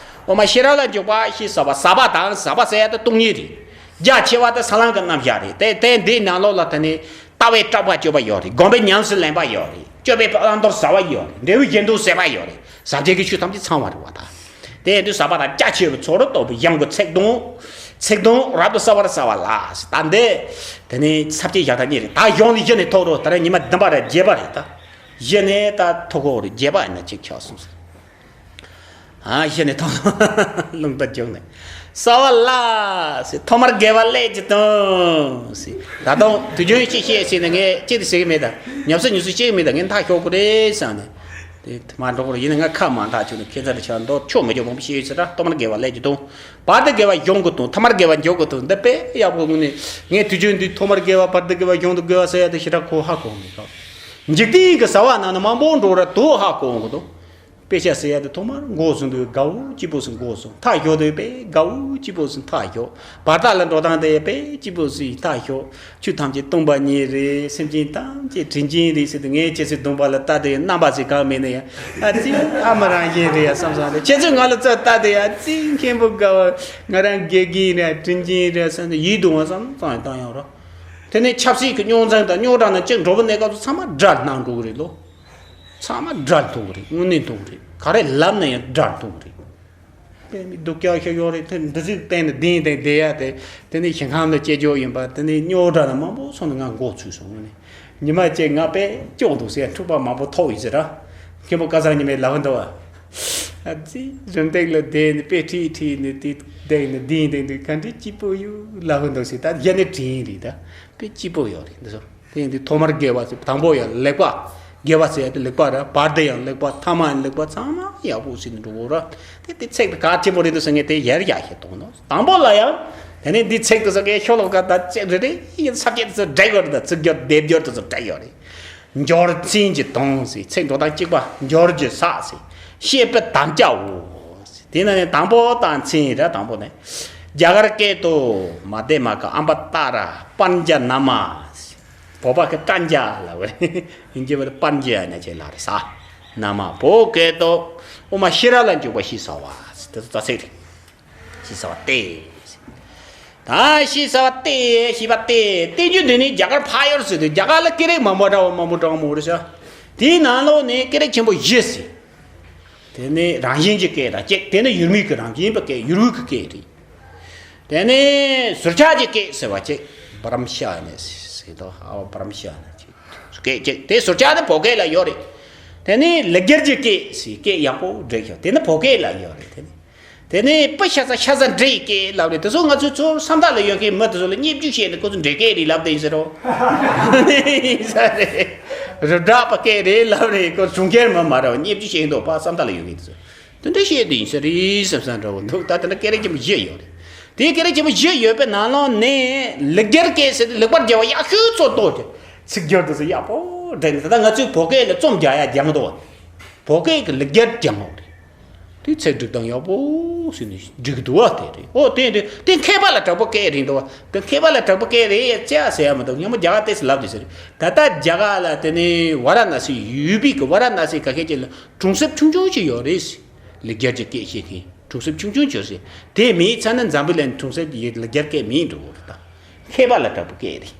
དབུ་མ་ཤེས་རབ་ལ་འཇུག་པ་ཞེས་ཟབ་པ་ཟབ་པ་དང་ཟབ་པ་ཟེར་ཡ་དེ་སྟོང་ཉིད་རེད། རྒྱ་ཆེ་བ་དེ་ས་ལམ་གྱི་རྣམ་གཞག་རེད། དེ་དེ་འདིའི་ནང་ལོགས་ལ་དེ་ནི་ལྟ་བའི་སྐྲག་པ་སྤྱོད་པ་ཡོད་རེད། སྒོམ་པའི་ཉམས་སུ་ལེན་པ་ཡོད་རེད། སྤྱོད་པའི་བླང་དོར་ཟབ་པ་ཡོད་རེད། འབྲས་བུའི་གཞན་དོན་ཟབ་པ་ཡོད་རེད། ཟབ་རྒྱས་ཀྱི་ཆོས་ཐམས་ཅད་ཚང་བ་རེད་པ་ད། དེ་ཡིན་དུས་ཟབ་པ་དང་རྒྱ་ཆེ་བའི་ཚོགས་རུ་གཏོགས་པའི་གཞུང་གི་ཚིག་དོན། ཚིག་དོན་རབ་ཏུ་གསལ་བར་གསལ་བ་ལ། ད་འདི། དེ་ནི་ས་བཅད་བཞག་ད་གཉིས་རེད། ད་གཞུང་ནི་གཞི་ནས་ཐོག་རུ་ད་རེས་ཉི་མ་བདུན་པ་རེད། བརྒྱད་པ་རེད་ད། གཞི་ནས་ད་ཐོག་གོ་རེད། བརྒྱད་པ་ཡིན་ན་གཅིག་ཆགས་སོང་ཟེར། ཨ་གཞི་ནས་ཐོག་རླུང་རྟ་བྱུང་ནས། གསལ་བ་ལ་ཟེར། ཐོག་མར་དགེ་བ་ཀླད་ཀྱིས་དོན་ཟེར། ད་དུང་དུས་རྒྱུན་ཅིག་བཤད་ཟེར་ནས་ངས་གཅིག་དེ་ཟེར་གི་མེད་ད། ཉམས་སུ་ཉམས་སུ་བཤད་གི་མེད་ད། ངས་མཐའ་ཤོག་གི་རེད་བསམ་ནས། དེ་མ་འགྲོ་གི་རེད། ཡིན་ན་ང་ཁ་མ་མཐའ་ཆུ་ནས་ཁེ་ཚར་ཆགས་འདུག་ཆོག་མི་ཆོག་མང་པོ་བཤད་ཡོད་ཟེར་ར། ཐོག་མར་དགེ་བ་ཀླད་ཀྱིས་དོན། བར་དུ་དགེ་བ་གཞུང་གིས་དོན། ཐ་མར་དགེ་བ་མཇུག་གིས་དོན། འདི་དཔེ་ཡག་པོ་ངུ་ནས་ངས་དུས་རྒྱུན་འདི་ཐོག་མར་དགེ་བ་བར་དུ་དགེ་བ་གཞུང་དུ་དགེ་བ་ཟེར་ཡ་དེ་ཞེ་དྲག་གོ་ཧ་གོ་མི་འདུག་འཇིག་རྟེན་གྱི་ཟབ་པ་ནང་ན་མང་པོ་འགྲོ་ར་དོ་ཧ་གོ་འོང་གི་འདུག་དཔེ་ཆ་ཟེར་ཡ་དེ་ཐོག་མར་འགོ་བཟུང་དུས་དགའ་བོ་སྐྱིད་པོ་སུ་འགོ་བཟུང་། མཐའ་ཞོག་དུས་དཔེ་དགའ་བོ་སྐྱིད་པོ་སུ་མཐའ་ཞོག་བར་ཐག་ལ་འགྲོ་སྟངས་དེ་དཔེ་སྐྱིད་པོ་སུ་ཡི་མཐའ་ཞོག་ཆོས་ཐམས་ཅད་སྟོང་པ་ཉིད་རེད། སེམས་ཅན་ཐམས་ཅད་དྲིན་ཅན་རེད་ཟེར་དུས། ངས་ཁྱེད་ཚོའི་སྡོམ་པ་ལ་ལྟ་དུས་རྣམ་པ་ཟེར་གང་མེད་ནས་ཡ། ཨ་ཙི་ཨ་མ་རང་བཞིན་རེད་ཡ་བསམ་བསམ་རེད། ཁྱེད་ཚོས་ང་ལ་ཙག་ལྟ་དུས་ཡ། ཨ་ཙི་མཁན་པོ་དགའ་བ། ང་རང་དགེ་རྒན་རེད། དྲིན་ཅན་རེད་བསམ་སྟེ་ཡིད་དུ་འོང་བསམ་བསམ་ཡང་བཏང་ཡོང་ར། དེ་ནས་ཆབ་སྲིད་ཀྱི་རྙོག་འཛིང་དང་རྙོག་དྲ་ནང་གཅིག་འགྲོ་བ་གནས་སྐབས་སུ་ཚང་མ་དགྲར་སྣང་འགྲོ་གི་རེད་ལོ། ཚང་མ་དགྲར་མཐོང་གི་རེད། དངོས་གནས་མཐོང་གི་རེད། ག་རེ་ལབ་ན་ཡང་དགྲར་མཐོང་གི་རེད། དཔེ་མི་སྡུག་ཅག་ཤོས་ཡོད་རེད། དེ་འདི་ཚིག་བསྟན་ནས་བདེན་བདེན་བསྡད་ཡ་དེ། དེ་ནས་ཞིང་ཁམས་ལ་སྐྱེ་རྒྱུ་ཡིན་པ། དེ་ནས་རྙོག་དྲ་ན་མང་པོ་སོང་ནས་ང་མགོ་ཚོས་སོང་ནས། ཉི་མ་གཅིག་ང་དཔེ་སྐྱོ་འདུག་ཟེར་འཁྲུག་པ་མང་པོ་ཐོག་ཡོད་ཟེར་ར། མཁན་པོ་ཀ་ས་ཉི་མས་ལབ་འདུག་བ། ཨ་ཙི་རུམ་བཏེག་ལ་བསྡད་ནས་དཔེ་ཁྲིད་ཁྲིད་ནས་དེ་བསྡད་ནས་བདེན་བདེན་འདུག་ག་འདྲ་སྐྱིད་པོ་ཡོད་ལབ་འདུག་ཟེར། ད་གཞི་ནས་དྲན་རེད་ད། དཔེ་སྐྱིད་པོ་ཡོད་རེད་འདི་ཚོ། དེ་ཡིན་དུས་ཐོག་མར་དགེ་བ་ཟེར། དང་པོ་ཡང་ལེགས་པ། དགེ་བ་ཟེར་ཡ་དེ་ལེགས་པ་རེད། བར་དུ་ཡང་ལེགས་པ། ཐ་མ་ཡང་ལེགས་པ། ཚང་མ་ཡག་པོ་ཟེར་ནས་འགྲོ་དགོས་ར། དེ་དེ་ཚིག་དེ་གལ་ཆེན་པོ་རེད་འདུག་ཟེར་ངས་དེ་ཡར་ཡར་ཞིག་གཏོང་ནོ། དང་པོ་ལ་ཡང་། དེ་ནས་འདི་ཚིག་དེ་ཚོ་ངས་ཤོ་ལོ་ཀ་ད་ཚིག་རེ་རེ་ཡིན་ས་བཅད་དེ་ཚོ་འགྲིག་ཡོད་རེད། ད་ཚིག་སྦྱོར་སྡེབ་སྦྱོར་དེ་ཚོ་འགྲིག་ཡོད་རེད། འབྱོར་མཚན་གྱི་དོན་ཟེར། ཚིག་འགྲོ་སྟངས་གཅིག་པ། འབྱོར་གྱི་ས་ཟེར། བཤད་པའི་དམ་བཅའ་འོ་ཟེར། དེ་ནས་ནི་དང་པོ་དང་མཚན་རེད། དང་པོ་ནི། རྒྱ་གར་སྐད་དུ་མ་དེ་མ་ག་ཨམ་བ་ཏཱ་ར་པྲཛྙཱ་ན་མ་ཟེར། བོད་པ་གི་ཏཱ་ཛྙཱ་ལབ་པ་རེད། ཡིན་གྱི་བ་པྲཛྙཱ་ན་ཅེ་ལ་རེད་ས། ན་མ་བོད་སྐད་དུ་དབུ་མ་ཤེས་རབ་ལ་འཇུག་པ་ཞེས་བྱ་བ་ཟེར། དེ་ཚོ་རྩ་ཚིག་རེད། ཞེས་བྱ་བ་སྟེ། ད་ཞེས་བྱ་བ་སྟེ། ཞེས་པ་སྟེ། སྟེ་རྒྱུ་འདི་ནི་རྒྱ་གར་འཕགས་ཡུལ་ཟེར་དུས་རྒྱ་གར་ལ་སྐད་རིགས་མང་པོ་འདྲ་བ་མང་པོ་འདྲ་བ་མང་པོ་རེད་ཤག་དེའི་ནང་ལོགས་ནས་སྐད་རིགས་ཆེན་པོ་བཞི་ཟེར། དེ་ནི་རང་བཞིན་གྱི་སྐད་དང་གཅིག་དེ་ནི་ཡུལ་མིང་གི་རང་བཞིན་པའི་སྐད། ཡུལ་དབུས་ཀྱི་སྐད་རེད། དེ་ནས་ཟུར་ཆག་གི་སྐད་ཟེར་བ་ཅིག་བ་རམ་ཤ་ནས་ཟེར་དོ། ཨ་བ་རམ་ཤ་ནས་ཅིག་སྐད་ཅིག་དེ་ཟུར་ཆག་དེ་བོད་སྐད་ལ་ཡོད་རེད། དེ་ནས་ལེགས་སྦྱར་གྱི་སྐད་ཟེར་སྐད་ཡག་པོ་འགྲིག་ཤག་དེ་ནི་བོད་སྐད་ལ་ཡོད་རེད། དེ་ནི་དེ་ནས་པི་ཤ་ཚ་ཤ་ཚ་འདྲེ་ཡི་སྐད་ལབ་རེད། དེ་ཚོ་ང་ཚོའི་ཚོར་བསམ་ཐག་ལ་ཡོད་མཁན་མི་དེ་ཚོ་ལ་བརྙས་བཅོས་བྱས་ནས་ཁོ་ཚོ་འདྲེ་སྐད་རེད་ལབ་བསྡད་ཡིན་ཟེར་རོ། ཡིན་ས་རེད། རི་བྲག་པ་སྐད་རེད་ལབ་རེད། ཁོ་གྲོང་ཁྱེར་མི་མ་རེད། བརྙས་བཅོས་བྱས་འདུག་པ་བསམ་ཐག་ལ་ཡོད་མཁན་དེ་ཚོ། དེ་འདྲ་བཤད་དུ་ཡིན་ས་རེད་བསམ་བསམ་འདྲ་བོ་འདུག་ད་དེ་འདྲ་སྐད་རིགས་ཆེན་པོ་བཞི་ཡོད་རེད། དེའི་སྐད་རིགས་ཆེན་པོ་བཞི་ཡོད་པའི་ནང་ལོགས་ནས་ལེགས་སྦྱར་སྐད་ཟེར་ཏེ་ལེགས་པར་སྦྱར་བ་ཡག་ཤོས་ཚོ་ཏོ་དེ་ཚིག་སྦྱོར་དེ་ཚོ་ཡག་པོ་འདྲ་ནས། ད་ལྟ་ང་ཚོས་བོད་སྐད་ལ་རྩོམ་རྒྱག་ཡ་སྦྱང་འདུག་བོད་སྐད་ཀྱི་ལེགས་སྦྱར་སྦྱང་འོག་རེད། དེ་ཚིག་སྒྲིག་སྟངས་ཡག་པོ་ཟེར་ནས་སྒྲིག་འདུག་བ་དེ་རེད། ཨོ་དེ་དེ་དེ་མཁས་པ་ལ་དྲག་པོ་སྐད་རེད་འདུག་བ། དེ་མཁས་པ་ལ་དྲག་པོ་སྐད་རེད་ཅེས་ཟེར་ཡ་མ་གཏོགས་སྔོན་མ་རྒྱ་གར་ཏོག་ཙམ་ལབ་དེ་ཟེར། ད་ལྟ་རྒྱ་གར་ལ་དེ་ནས་ཝ་ར་ཎ་སི་ཡུ་པི་གི་ཝ་ར་ཎ་སི་ག་ཁེ་ཅིག་ལ་གྲོང་གསེབ་ཆུང་ཆུང་ཞིག་ཡོད་རེད། ལེགས་སྦྱར་གྱི་སྐད་བཤད་མཁན་གྲོང་གསེབ་ཆུང་ཆུང་ཅིག་ཡོད་རེད། དེ་མིན་ཚ་ན་འཛམ་བུ་གླིང་གྲོང་གསེབ་ཡི་ལེགས་སྦྱར་སྐད་མིན་འགྲོ་གི་རེད། ད་མཁས་པ་ལ་དྲག་པོ་སྐད་རེད།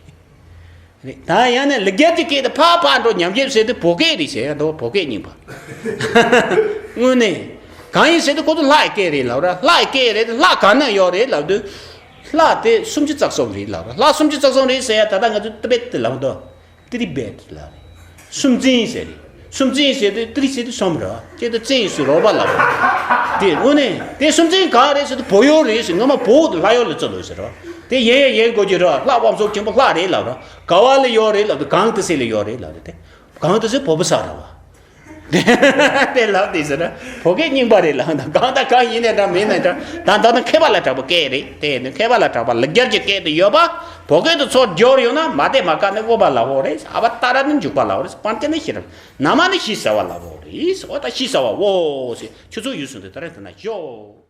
རེད། ད་ཡང་ན་ལེགས་སྦྱར་གྱི་སྐད་དེ་ཕར་ཕར་འགྲོ་ཉམས་ཞིབ་ཟེར་དུས་བོད་སྐད་རེད་ཟེར་ཡ་འདུག་བོད་སྐད་རྙིང་པ། དངོས་གནས། གང་ཡིན་ཟེར་དུས་ཁོ་ཚོ་ལྷ་ཡི་སྐད་རེད་ལབ་ར། ལྷ་ཡི་སྐད་རེད། ལྷ་གང་ན་ཡོད་རེད་ལབ་དུས། ལྷ་དེ་སུམ་ཅུ་རྩ་གསུམ་རེད་ལབ་ར། ལྷ་སུམ་ཅུ་རྩ་གསུམ་རེད་ཟེར་ཡ་ད་ལྟ་ང་ཚོ་ཏི་པེད་དུ་ལབ་འདུག་ཏི་རི་བེད་ལབ་རེད། སུམ་རྩེན་ཟེར་རེད། སུམ་རྩེན་ཟེར་དུས་ཏི་རི་ཟེར་དུས་གསུམ་རེད། ཅེ་དུ་རྩེན་ཟེར་རོགས་པ་ལབ་རེད། དེ་དངོས་གནས་དེ་སུམ་རྩེན་གང་རེད་ཟེར་དུས་བོད་ཡོད་རེད་ཟེར། སྔོན་མ་བོད་དུ་ལྷ་ཡུལ་ལ་བརྩི་ལོས་ཟེར་རོ། དེ་ཡིན་ཡ་ཡིན་དགོས་ཀྱི་རེད། ལྷ་དབང་ཕྱུག་ཆེན་པོ་ལྷ་རེད་ལབ་ར། ག་བ་ལ་ཡོད་རེད་ལབ་དུས་གངས་ཏི་སེ་ལ་ཡོད་རེད་ལབ་རེད། དེ་གངས་ཏི་སེ་བོད་པ་ས་རེད་བ། དེ་ལབ་དེ་ཟེར་ན་བོད་སྐད་རྙིང་པ་རེད་ལབ་ན། གང་དང་གང་ཡིན་ནའི་འདྲ་མིན་ནའི་འདྲ། ད་ད་ནི་མཁས་པ་ལ་གྲགས་པ་སྐད་རེད། དེ་ནི་མཁས་པ་ལ་གྲགས་པ་ལེགས་སྦྱར་གྱི་སྐད་དུ་ཡོད་པ། བོད་སྐད་དུ་ཚུར་བསྒྱུར་ཡོང་ན་མ་བདེ་མ་དཀའ་ནི་དབུ་མ་ལ་འོ་རེད། ཨ་བ་ཏ་ར་ནི་འཇུག་པ་ལ་འོ་རེད། པཎ་ཆེན་ནི་ཤེས་རབ། ན་མ་ནི་ཤེས་བྱ་བ་ལ་འོ་རེད། འོ་ད་ཤེས་བྱ་བ་འོ་ཟེར། ཁྱོད་ཚོ་ཡུལ་སོང་དུས་ད་རེས་ད་ན་ཤོག